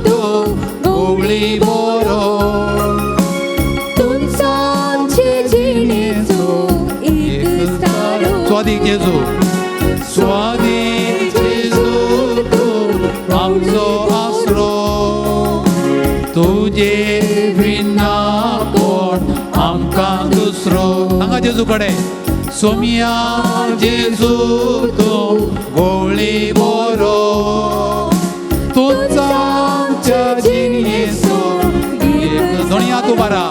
तूं गोवळी बरो, तूंच आमचे जिणेचो एक तारो. स्वादीक जेजू, स्वादीक जेजू तूं आमचो आसरो, तुजे विना कोण आमकां दुसरो. सांगा जेजू कडेन, सोमया जेजू तूं गोवळी बरो, तूंच आमच्या जिणेचो एक. दोनया तूं बारा.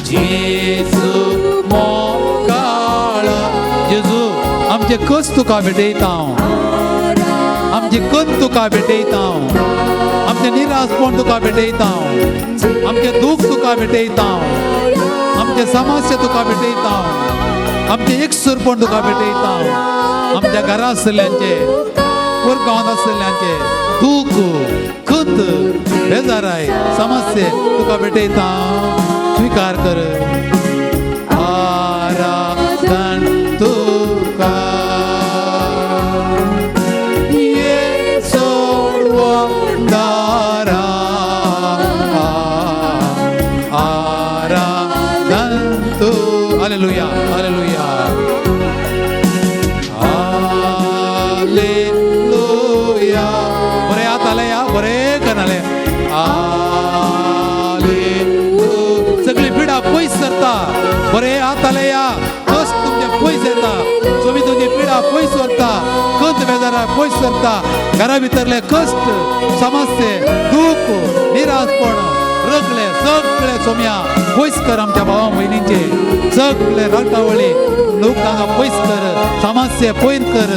जेजू मोगाळ जेजू, आमचे कस तुका भेटयता हांव, आमचे कन तुका भेटयता हांव, आमचें निराशपण तुका भेटयता हांव, आमचें दूख तुका भेटयता हांव, आमचें समस्या तुका भेटयता हांव, आमचें एकसूरपण तुका भेटयता हांव, आमच्या घरा आसलेल्यांचें, गांवांत आसलेल्यांचें दूख, खंत, बेजाराय, समस्या तुका भेटयता हांव. स्विकार कर. आराधन तुका ये सोडवणदारा, आराधन तू. हालेलुया, हालेलुया, हालेलुया. बरें आत आले या, बरें करनाले. हालेलुया. सगळी पिडा पयस सरता. बरें आत आले या, कश्ट तुमचे पयस येता. सोमी तुमची पिडा पयस व्हरता, खंत बेजारा पयस सरता. घरा भितरले कश्ट, समस्ये, दूख, निराशपण, रगले सगळे सोमया पयस कर. आमच्या भावा भयणींचे सगळे राटावळी लोक तांकां पयस कर, समस्या पयस कर,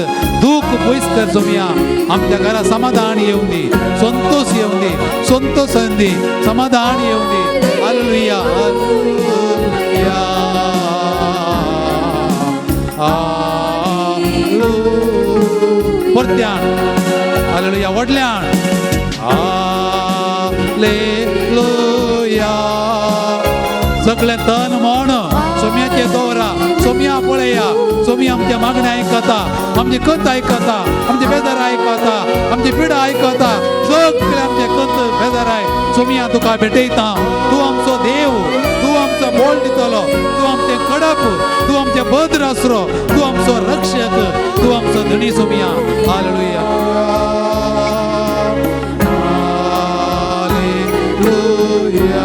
दूख पयस कर सोमया. आमच्या घरा समाधान येवं दी, संतोष येवं दी, संतोष येवं दी, समाधान येवं दी. हालेलुया, हालेलुया, हालेलुया. परत्यान हालेलुया, व्हडल्यान हालेलुया. सगळें तन मन सोम्याचे दवरा. सोम्या पळया, सोमी आमच्या मागण्या आयकता, आमची कथ आयकता, आमचे बेजार आयकता, आमची पिडा आयकता, सगळे आमचे कथ बेजाराय सोमिया तुका भेटयता. तूं आमचो देव, तूं आमचो बोल दितलो, तूं आमचें कडप, तूं आमचें भद्र आसरो, तूं आमचो रक्षक, तूं आमचो धणी सोमिया. हालेलुया, हालेलुया.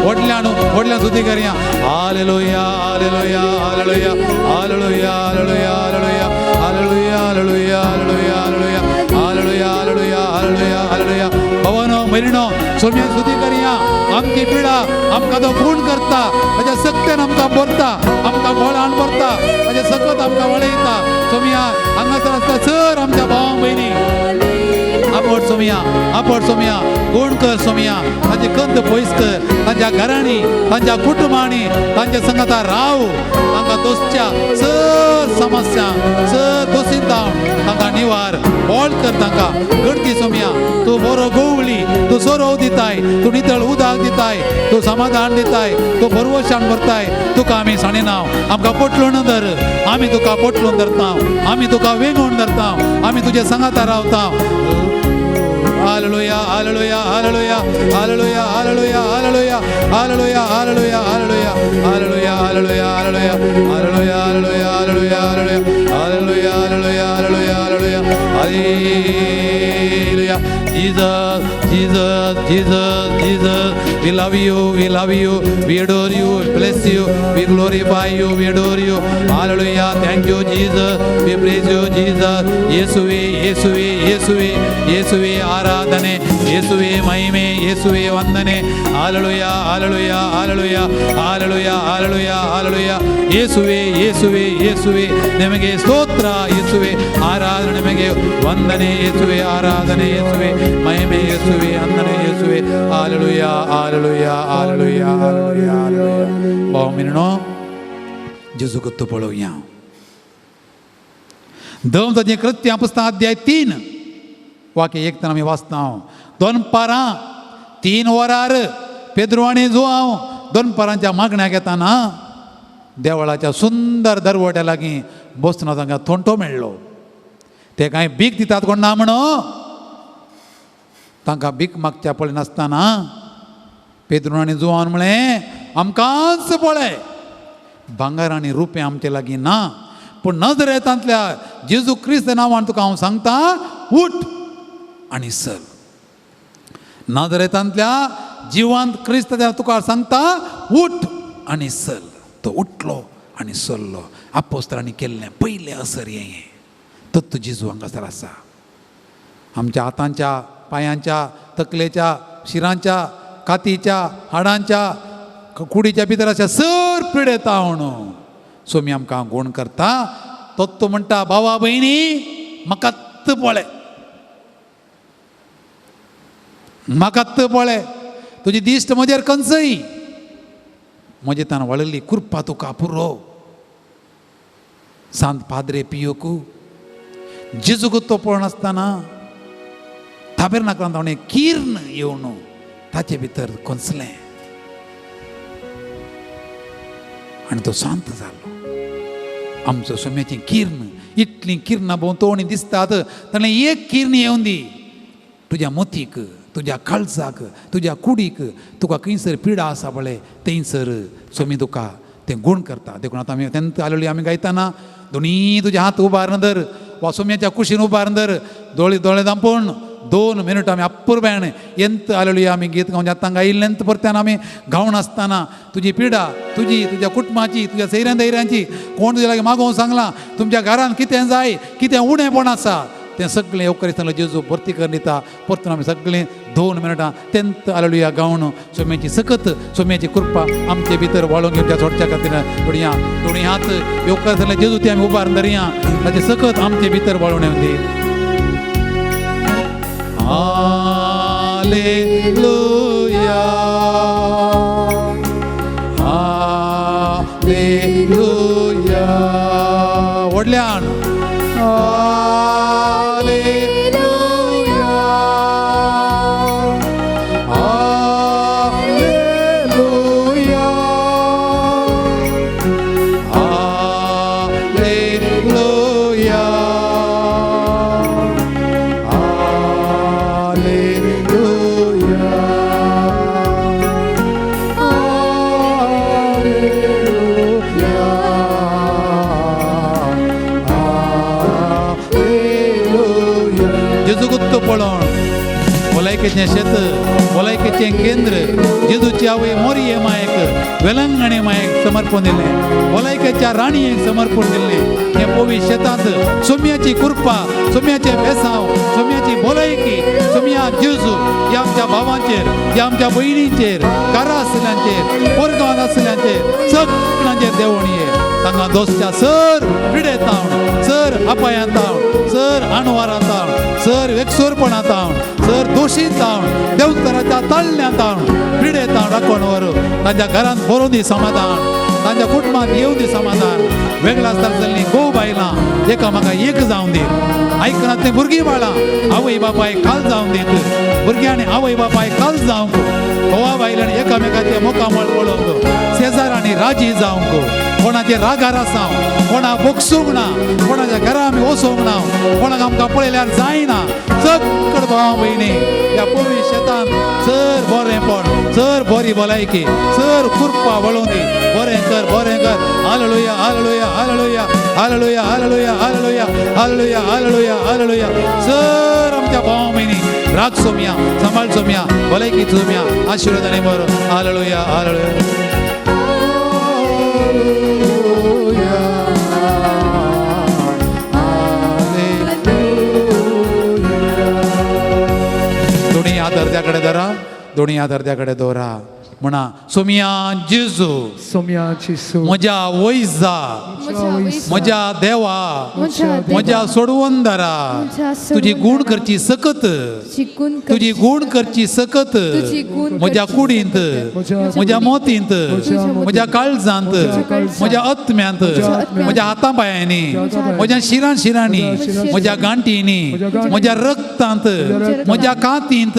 व्हडल्यान व्हडल्यान स्तुती करया. हालेलुया, हालेलुया, hallelujah, hallelujah, hallelujah, hallelujah, hallelujah, hallelujah, hallelujah, hallelujah, hallelujah, hallelujah, hallelujah, hallelujah. भवनो भयणो सोम्या स्तुती करया. आमची पिडा आमकां तो खूण करता, ताच्या सक्तेन आमकां भरता, आमकां बळान भरता, ताच्या सकत आमकां वळयता. सोम्या हांगासर आसता सर आमच्या भावा भयणी आपट सोमया, आपट सोमया, गुण कर सोमया, तांचे कंद पयस कर, तांच्या घरांनी, तांच्या कुटुंबांनी, तांच्या संगता राव, तांकां दोसच्या सर समस्या सर दोशींत तांकां निवार बोळ कर, तांकां गडती सोमया. तूं बरो गोवळी. तूं सोरोव दिताय, तूं नितळ उदक दिताय, तूं समाधान दिताय, तूं भरवशान भरताय. तुका आमी सांडिना, आमकां पोटलून धर, आमी तुका पोटलून धरता, आमी तुका वेंगोवन धरता, आमी तुजे सांगाता रावता. Hallelujah, hallelujah, hallelujah, hallelujah, hallelujah, hallelujah, hallelujah, hallelujah, hallelujah, hallelujah, hallelujah, hallelujah, hallelujah, hallelujah, hallelujah, hallelujah, hallelujah, hallelujah, hallelujah, hallelujah. Jesus, Jesus, Jesus, Jesus, we love you, we love you, we adore you, we bless you, we glorify you, we adore you. Hallelujah, thank you, Jesus, we praise you, Jesus. ಯೇಸುವೆ, ಯೇಸುವೆ, ಯೇಸುವೆ, ಯೇಸುವೆ ಆರಾಧನೆ, ಯೇಸುವೆ ಮಹಿಮೆ, ಯೇಸುವೆ ವಂದನೆ. Hallelujah, hallelujah, hallelujah, hallelujah, hallelujah, hallelujah. ಯೇಸುವೆ, ಯೇಸುವೆ, ಯೇಸುವೆ ನಿಮಗೆ ಸ್ತೋತ್ರ, ಯೇಸುವೆ ಆರಾಧನೆ, ನಿಮಗೆ ವಂದನೆ, ಯೇಸುವೆ ಆರಾಧನೆ, ಯೇಸುವೆ ಮಹಿಮೆ, ಯೇಸುವೆ ವಂದನೆ, ಯೇಸುವೆ. Hallelujah, hallelujah, hallelujah, hallelujah, hallelujah. भाव मिनो जेजू गुत्तो पळोवया. धर्म कृत्यां पुस्तक अध्याय 3 वाक्य 1 आमी वाचता. दनपारां 3 वरार पेद्रू आनी जुआंव दनपारांच्या मागण्याक येताना देवळाच्या सुंदर दरवट्या लागीं बसून तांकां थोंटो मेळ्ळो. ते कांय भीक दितात कोण ना म्हणो. तांकां भीक मागच्या पळयनासतना पेद्रू आनी जुआन म्हळें, आमकांच पळय, भांगर आनी रुपें आमचे लागीं ना, पूण नजरेतांतल्या जेजू क्रिस्त नांवान तुका हांव सांगता, उठ आनी चल. नजरेतांतल्या जिवांत क्रिस्त तुका सांगता, उठ आनी चल. तो उठलो आनी चल्लो. आपोस्तरांनी केल्लें पयलें असर हें. तत्व जेजू हांगासर आसा. आमच्या हातांच्या, पांयांच्या, तकलेच्या, शिरांच्या, कातीच्या, हाडांच्या, कुडीच्या भितर अशा सर पिडेता म्हणून सोमी आमकां गुण करता. तत्व म्हणटा, भावा भयणी म्हाकात पळय, म्हाकात पळय, तुजी दिश्ट म्हजेर कंचय, म्हजे तान वाळिल्ली कृपा तुका पुरो. सांत पाद्रे पियोकू जेजूक तो पळोवन ताबेरनाकलांत ताणें किर्ण येवन ताचे भितर कोंसलें आनी तो शांत जालो. आमचो सोम्याचें किर्ण, इतलीं किर्णां भोंवतणी दिसतात, ताणें एक किर्ण येवन दी तुज्या मोतीक, तुज्या काळजाक, तुज्या कुडीक. तुका खंयसर पिडा आसा पळय थंयसर सोमी तुका तें गूण करता. देखून आतां आमी तेन्ना आलेली आमी गायतना दोनी तुजे हात उबार धर वा सोम्याच्या कुशीन उबार धर, दोळे दोळे दांपून 2 मिनट आमी अपुरबायेन एंत आलेली आमी गीत गावन आतां गायिल्लें एंत परत्यान आमी गावन आसतना तुजी पिडा, तुजी, तुज्या कुटुंबाची, तुज्या सैऱ्यां दैऱ्यांची, कोण तुज्या लागीं मागोवंक सांगलां, तुमच्या घरांत कितें जाय, कितें उणेपण आसा, तें सगळें येवकरिस्तांतलो जेजू भरती करून दिता. परतून आमी सगळीं 2 मिनटां तेंत आलेलुया गावन सोम्याची सकत, सोम्याची कृपा आमचे भितर वाळोवन घेवच्या सोडच्या खातीर दोडया दोनी हात येवकरिस्तांतले जेजू ती आमी उबार धरया, ताचे सकत आमचे भितर वाळोवन येवं दी. हालेलुया, हालेलुया. व्हडल्यान हालेलुया, हालेलुया, हालेलुया, हालेलुया, हालेलुया, हालेलुया. जेजू गुत्त पळोवन भलायकेचें शेत, भलायकेचें केंद्र, जेजूची आवय मोरये मायक, वेलंगणी मायक समर्पण दिलें, भलायकेच्या राणयेक समर्पण दिलें. हें पवी शेतांत सोम्याची कृपा, सोम्याचें बेसांव, सोम्याची भलायकी, सोम्या जेजू ह्या आमच्या भावांचेर, ह्या आमच्या भयणींचेर, घरा आसल्यांचेर, पोरगांवांत आसल्यांचेर, सगळ्यांचेर देवण ये. तांकां दोसच्या सर पिडेतावन, सर अपायांतावन, सर अणवारांतावन, सर वेकसोरपणांतावन, सर दोशींतावन, देवतराच्या ताळण्यांतावन, पिडेतावन राखण व्हर. तांच्या घरांत बरोवन दी समाधान. तांच्या कुटुंबांत येवं दी समाधान. वेगळा आसतना चल्लीं घोव बायलां एकामेका एक जावं दीत. आयकनात तें भुरगीं बाळां आवय बापाय खाल जावं दीत. भुरग्यांनी आवय बापाय खाल जावंक, घोवा बायलांनी एकामेकाचें मुखामळ पळोवंक, शेजारांनी राजी जावंक, कोणाचे रागार आसा, कोणा बोगसूंक ना, कोणाच्या घरा आमी वचूंक ना, कोणाक आमकां पळयल्यार जायना. चड भाव भयणी ह्या पवी शेतान चड बरेंपण, चड बरी भलायकी, चड कृपा वळोवन दी. बरें कर, बरें कर. Hallelujah, hallelujah, hallelujah, hallelujah, hallelujah, hallelujah, hallelujah, hallelujah, hallelujah. चड आमच्या भाव भयणी राग सोमया, सांबाळ सोमया, भलायकी सोमया, आशिर्वादाने बरो. Hallelujah, hallelujah. दोन्ही हात अर्द्याकडे धरा, दोन्ही हात अर्द्याकडे दवरा. म्हणा, सोमया जेजू, सोम्या जेजू, म्हज्या वैजा, म्हज्या देवा, म्हज्या सोडवंदरा, तुजी गूण करची सकत, तुजी गूण करची सकत म्हज्या कुडींत, म्हज्या मोतींत, म्हज्या काळजांत, म्हज्या आत्म्यांत, म्हज्या हाता पांयांनी, म्हज्या शिरां शिरांनी, म्हज्या गांठींनी, म्हज्या रक्तांत, म्हज्या कातींत,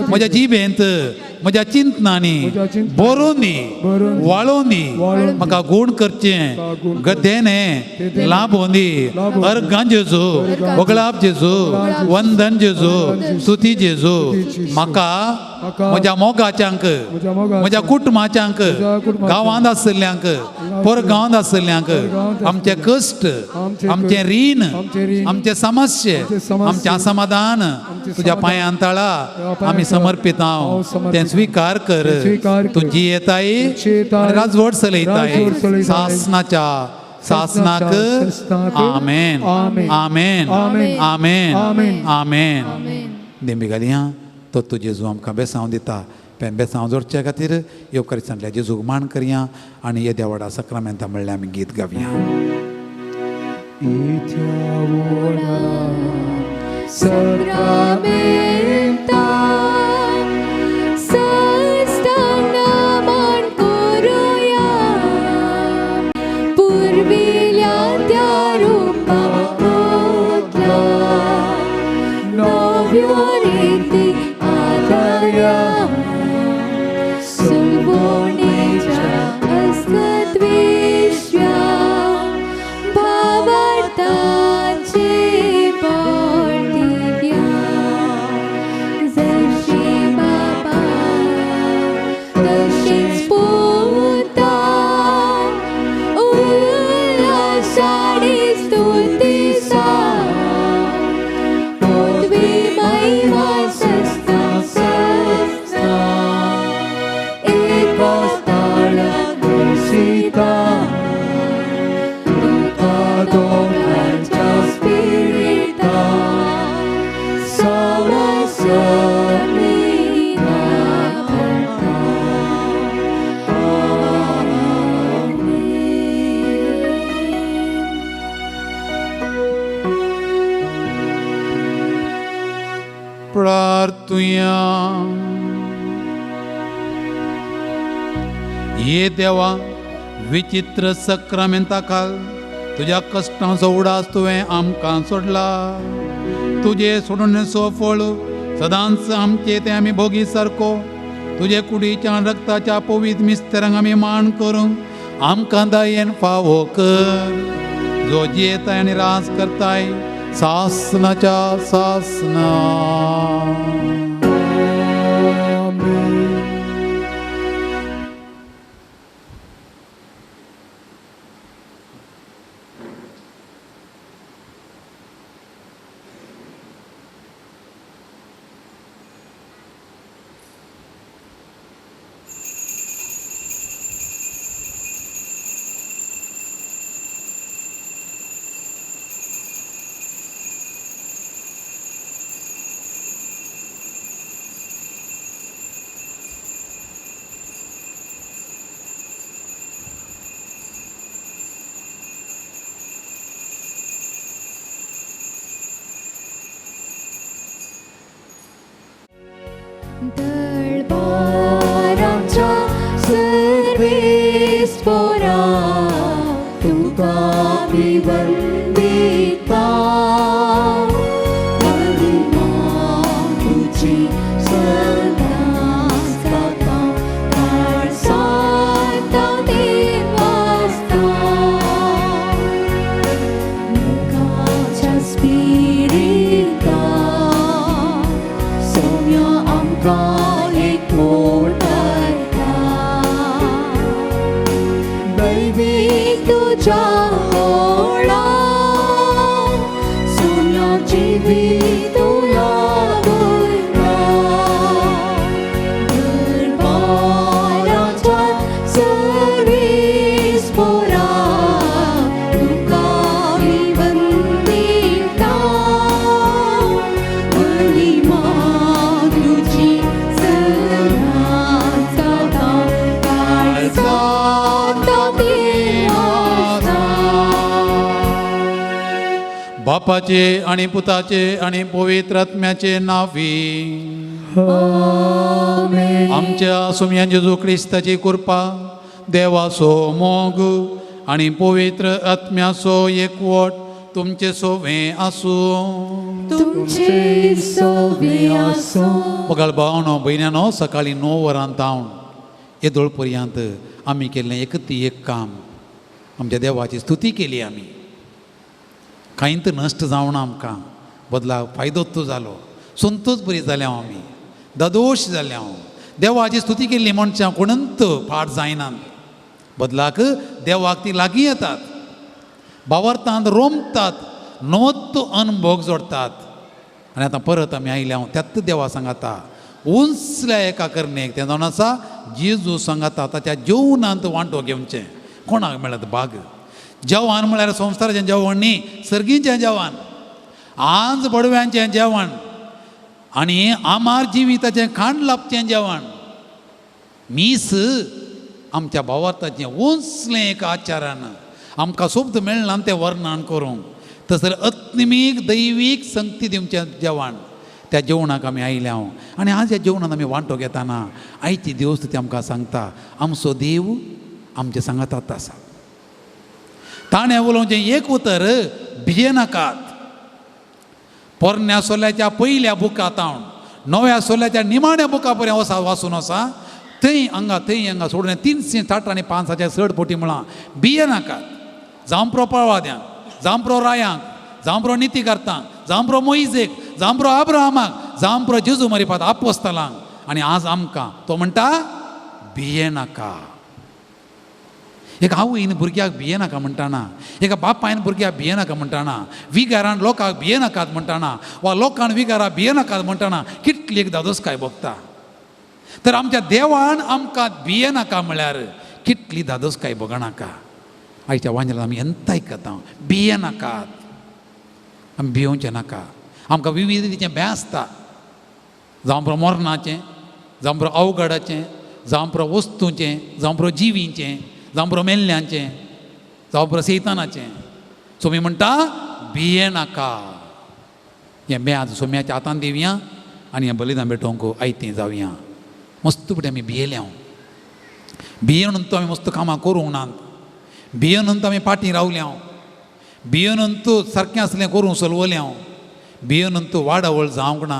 म्हज्या जिबेंत, म्हज्या चिंतनांनी बरोवन दी, वाळोवन दी. म्हाका गूण करचें गद्देने लाभोवन दी. अर्गां जेजू, वगळाप जेजू, वंदन जेजू, स्तुती जेजू. म्हाका म्हज्या मोगाच्यांक, म्हज्या कुटुंबाच्यांक, गांवांत आशिल्ल्यांक, परगांवांत आशिल्ल्यांक, आमचे कश्ट, आमचें रीण, आमचें समस्ये, आमचें असमाधान तुज्या पांयान तळा आमी समर्पित हांव. तें स्विकार कर. तूं जियेताय राजवट चलयताय सासनाच्या सासनाक. आमेन, आमेन, आमेन, आमेन. देंबी घालया. तो तूं जेजू आमकां बेसांव दिता. बेसांव जोडच्या खातीर येवकारीसांतल्या जेजूक मान करया आनी येद्या व्हडा सक्रामेंता म्हणल्यार आमी गीत गावया. ये देवा, विचित्र सक्रामेंता खाल तुज्या कश्टांचो उडास तुवें आमकां सोडला. तुजे सोडणेचो फळ सदांच आमचे तें आमी भोगी सारको. तुजे कुडीच्या रक्ताच्या पवित्र मिस्तेरांक आमी मान करूंक आमकां दयेन फावो कर. जो जियेताय आनी राज करताय सासनाच्या सासना. दरबाराच्या सर्वेस्पोरा. मोडता दैवी तुज्या होळा सुन्या जिवीत लागयता दरबाराच्या सर्वीस पोरा तुका वंदिता महिमा तुजी सदां सदां काळजांत देवाचा. बापाचे आणि पुताचे आणि पवित्र आत्म्याचे नावी आमच्या सुमया जेजू क्रिस्ताची कृपा देवाचो मोग आणि पवित्र आत्म्याचो एकवट तुमचे सोवे आसूं. तुमचे सोवे आसूं. मोगाळ भावानो भयण्यानो, सकाळीं 9 वरां तावन येदोळ पर्यंत आमी केल्लें एक ती एक काम, आमच्या देवाची स्तुती केली आमी. कांयच नश्ट जावना आमकां, बदला फायदो तूं जालो, संतोच बरी जाल्या आमी, दादोश जाल्या हांव. देवाची स्तुती केल्ली मनशां कोणूच फाट जायनात, बदलाक देवाक ती लागीं येतात, भावार्थांत रोमतात, नवोत्त अनभोग जोडतात. आनी आतां परत आमी आयल्या हांव त्याच देवा सांगाता उंचल्या एका करणेक, तें जावन आसा जेजू सांगाता ताच्या जेवणांत वांटो घेवचें. कोणाक मेळत भाग? जेवण म्हळ्यार संवसाराचें जेवण न्ही, सर्गीचें जेवण, आंज बडव्यांचें जेवण आनी आमार जिविताचें खाण लाबचें जेवण. मीस आमच्या भावार्थाचें उंचलें एक आचारान आमकां शब्द मेळना तें वर्णन करूंक, तसर आत्मीक दैवीक संगती दिवचें जेवण. त्या जेवणाक आमी आयल्या हांव आनी आज ह्या जेवणान आमी वांटो घेताना आयची देवस्त ती आमकां सांगता आमचो देव आमचे सांगातात आसा. ताणें उलोवचें एक उतर भियेनाकात. पोरण्या सोल्याच्या पयल्या बुका तावन नव्या सोल्याच्या निमाण्या बुका पर्यंत वसा वाचून आसा, थंय हांगा थंय हांगा सोडून 360 आनी 500 चड पोटी म्हळां भियेनाकात. जांप्रो पळवाद्यांक, जांप्रो रायांक, जांप्रो नितीकर्तांक, जांप्रो मोइजेक, जांप्रो आब्राहामाक, जांप्रो जेजू मरिपात आपोस्तलांक आनी आज आमकां तो म्हणटा भियेनाका. एक आवयन भुरग्याक भियेनाका म्हणटाना, एका बापायन भुरग्याक भियेनाका म्हणटाना, विगारान लोकांक भियेनाकात म्हणटाना वा लोकान विगारा भियेनाकात म्हणटाना कितली एक दादोसकाय भोगता. तर आमच्या देवान आमकां भियेनाका म्हळ्यार कितली दादोसकाय भोगनाका. आयच्या वांजेलान आमी एंत आयकता भियेनाकात, आमी भियोवचें नाका. आमकां विविध रितीचें भंय आसता, जावं पुरो मरणाचें, जावं पुरो अवघडाचें, जावं पुरो वस्तूंचें, जावं पुरो जिवींचें, जावं पुरो मेल्ल्यांचें, जावं पुरो सैतानाचें. सोमी म्हणटा भियेनाका. हें बें आज सोम्याच्या हातान दिवया आनी हें बलिदान भेटोवंक आयतें जावया. मस्त फुडें आमी भियेल्या, भियेवन तो आमी मस्त कामां करूंक नात, भियेवन तो आमी फाटीं रावल्या, भियेवन तो सारकें आसलें करूंक सलवल्या, भियेवन तो वाडावळ जावंक ना,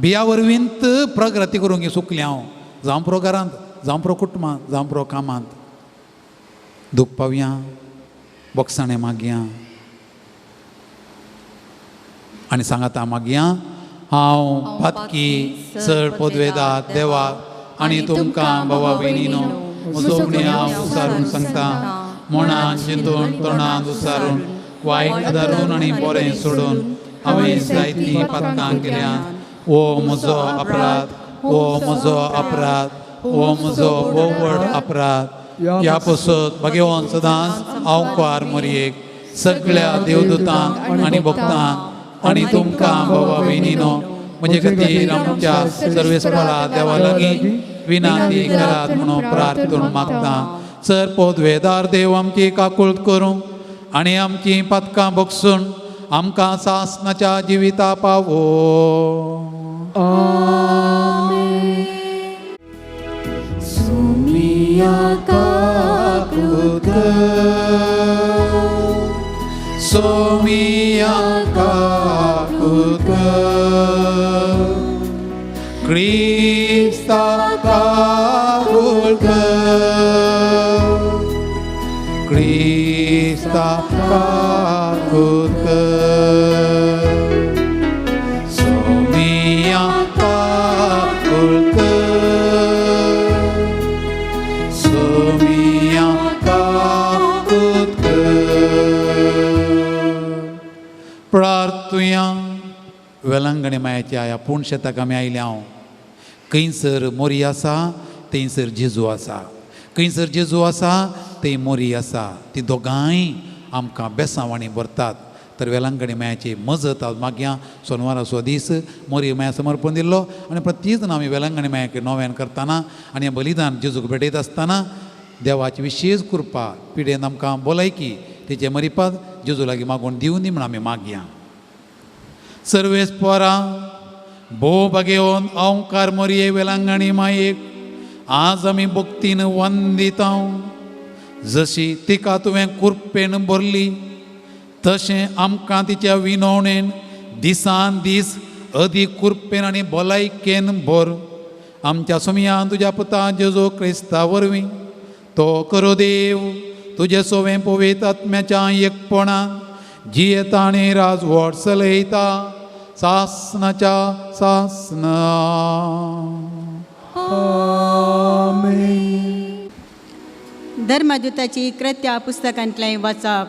भिया वरवींत प्रगती करूंक चुकल्या हांव, जावं पुरो घरांत, जावं पुरो कुटुंबांत, जावं पुरो कामांत. दूख पावया, बोगसाणें मागया आनी सांगाता मागया, हांव पातकी चड पदवेदार देवा आनी तुमकां भावा भयणीनो म्हजो हांव उसारून सांगता, मनान चिंतून तोंडान उसारून वायट धरून आनी बरें सोडून हांवें जायतीं पातकां केल्यांत. ओ म्हजो अपराध, ओ म्हजो अपराध, ओ म्हजो भोव व्हड अपराध. ह्या पसत भगवान सदांच हांव कुवार मोरयेक सगळ्या देवदूतांक आनी भक्तांक आनी तुमकां भावा भयणीनो म्हजे खातीर आमच्या सर्वेस्परा देवा लागीं विनंती करात म्हणून प्रार्थून मागता. सर पोदवेदार देव आमची काकूळत करूंक आनी आमची पातकां बगसून आमकां सासनाच्या जिविता पावो. सुमिया काकूत सोमिया काकूत क्रिस्ता काकूत क्रिस्ता काकूत सोमिया काकूत. वेलंगणी मायाच्या ह्या पूण शेताक आमी आयल्या हांव. खंयसर मोरी आसा थंयसर जेजू आसा, खंयसर जेजू आसा थंय मोरी आसा. ती दोगांय आमकां बेसांवांनी भरतात. तर वेलंगणी मायाची मजत आज मागया. सोनवाराचो दीस मोरी माया समर्पण दिल्लो आनी प्रत्येक जाण आमी वेलंगणी मायाक नोवेन करतना आनी हें बलिदान जेजूक भेटयत आसतना देवाची विशेश कृपा पिडेन आमकां भलायकी तेचे मरिपाद जेजू लागीं मागून दिवनी म्हूण आमी मागया. सर्वेस पोरा भोव भागेवन ओंकार मोरये वेलंगणी मायेक आज आमी भक्तीन वंदिता. जशी तिका तुवें कुरपेन भरली तशें आमकां तिच्या विनवणेन दिसान दीस अदीक कुरपेन आनी भलायकेन भर. आमच्या सोमयान तुज्या पुता जेजू क्रिस्ता वरवीं तो करो देव तुजे सोवें पवित्र आत्म्याच्या एकपणान जियेता आनी राजवट चलयता सासनाच्या सासना. धर्मदूताची कृत्या पुस्तकांतलें वाचप.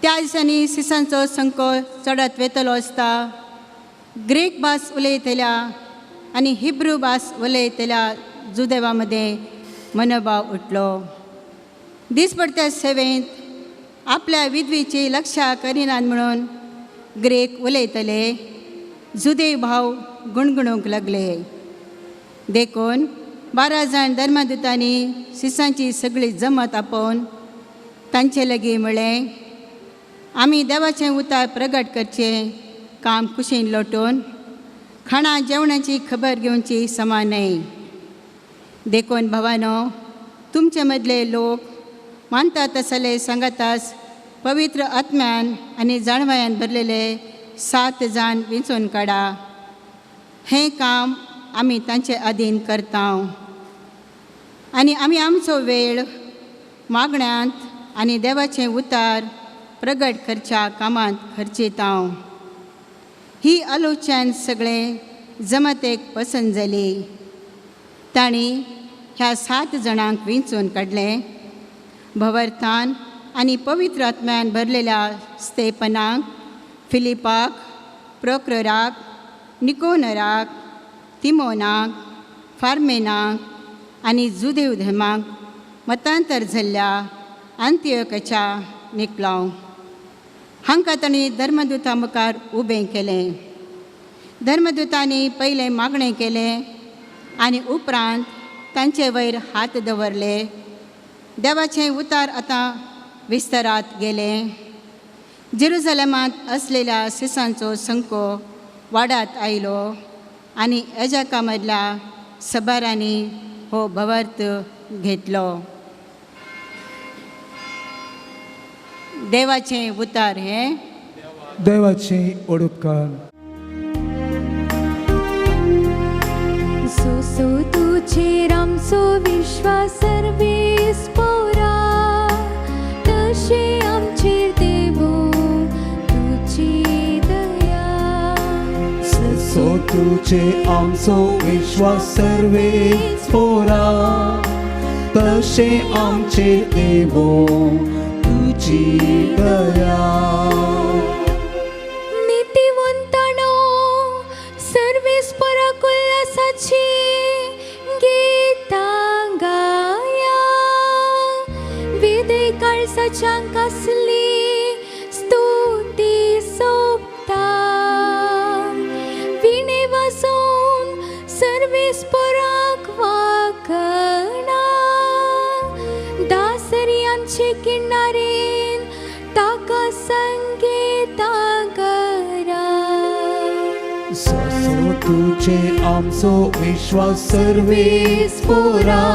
त्या दिसांनी सिसांचो संको चडत वेतलो आसता. ग्रीक भास उलयतल्या आनी हिब्रू भास उलयतल्या जुदेवा मदें मनोभाव उठलो. दिसपडत्या सेवेंत आपल्या विधवेची लक्षा करिनात म्हणून ग्रीक उलयतले जुदेव भाव गुणगुणूंक लागले. देखून 12 जाण धर्मदूतांनी सिसांची सगळी जमत आपोवन तांचे लागीं म्हळें, आमी देवाचें उतार प्रगट करचें काम कुशीन लोटून खाणा जेवणाची खबर घेवची समा न्हय. देखून भावानो, तुमचे मदले लोक मानतात तसले सांगातास पवित्र आत्म्यान आनी जाणवायान भरलेले 7 जाण विंचून काडा. हें काम आमी तांचे अधीन करता आनी आमी आमचो वेळ मागण्यांत आनी देवाचें उतार प्रगट करच्या कामांत खर्चिता. ही आलोचन सगळे जमतेक पसंत जाली. तांणी ह्या 7 जाणांक विंचून काडलें. भवर्थान आनी पवित्र आत्म्यान भरलेल्या स्तेपनाक, फिलिपाक, प्रोक्रोराक, निकोनराक, तिमोनाक, फार्मेनाक आनी जुदेव धर्माक मतांतर जाल्ल्या आंतियोकाच्या निकलांव हांकां तांणी धर्मदूता मुखार उबें केलें. धर्मदूतांनी पयलें मागणें केलें आनी उपरांत तांचे वयर हात दवरले. देवाचें उतार आतां विस्तारात गेलें. जेरुजलेमांत असलेल्या सिसांचो संको वाडात आयलो आनी एजाका मदल्या सबारांनी हो भवर्त घेतलो. देवाचें उतार हें देवाचें ओडुपकार. सोसो तुजेर आमचो विश्वास सर्वेस पोरा तशें आमचेर देवो तुजी दया. सो तुझे आमचो विश्वास सर्वेस पोरा तशें आमचेर देवो तुजी दया. नितीवंतानो सर्वेस पोरा उल्हासाची गीतां गाया. विदय काळसाच्यांक आसली स्तुती सोबता. विणे वाजोवन सर्वेस पोराक वागणा. दासर्यांचे किनारेन ताका संगीतां करा. सो तुझे आमचो विश्वास सर्वेस पोरा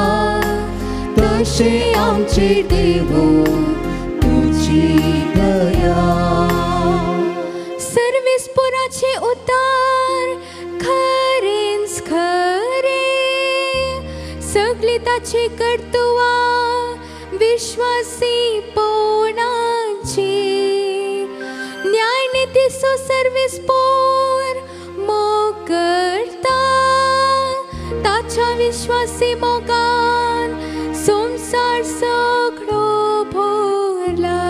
तशें आमचेर देवो तुजी दया. सर्वेस पोराचे उतार खरेंच खरें सगळी ताची कर्तुवां विश्वासी पोणाची. न्यायनितीचो सर्वेस पोर मोग करता. ताच्या विश्वासी मोगान संवसार सगळो भरला.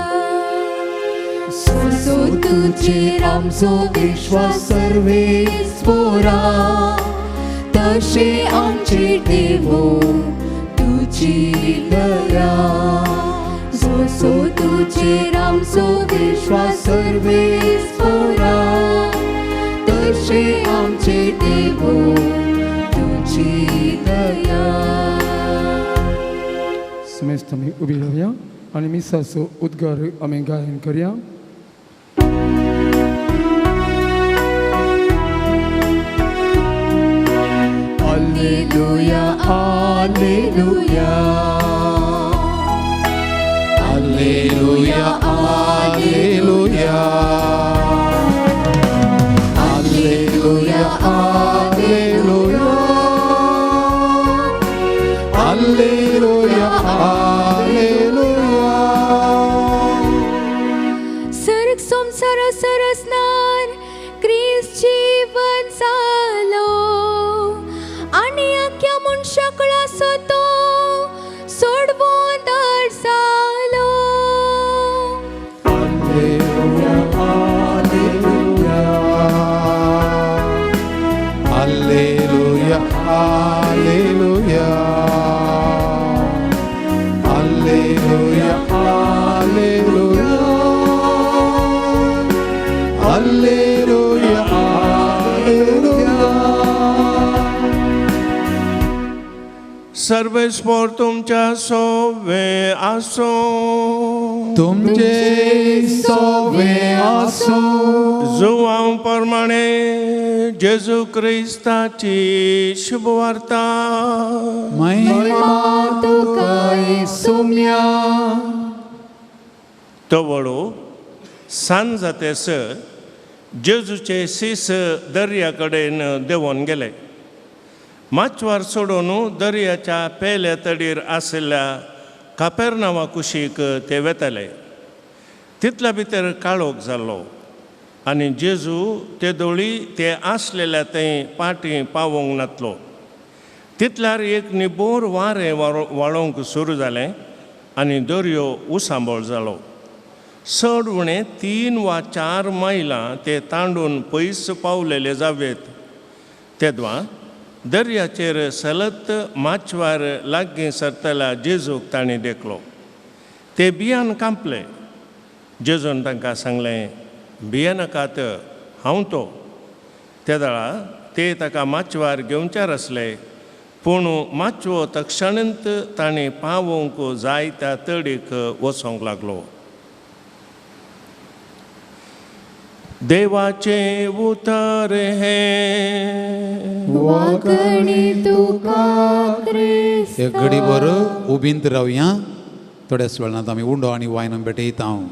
सो तुजेर आमचो विश्वास सर्वेस पोरा तशें आमचेर देवो तुजी दया जसो तुजेर आमचो विश्वास सर्वेस पोरा तशें आमचेर देवो तुजी दया. समेस्त आमी उबी रावया आनी मिसाचो उद्गार आमी गायन करया. Alleluia, Alleluia, Alleluia, Alleluia, Alleluia, Alleluia, Alleluia, Alleluia. सर्ग संसार सरसनार क्रिस्त जीवन जालो आनी आख्या मनशाक आसो तो सोडवोंदार जालो. Alleluia, Alleluia, Alleluia, Alleluia, Alleluia, Alleluia. सर्वेस्पोर तुमच्या सोवे आसूं. तुमचे सोवे आसूं. जुवांव प्रमाणे जेजू क्रिस्ताची शुभवार्ता. महिमा तुका सोम्या. तवळो सांज जातेसर जेजूचे शीस दर्या कडेन देंवोन गेले. माचवार सोडून दर्याच्या पेल्या तडीर आशिल्ल्या कापेरनांवा कुशीक ते वेताले. तितल्या भितर काळोख जाल्लो आनी जेजू ते दोळी ते आसलेल्या थंय पाटी पावोंक नातलो. तितल्यार एक निबोर वारें वाळोवंक सुरू जालें आनी दर्यो उसांबळ जालो. चड उणें 3 वा 4 मैलां ते तांडून पयस पावलेले जावेत. तेदवा दर्याचेर सलत माचवार लागीं सरतल्या जेजूक तांणी देखलो. ते बियान कांपले. जेजून तांकां सांगलें, भियेनाकात, हांव तो. तेदळा ते ताका माचवार घेवच्यार आसले, पूण माचवो तक्षणंत ताणें पावोवंक जाय त्या तडीक वचोंक लागलो. देवाचें उतर हें. वागणी तुका क्रिस्ता. एक घडीभर उबींत रावया. थोड्याच वेळान आमी उंडो आनी वायन भेटयता. हांव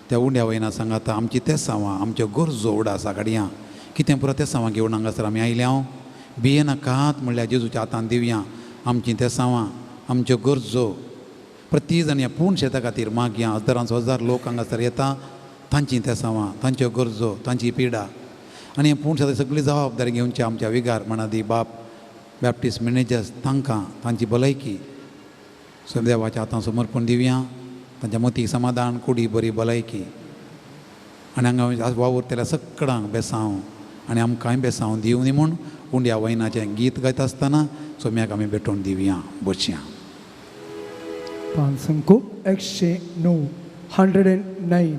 त्या उंड्या वयना सांगाता आमची तेसांवां आमच्यो गरजो उडासा काडया. कितें पुरो तेसांवां घेवन हांगासर आमी आयल्या. हांव भियेनाकात म्हणल्यार जेजूच्या हातान दिवया आमचीं तेसांवां आमच्यो गरजो. प्रति जाण ह्या पूर्ण शेता खातीर मागया. हजारांचो हजार लोक हांगासर येता, तांचीं तेसांवां, तांच्यो गरजो, तांची पिडा आनी हे पूर्ण शेताची सगळी जबाबदारी घेवची आमच्या विगार म्हणादी बाप बॅप्टिस्ट मॅनेजर्स तांकां तांची भलायकी देवाच्या हातान समर्पण दिवया. तांच्या मतीक समाधान, कुडी बरी भलायकी आनी हांगा वावुरतल्या सगळ्यांक बेसांव आनी आमकांय बेसांव दिवनी म्हूण उंड्या वयनाचें गीत गायता आसतना सोम्याक आमी भेटोवन दिवया. बसया. 5 109 109.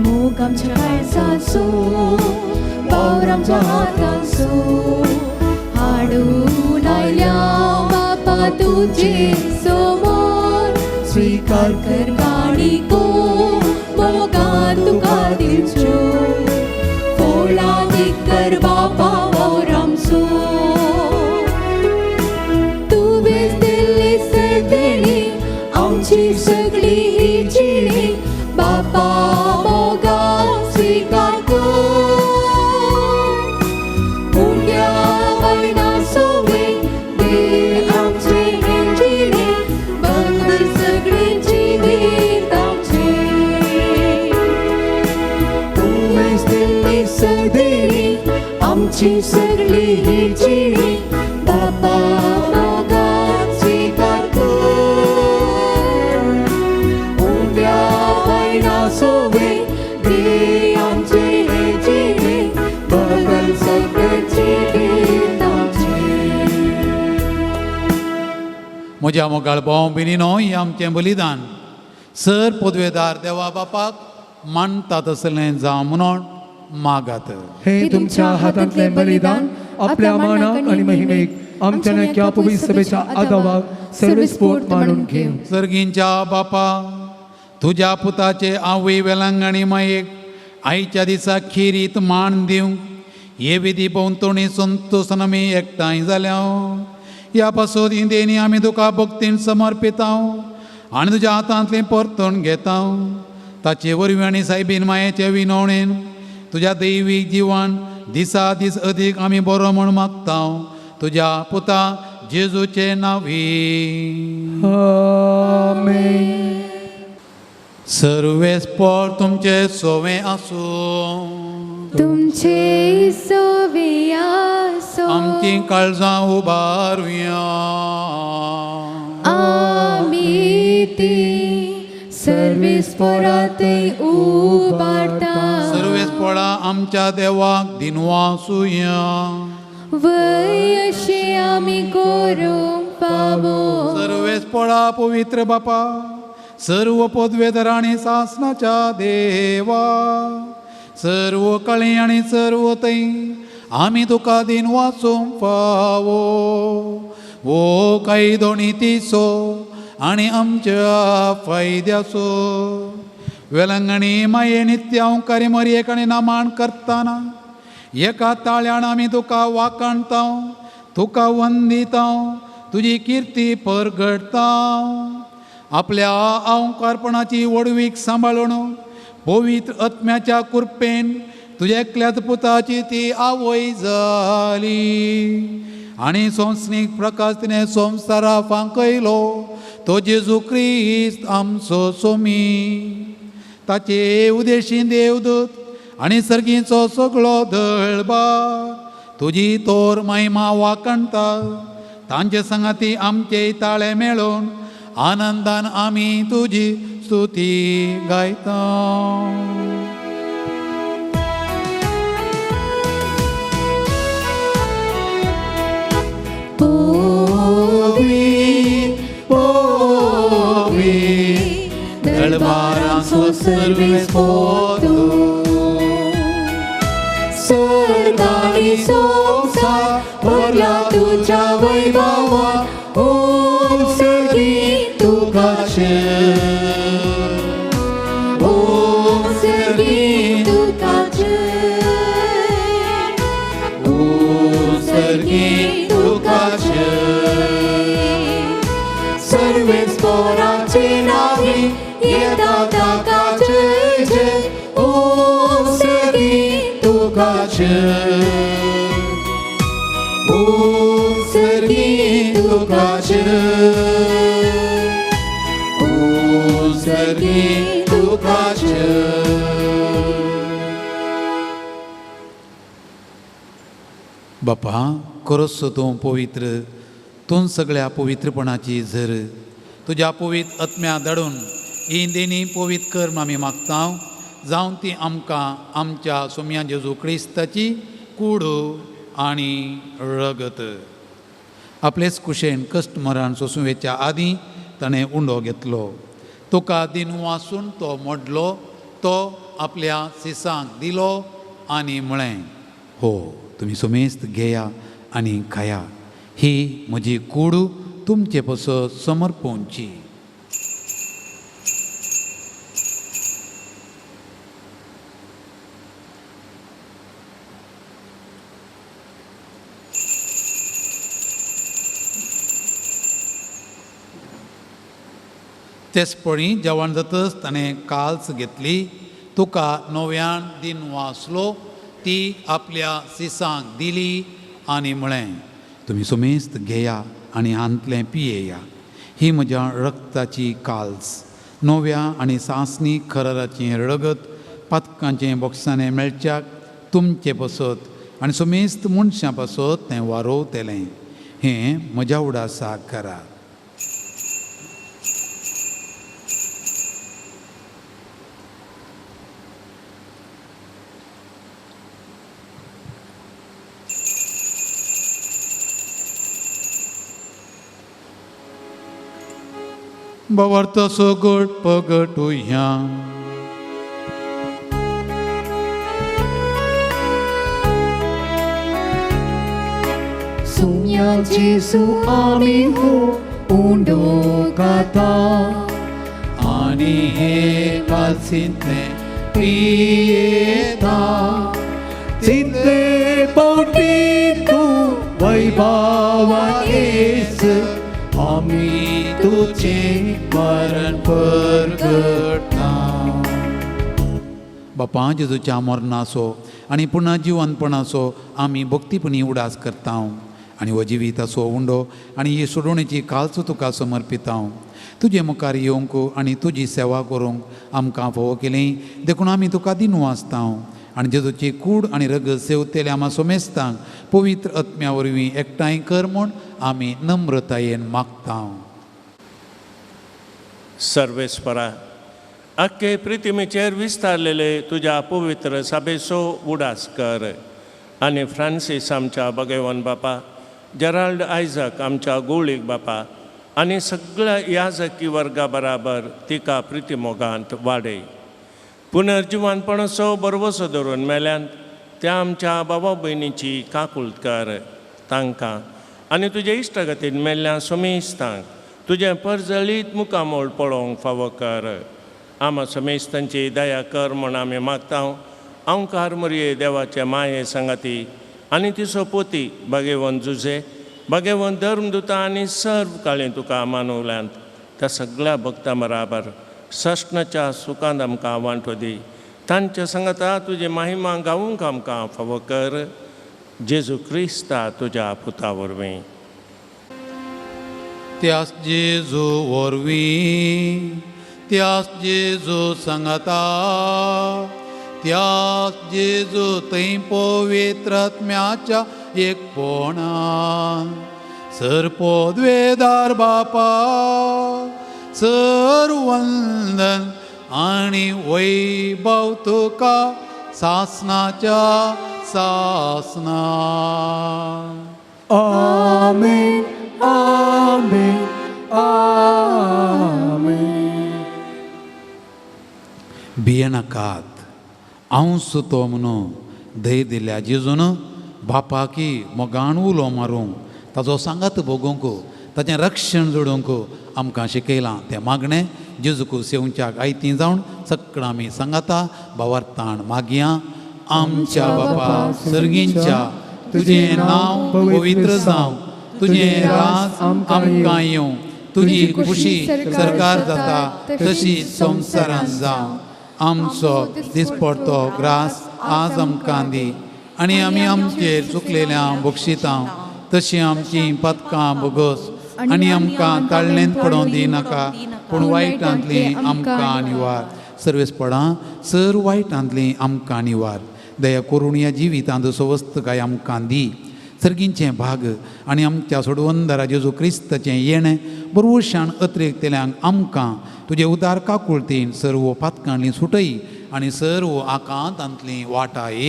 मोग आमच्या काळजाचो वावर आमच्या हातांचो हाडून आयल्या बापा तुजे समोर. स्वीकार कर काणिको मोगान तुका दिवच्यो फोळां कर बापा वावर आमचो. तुवें दिल्ली सर्देणी आमची सगळी ही जिणी बापा मोगान स्वीकार कर. उंड्या वयना सोवे दे आमचे हे जिणे बंद सगळी जिवीत आमचे. तुवें दिल्ली सर्देणी आमची सगळी ही जिणी बापा मोगान स्वीकार कर उंड्या वयना सोवे दी आमचे हे जिणे बदल सगळें जिवीत आमचें. म्हज्या मोगाळ भाव भयणीनो हें आमचें बलिदान सर पदवेदार देवा बापाक मानता तसलें जावं म्हणून मागात. हे तुमच्या हातांतलें बलिदान आपल्या मानाक आनी महिमेक आमच्या नक्या पवित्र सभेच्या आदावाक सर्वेस्पोर्ट मानून घेवं. सर्गींच्या बापा, तुज्या पुताचे आवय वेलंगणी मायेक आयच्या दिसा खिरीत मान दिवंक हे विधी भोंवतणी संतोसान आमी एकठांय जाल्या. ह्या पासत ही देणी आमी तुका भक्तीन समर्पितांव आनी तुज्या हातांतलें परतून घेतांव. ताचे वरवीं आनी सायबीन मायेचे विनवणेन तुज्या दैवीक जिवान दिसा दीस अदीक आमी बरो म्हूण मागतांव तुज्या पुता जेजूचे नांवी. आमेन. सर्वेस्पोर तुमचे सोवे आसूं. तुमचे सोवे आसो. आमची काळजां उबारुया. आमी ती सर्वेस्पोराते उबारता. सर्वेस्पोळा आमच्या देवाक दिनवासुया. वय अशें आमी करूंक फावो. सर्वेस्पोळा पवित्र बापा, सर्व पदवेधर आनी सासनाच्या देवा, सर्व कळी आनी सर्व थंय आमी तुका दिनवासूंक फावो. ओ कायदो नितीचो आनी आमच्या फायद्याचो वेलंगणी माये नित्यांकारी मरयेक आनी नामाण करतना एका ताळ्यान आमी तुका वाखाणतांव, तुका वंदितांव, तुजी किर्ती परगडतांव. आपल्या अंकारपणाची व्हडवीक सांबाळून पवित्र आत्म्याच्या कृपेन तुज्या एकल्याच पुताची ती आवय जाली आनी संस्नीक प्रकाश तिणें संवसारा फांकयलो तो जेजू क्रिस्त आमचो सोमी. ताचे उदेशी देवदूत आनी सर्गीचो सगळो दळबार तुजी तोर महिमा वाखाणता. तांचे संगाती आमचे ताळे मेळोवन आनंदान आमी तुजी स्तुती गायता. पोवी पोवी दरबारांचो सर्वेस्पोर तूं. सर्ग आनी संवसार भरला तुज्या वैभवान. ओम सर्गी तुका जय, ओम सर्गी तुका जय, ओम सर्गी तुका जय. सर्वेस्पोराचे नावे येता ताका जय जय. ओम सर्गी तुका जय, ओम सर्गी तुका जय, ओम सर्गी तुका जय. बापा, खरोच तूं पवित्र, तूं सगळ्या पवित्रपणाची झर. तुज्या पवित्र आत्म्या धाडून ही देणी पवित्र कर म्हूण आमी मागता, जावन ती आमकां आमच्या सोम्या जेजू क्रिस्ताची कूड आनी रगत. आपलेच कुशेन कश्ट मरण सोसूं वेच्या आदीं ताणें उंडो घेतलो, तुका दिन वासून तो मोडलो, तो आपल्या सिसांक दिलो आनी म्हळें, हो तुमी सुमेस्त घेया आनी खाया, ही म्हजी कूड तुमचे पसत समर्पोवची. तेचपणी जेवण जातच ताणें काल्स घेतली, तुका नव्यान दिन वाचलो, ती आपल्या सिसांक दिली आनी म्हळें, तुमी सुमेस्त घेया आनी हांतलें पियेया, ही म्हज्या रक्ताची काल्स, नव्या आनी सासणी खराराचें रगत पातकांचें बोक्साणें मेळच्याक तुमचे पसत आनी समेस्त मनशां पासत तें वारोवतलें. हें म्हज्या उडासाक करात. बाबार्थ सगट पगटुया. सुम्या जेजू आमी हो उंडो गाता आनी हे कालसींतलें पियेता तितले पावटी तूं वैभावा येस आमी तुजें मरण परगटा. बापा जेजूच्या मरणाचो आनी पुन्हा जिवनपणाचो आमी भक्तीपणी उडास करता आनी हो जिविताचो उंडो आनी ही सोडोवणेची कालचो तुका समर्पिता. तुजे मुखार येवंक आनी तुजी सेवा करूंक आमकां फावो केली देखून आमी तुका दिनू आसता आनी जेजूची कूड आनी रगत सेवतेल्या आमा सोमेस्तांक पवित्र आत्म्या वरवीं एकठांय कर म्हूण आमी नम्रतायेन मागता. सर्वेस्परा आख्खे प्रितिमेचेर विस्तारलेले तुज्या पवित्र साबेचो उडास कर आनी फ्रांसीस आमच्या भगवान बापा, जेराल्ड आयजक आमच्या गोळीक बापा आनी सगळ्या याजकी वर्गा बराबर तिका प्रितिमोगांत वाडय. पुनर्जिवानपणाचो बरवसो धरून मेल्यान त्या आमच्या बाबा भयणीची काकूळत कर तांकां आनी तुजे इश्टागतीन मेल्ल्या समेस्तांक तुजें परजळीत मुखामोळ पळोवंक फावो कर. आमा समेस्तांची दया कर म्हूण आमी मागता. अंकार मरये देवाचे माये सांगाती आनी तिचो पोती भगेवन जुजे भगेवन धर्मदुता आनी सर्व काळी तुका मानवल्यांत त्या सगळ्या भक्तां बराबर सश्णाच्या सुखांत आमकां वांटो दी. तांच्या सांगाता तुजी महिमा गावूंक आमकां फावो कर. जेजू क्रिस्ता तुज्या पुता वरवीं. त्यास जेजू वरवीं, त्यास जेजू सांगाता, त्यास जेजू थंय पवित्र आत्म्याच्या एकपणान सर पदवेदार बापा सर वंदन आनी वैभव तुका सासनाच्या सासना. आमेन आमेन आमेन. भियेनाकात, हांव सुतो म्हणून धैर्य दिल्या जेजून बापाकी मोगान उलो मारूंक ताजो सांगात भोगूंक ताचें रक्षण जोडूंक आमकां शिकयलां. तें मागणें जेजूक सेवच्याक आयतीं जावन सगळां आमी सांगाता भावार्थान मागया. आमच्या बापा सर्गींच्या तुजें नांव पवित्र जावं, तुजें राज आमकां येवं, तुजी खुशी सरकार जाता तशी संवसारान जावं. आमचो दिसपडतो ग्रास आज आमकां दी आनी आमी आमचेर चुकलेल्या बक्षितां तशीं आमचीं पदकां बोगस आनी आमकां ताळणेंत पडोवंक दिनाका पूण वायटांतलीं आमकां निवार. सर्वेस्पणां सर वायटांतलीं आमकां निवार. दया करून ह्या जिवितांत सवस्तकाय आमकां दी. सर्गींचें भाग आनी आमच्या सोडवंदरा जेजू क्रिस्ताचें येणें बरवशान अत्रेकतेल्यांक आमकां तुजे उदार काकुळतीन सर्व पातकांनी सुटय आनी सर्व आकांतांतली वाटाय.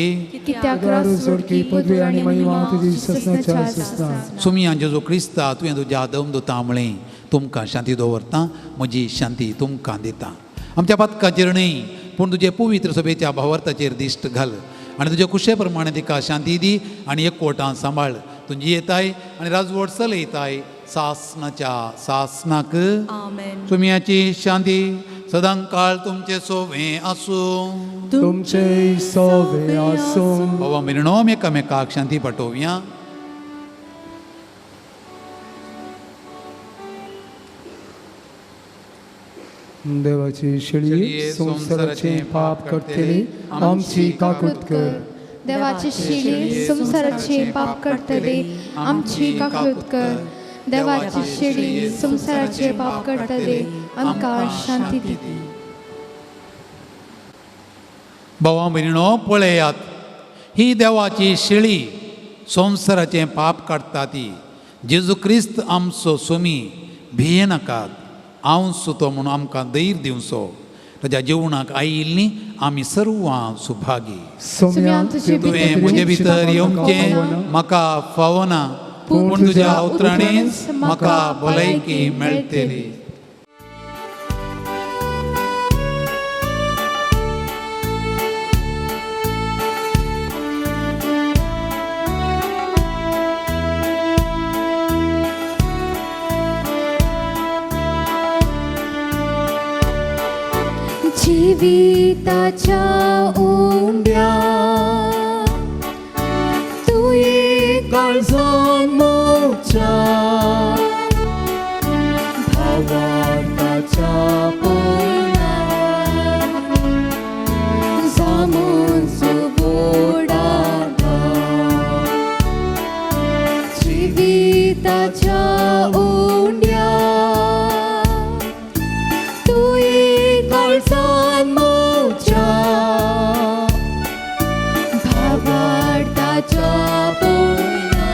सुमिया जेजू क्रिस्ता तुवें तुज्या दमदुता म्हळें तुमकां शांती दवरता, म्हजी शांती तुमकां दिता. आमच्या पातकाचेर न्हय पूण तुजे पवित्र सभेच्या भावार्थाचेर दिश्ट घाल आनी तुजे कुशे प्रमाणे तिका शांती दी आनी एकवटान सांबाळ. तुजी येताय आनी राजवट चलयताय सासनाच्या सासनाक. तुमयाची शांती सदांकाळ तुमचे सोवे आसूं. तुमचे सोवे आसूं. बाबा मिरणो एकामेकाक शांती पाठोवया. देवाची शेळी संवसाराचे पाप करतली आमची काकूत कर. देवाची शेळी संवसाराचे पाप करतली आमची काकूत कर. देवाची शेळी संवसाराचे पाप करतली आमकां शांती दी. भावा भयणीनो पळयात ही देवाची शेळी संवसाराचें पाप काडटा ती. जेजू क्रिस्त आमचो सोमी, भियेनाकात, हांव सुतो म्हणून आमकां धैर्य दिवचो. ताज्या जेवणाक आयिल्लीं आमी सर्वां सुभागी. तुवें म्हजे भितर येवचें म्हाका फावना, पूण तुज्या उतरांनीच म्हाका भलायकी मेळटली. जिविताच्या उंड्या तुये काळजान मोगच्या भावार्थाच्या पोयना जामून सुबोडाता. जिविताच्या उंड्या तुये काळजान मोगच्या भावार्थाच्या पोयना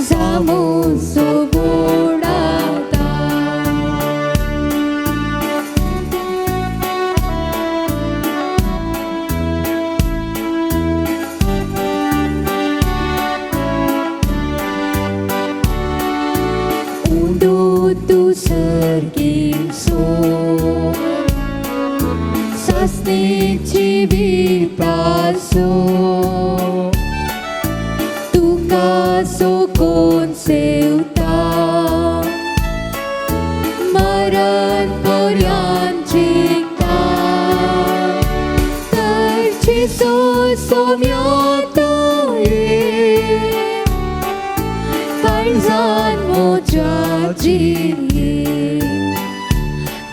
जामून सुबोडाता. उंडो तू सर्गींसो सासणीक जिविताचो तुका सोकोन सेवता मरण पर्यान जिंकता. तर जेजू सोम्या तुये काळजान म्हज्या जिये.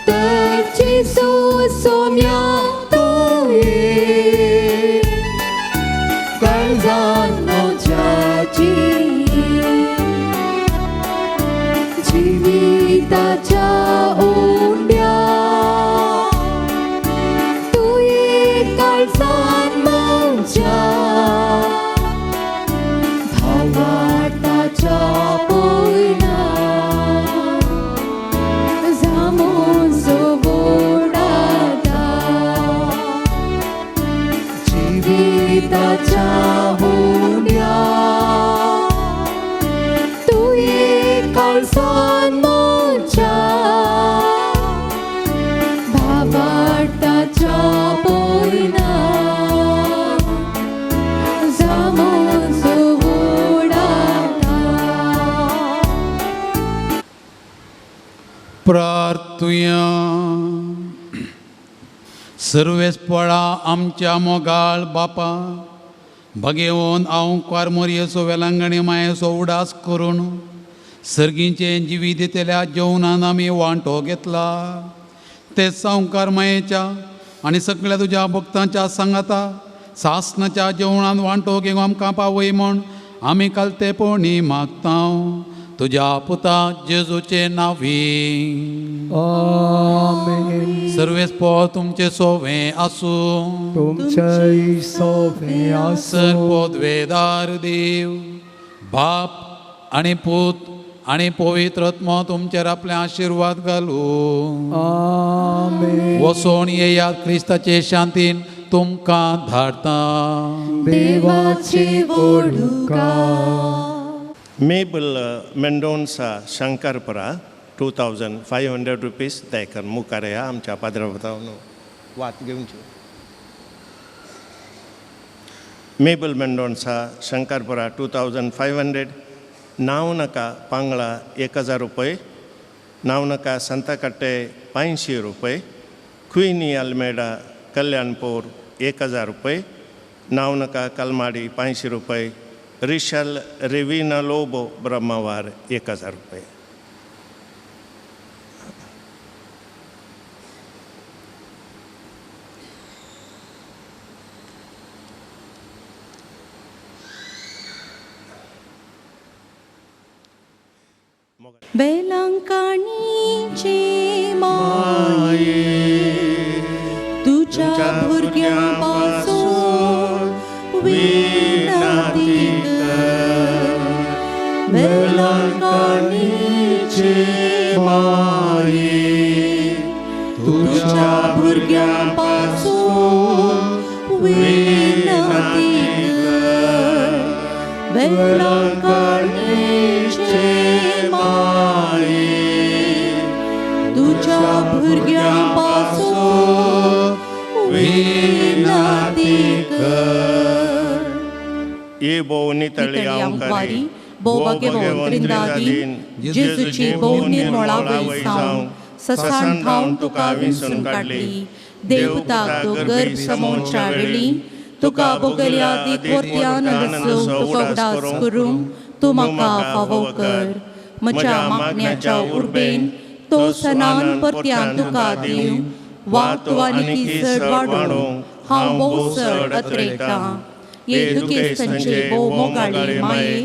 तर जेजू सोम्या तुये काळजान म्हज्या जिये. जिविताच्या उंड्या तुये काळजान म्हज्या भावार्थाच्या पोयना जामून सोबोडाता. जिविताच्या उंड्या तुये काळजान म्हज्या भावार्थाच्या पोयना जामून सोबोडाता. प्रार्थुया. सर्वेस्पळा आमच्या मोगाळ बापा, भगेवन हांव कुवार मोरयेचो वेलंगणी मायेचो उडास करून सर्गीचें जिवीत दितल्या जेवणान आमी वांटो घेतला. ते सावकार मायेच्या आनी सगळ्या तुज्या भक्तांच्या सांगाता सासणाच्या जेवणान वांटो घेवंक आमकां पावय म्हूण आमी कालतेपणी मागता तुज्या पुता जेजूचे नांवी. आमेन. सर्वेस्पोर तुमचे सोवे आसूं. तुमच्याय सोवे आसूं. सर्वोद्वेदार देव बाप आनी पूत आनी पवित्र आत्मो तुमचेर आपले आशिर्वाद घालूं. आमेन. वसोन येयात, क्रिस्ताचे शांतीन तुमकां धाडता. देवाचे वोडुका. Mabel Mendonca Shankarpura 2500 rupees Dayakar मुखार या आमच्या पाद्रा वात घेवची. Mabel Mendonca Shankarpura 2500. नांव नाका पांगळा 1000 रुपये. नांव नाका सांताकाटे 500 रुपये. क्विनी अल्मेडा कल्याणपूर 1000 रुपये. नांव नाका कलमाडी 500 रुपये. रिशल रेविना लोबो ब्रह्मावार 1000 रुपये. वेलंकणीचे माये तुझ्या भुरग्यां पासून माये तुज्या भुरग्यां पासून विनंती कर. ये भोव नितळी नितळी ओंकारी, भोव भाग्यवंत त्रिंदादीन, जेजूची भोव निर्मळा वय जावन ससान थावन तुका विंचून काडली. देवताक तो गर्भ समोवच्या वेळी तुका भोगल्या दिक आनंद तुका उगडास करूंक तूं म्हाका फावो कर. म्हज्या मागण्याच्या उर्बेन तो सनान परत्यान तुका दिवं वा तूं आनीक चड वाडोवंक हांव भोव चड अत्रेकतां. ये दुखेस्तांचे भोव मोगाळी माये,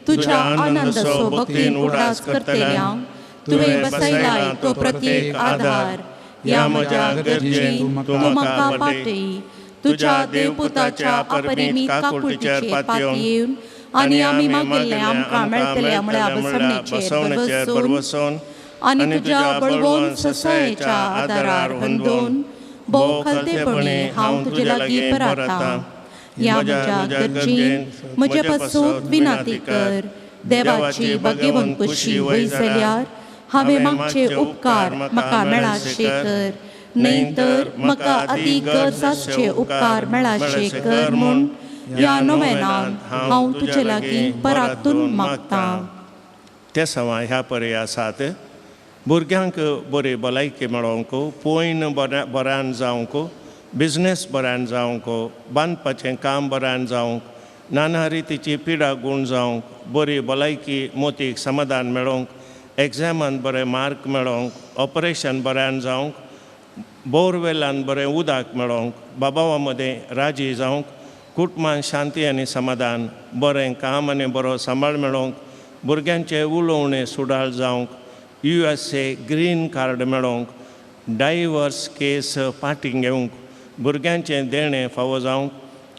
तुज्या आनंदाचो भक्तीन उगडास करतल्यांक तुवें बसयलाय तो प्रत्येक आधार. ह्या म्हज्या गरजेन तूं म्हाका पाटय. तुज्या देवपुताच्या अपरिमीत काकुळटीचेर पातयेवन आनी आमी मागिल्लें आमकां मेळटलें म्हळ्या बसवणेचेर भरवसून आनी तुज्या बळवंत ससायेच्या आदारार अंदून भोव खलतेपणी हांव तुजे लागीं परातां. ह्या म्हज्या गरजेन म्हजे पासून विनंती कर. देवाची भाग्यवंत कुशी वय जाल्यार हांवें मागचे उपकार म्हाका मेळाशे कर, न्हय तर म्हाका अती गरज आसचे उपकार मेळाशे कर म्हूण ह्या नोवेनान हांव तुजे लागीं परातून मागतां. ते सवां ह्या परी आसात. भुरग्यांक बरी भलायकी मेळोवंक, पयन बऱ्यान जावंक, बिजनेस बऱ्यान जावंक, बांदपाचें काम बऱ्यान जावंक, नाना रितीची पिडा गूण जावंक, बरी भलायकी मोतीक समाधान मेळोवंक, एग्जामान बरें मार्क मेळोवंक, ऑपरेशन बऱ्यान जावंक, बोरवेलान बरें उदक मेळोवंक, बाबावा मदें राजी जावंक, कुटुंबान शांती आनी समाधान, बरें काम आनी बरो सांबाळ मेळोवंक, भुरग्यांचें उलोवणें सुडाळ जावंक, USA green कार्ड मेळोवंक, डायवर्स केस फाटीं घेवंक, भुरग्यांचें देणें फावो जावंक,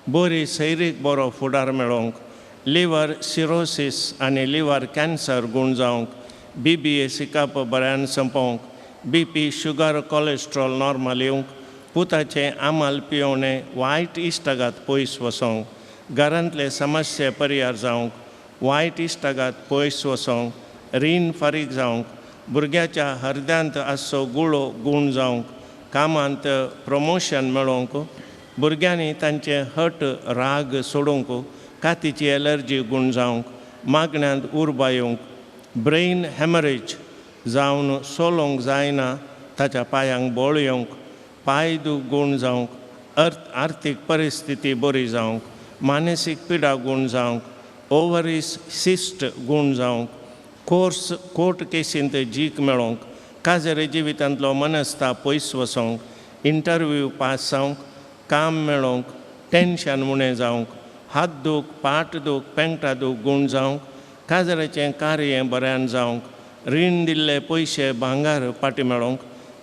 बरी सैरीक बरो फुडार मेळोवंक, लिवर सिरोसीस आनी लिवर कॅन्सर गूण जावंक, BBA शिकप बऱ्यान सोंपोवंक, BP sugar cholesterol normal येवंक, पुताचें आमाल पियोवणें वायट इश्टागात पयस वचोंक, घरांतले समस्ये परिहार जावंक, वायट इश्टागात पयस वचोंक, रीण फारीक जावंक, भुरग्याच्या हरद्यांत आसचो गुळो गूण जावंक, कामांत प्रमोशन मेळोवंक, भुरग्यांनी तांचे हट राग सोडूंक, कातीची एलर्जी गूण जावंक, मागण्यांत उर्बा येवंक, ब्रेन हॅमरेज जावन सोलोवंक जायना ताच्या पांयांक बळ येवंक, पांय दूख गूण जावंक, आर्थीक परिस्थिती बरी जावंक, मानसीक पिडा गूण जावंक, ओवरीस सिस्ट गूण जावंक, कोर्ट केसींत जीक मेळोवंक, काजरे जिवितांतलो मनस्ताप पयस वचोंक, इंटरव्यू पास जावंक, काम मेळोवंक, टेंशन उणें जावंक, हात दूख, पाट दूख, पेंगटा दूख गूण जावंक, काजराचें कार्य बऱ्यान जावंक, रीण दिल्ले पयशे भांगार फाटीं मेळोवंक,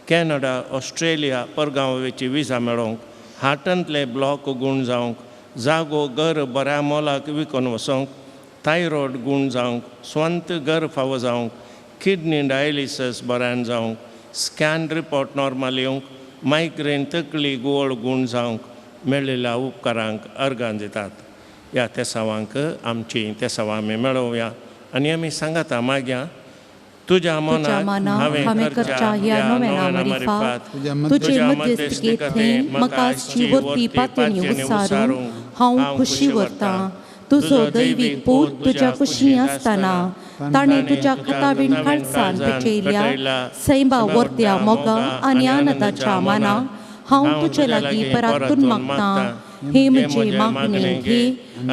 कॅनडा ऑस्ट्रेलिया परगांव विजा मेळोवंक, हार्टांतले ब्लॉक गूण जावंक, जागो घर बऱ्या मोलाक विकून वचोंक, थायरॉयड गूण जावंक, स्वंत घर फावो जावंक, किडनी डायलिसीस बऱ्यान जावंक, स्कॅन रिपोर्ट नॉर्मल येवंक, मायग्रेन तकली गोळ गूण जावंक मेळिल्ल्या उपकारांक अर्गां दितात. ह्या तेसावांक आमची तेसावां आमी मेळोवया आनी आमी सांगाता मागया. तुज्या मनाक हांवें करच्या ह्या नोवेना मारिफात तुजे मध्यस्थी म्हाका आसची वर्ती पातळी उसारून हांव खुशी व्हरतां. तुजो दैवीक पूत तुज्या कुशी आसतना ताणें तुज्या खतावीण काळसान पेटयल्या सैमा वर्त्या मोगा आनी आनंदाच्या मानाक हांव तुजे लागीं परातून मागतां. हे म्हजे मागणे घे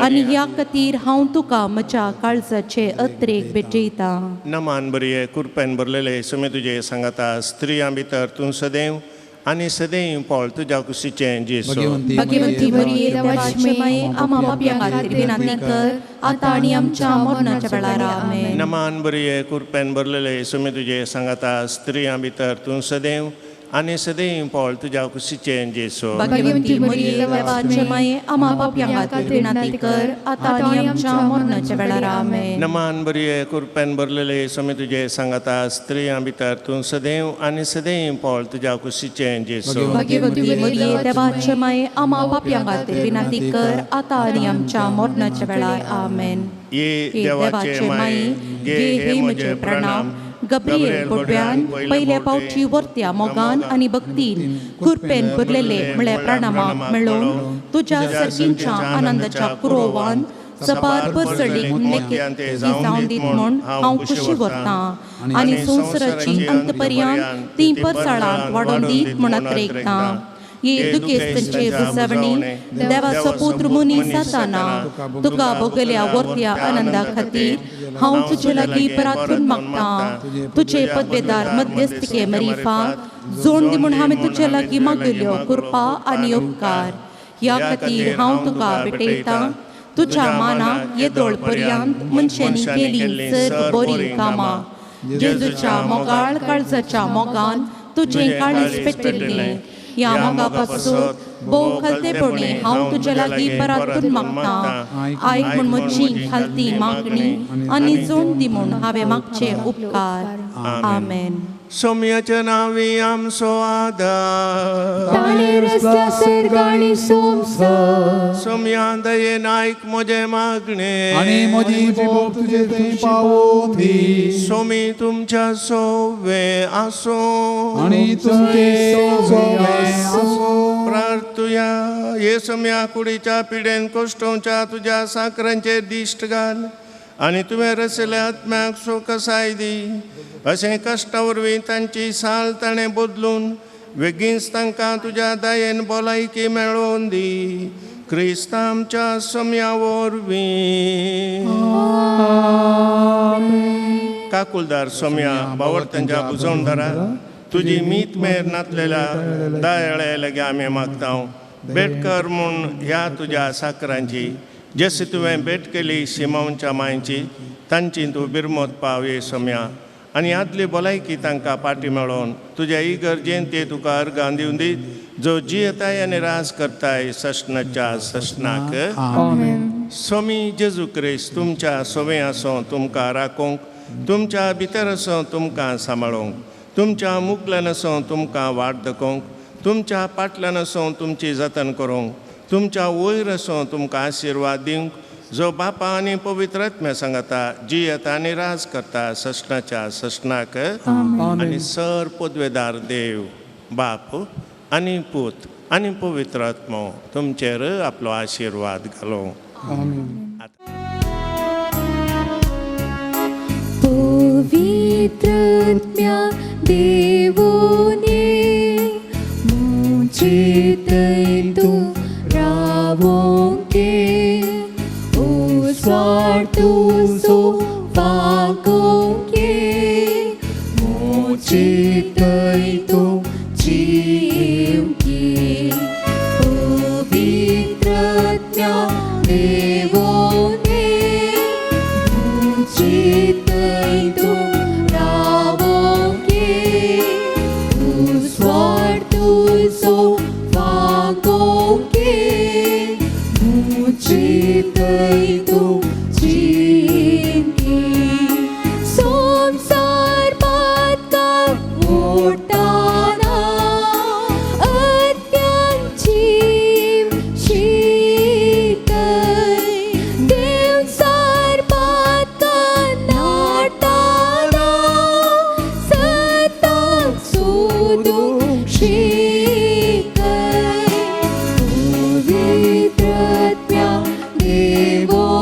आनी ह्या खातीर हांव तुका म्हज्या काळजाचे अत्रेक भेटयतां. नमान बरये कुरपेन भरलेले सुमे तुजे सांगाता, स्त्रियां भितर तूं सदैव आनी सदैव पळ तुज्या कुशीचें जेजू. भगवंती मरिये देवाचे माये, आम्हा पापयां खातीर विनंती कर आतां आनी आमच्या मरणाच्या वेळार. आमेन. नमान बरये कुरपेन भरलेले सुमे तुजे सांगाता, स्त्रियां भितर तूं सदैव आनी सदैव पळ तुज्या कुशीचें जेजू. भगवंती मरिये देवाचे माये, आम्हा पापयां खातीर विनंती कर आतां आनी आमच्या मरणाच्या वेळार. आमेन. नमान बरये कुरपेन भरलेले सुमे तुजे सांगाता, स्त्रियां भितर तूं सदैव आनी सदैव पळ तुज्या कुशीचें जेजू. भगवंती मरिये देवाचे माये, आम्हा पापयां खातीर विनंती कर आतां आनी आमच्या मरणाच्या वेळार. आमेन. ये देवाचे माये, घे हे म्हजे प्रणाम, गब्रियल बोडव्यान पयल्या पावची वर्त्या मोगान आनी भक्तीन कुरपेन भरलेले म्हळ्या प्राणामाक मेळोवन तुज्या सर्कींच्या आनंदाच्या कुरोवान सपार परसळीक लेखी जावन दीत म्हूण हांव खुशी व्हरतां आनी संवसाराची अंतपर्यान ती परसाळांत वाडोवन दीत म्हूण अत्रेकतां. ये दुखेस्तांचे बुजवणी देवाचो पुत्र मुनी साताना तुका भोगल्या वर्त्या आनंदा खातीर हांव तुजे लागीं परातून मागतां. तुजे पदवेदार मध्यस्थके मरीफात जोड दी म्हूण हांवें तुजे लागीं मागयल्यो कृपा आनी उपकार. ह्या खातीर हांव तुका भेटयतां तुज्या मानाक येदोळ पर्यंत मनशांनी केली सर्व बरीं कामां. जेजूच्या मोगाळ काळजाच्या मोगान तुजें काळीज पेटिल्लें. ह्या मोगा पासून भोव खालतेपणी हांव तुजे लागीं परातून मागतां. आयक म्हूण म्हजी खालती मागणी आनी जोड दी म्हूण हांवें मागचे उपकार. आमेन. सोम्याच्या नांवी आमचो आदार ताणें रसल्या सर्गाणी संवसार. सोम्या दयेन आयक म्हजें मागणें आनी म्हजी बोब तुजे थंय पावोवं दी. सोमी तुमच्या सोवे आसूं आनी तुमचे सोवे आसूं. प्रार्थुया. हे सोम्या कुडीच्या पिडेन कोश्टोवच्या तुज्या साकरांचेर दिश्ट घाल आनी तुवें रसल्या आत्म्याक सुखसाय दी. अशें कश्टा वरवीं तांची साल ताणें बदलून वेगींच तांकां तुज्या दयेन भलायकी मेळोवन दी. क्रिस्त आमच्या सोम्या वरवीं. काकुलदार सोम्या बावडतांच्या बुजवणदारा तुजी मीत मेर नातलेल्या दयाळे लागीं आमी मागता. भेट कर म्हूण ह्या तुज्या साकरांची जशी तुवें भेट केली शिमांवच्या मांयची तांची तूं बिरमत पाव ये सोम्या आनी आदली भलायकी तांकां पाटी मेळोवन तुज्या इगर्जेन ते तुका अर्गां दिवन दी जो जियेताय आनी राज करताय सश्णाच्या सश्णाक. सोमी जेजू क्रिस्त तुमच्या सोवे आसो तुमकां राखूंक, तुमच्या भितर आसो तुमकां सांबाळूंक, तुमच्या मुकल्यान आसो तुमकां वाट दाखोवंक, तुमच्या पाटल्यान आसो तुमची जतन करूंक, तुमच्या वयर आसो तुमकां आशिर्वाद दिवंक जो बापा आनी पवित्र आत्म्या सांगता जियेता आनी राज करता सश्णाच्या सश्णाक. आनी सर पदवेदार देव बाप आनी पूत आनी पवित्र आत्मो तुमचेर आपलो आशिर्वाद घालो. पवित्र आत्म्या देवोने मुझे थंय तूं रावोंके स्वार्थुसो वागोंके मुझे थंय तूं जिवके. पवित्र आत्म्या देवोने मुझे थंय तूं रावोंके स्वार्थुसो वागोंके मुझे थंय तूं जिवके. संवसार पातका ओडटाना अत्यांत जीव शिकय. देवसार पातका नाडटाना सताक सोदूंक शिकय. पवित्र आत्म्या देवोने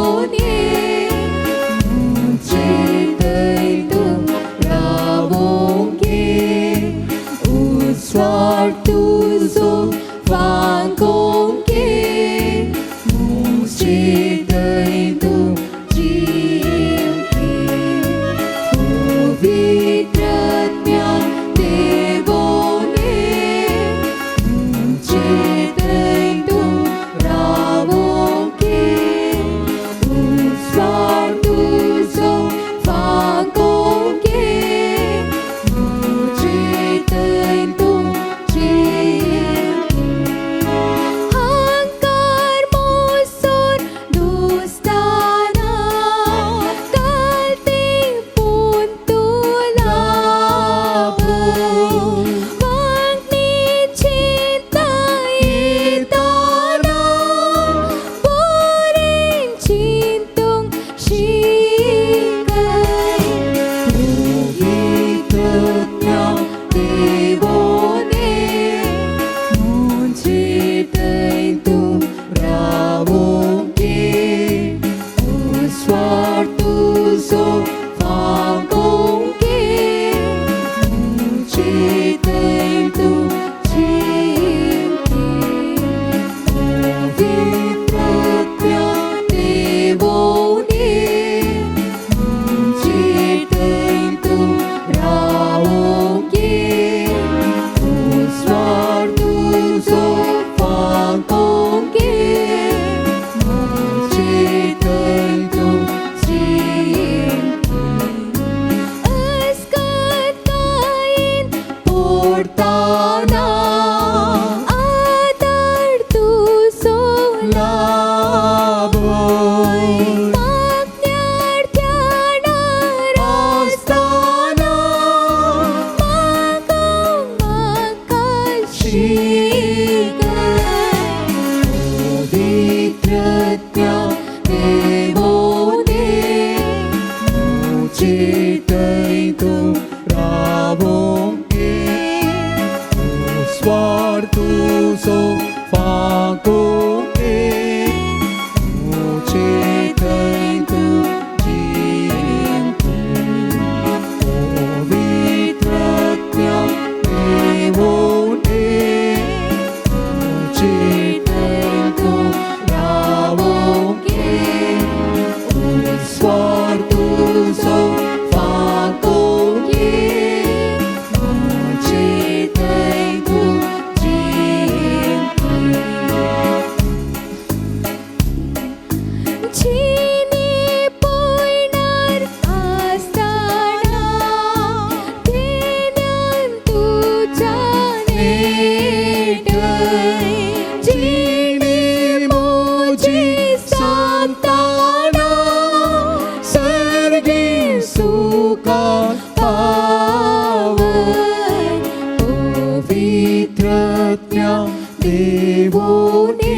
सोम्या देवोने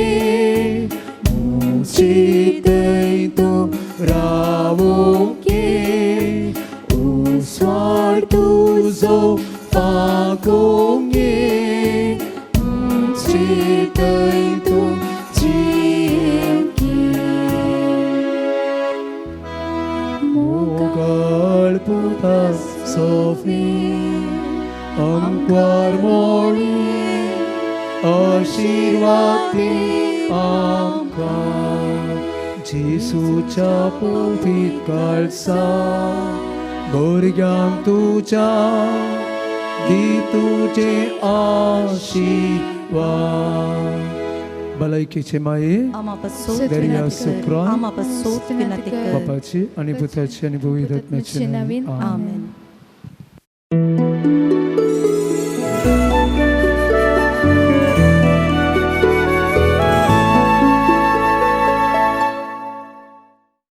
मुची तूं रावोंके उस्वाड तुजो फाकोंगे मुची तूं जियेवंके. मोगाळ पुता सोफी अंकवार मोळी आशीर्वाद दी आमकां जेसूच्या पवित्र काळसा भुरग्यांक तुज्या दी तुजे आशिर्वाद. भलायकेचे माये आमा पासोत दर्या विनंती कर सुप्रांत आमा पासोत विनंती कर. बापाची आणि पुताची आणि पवित्र आत्म्याचे नवीन. नावे. आमेन.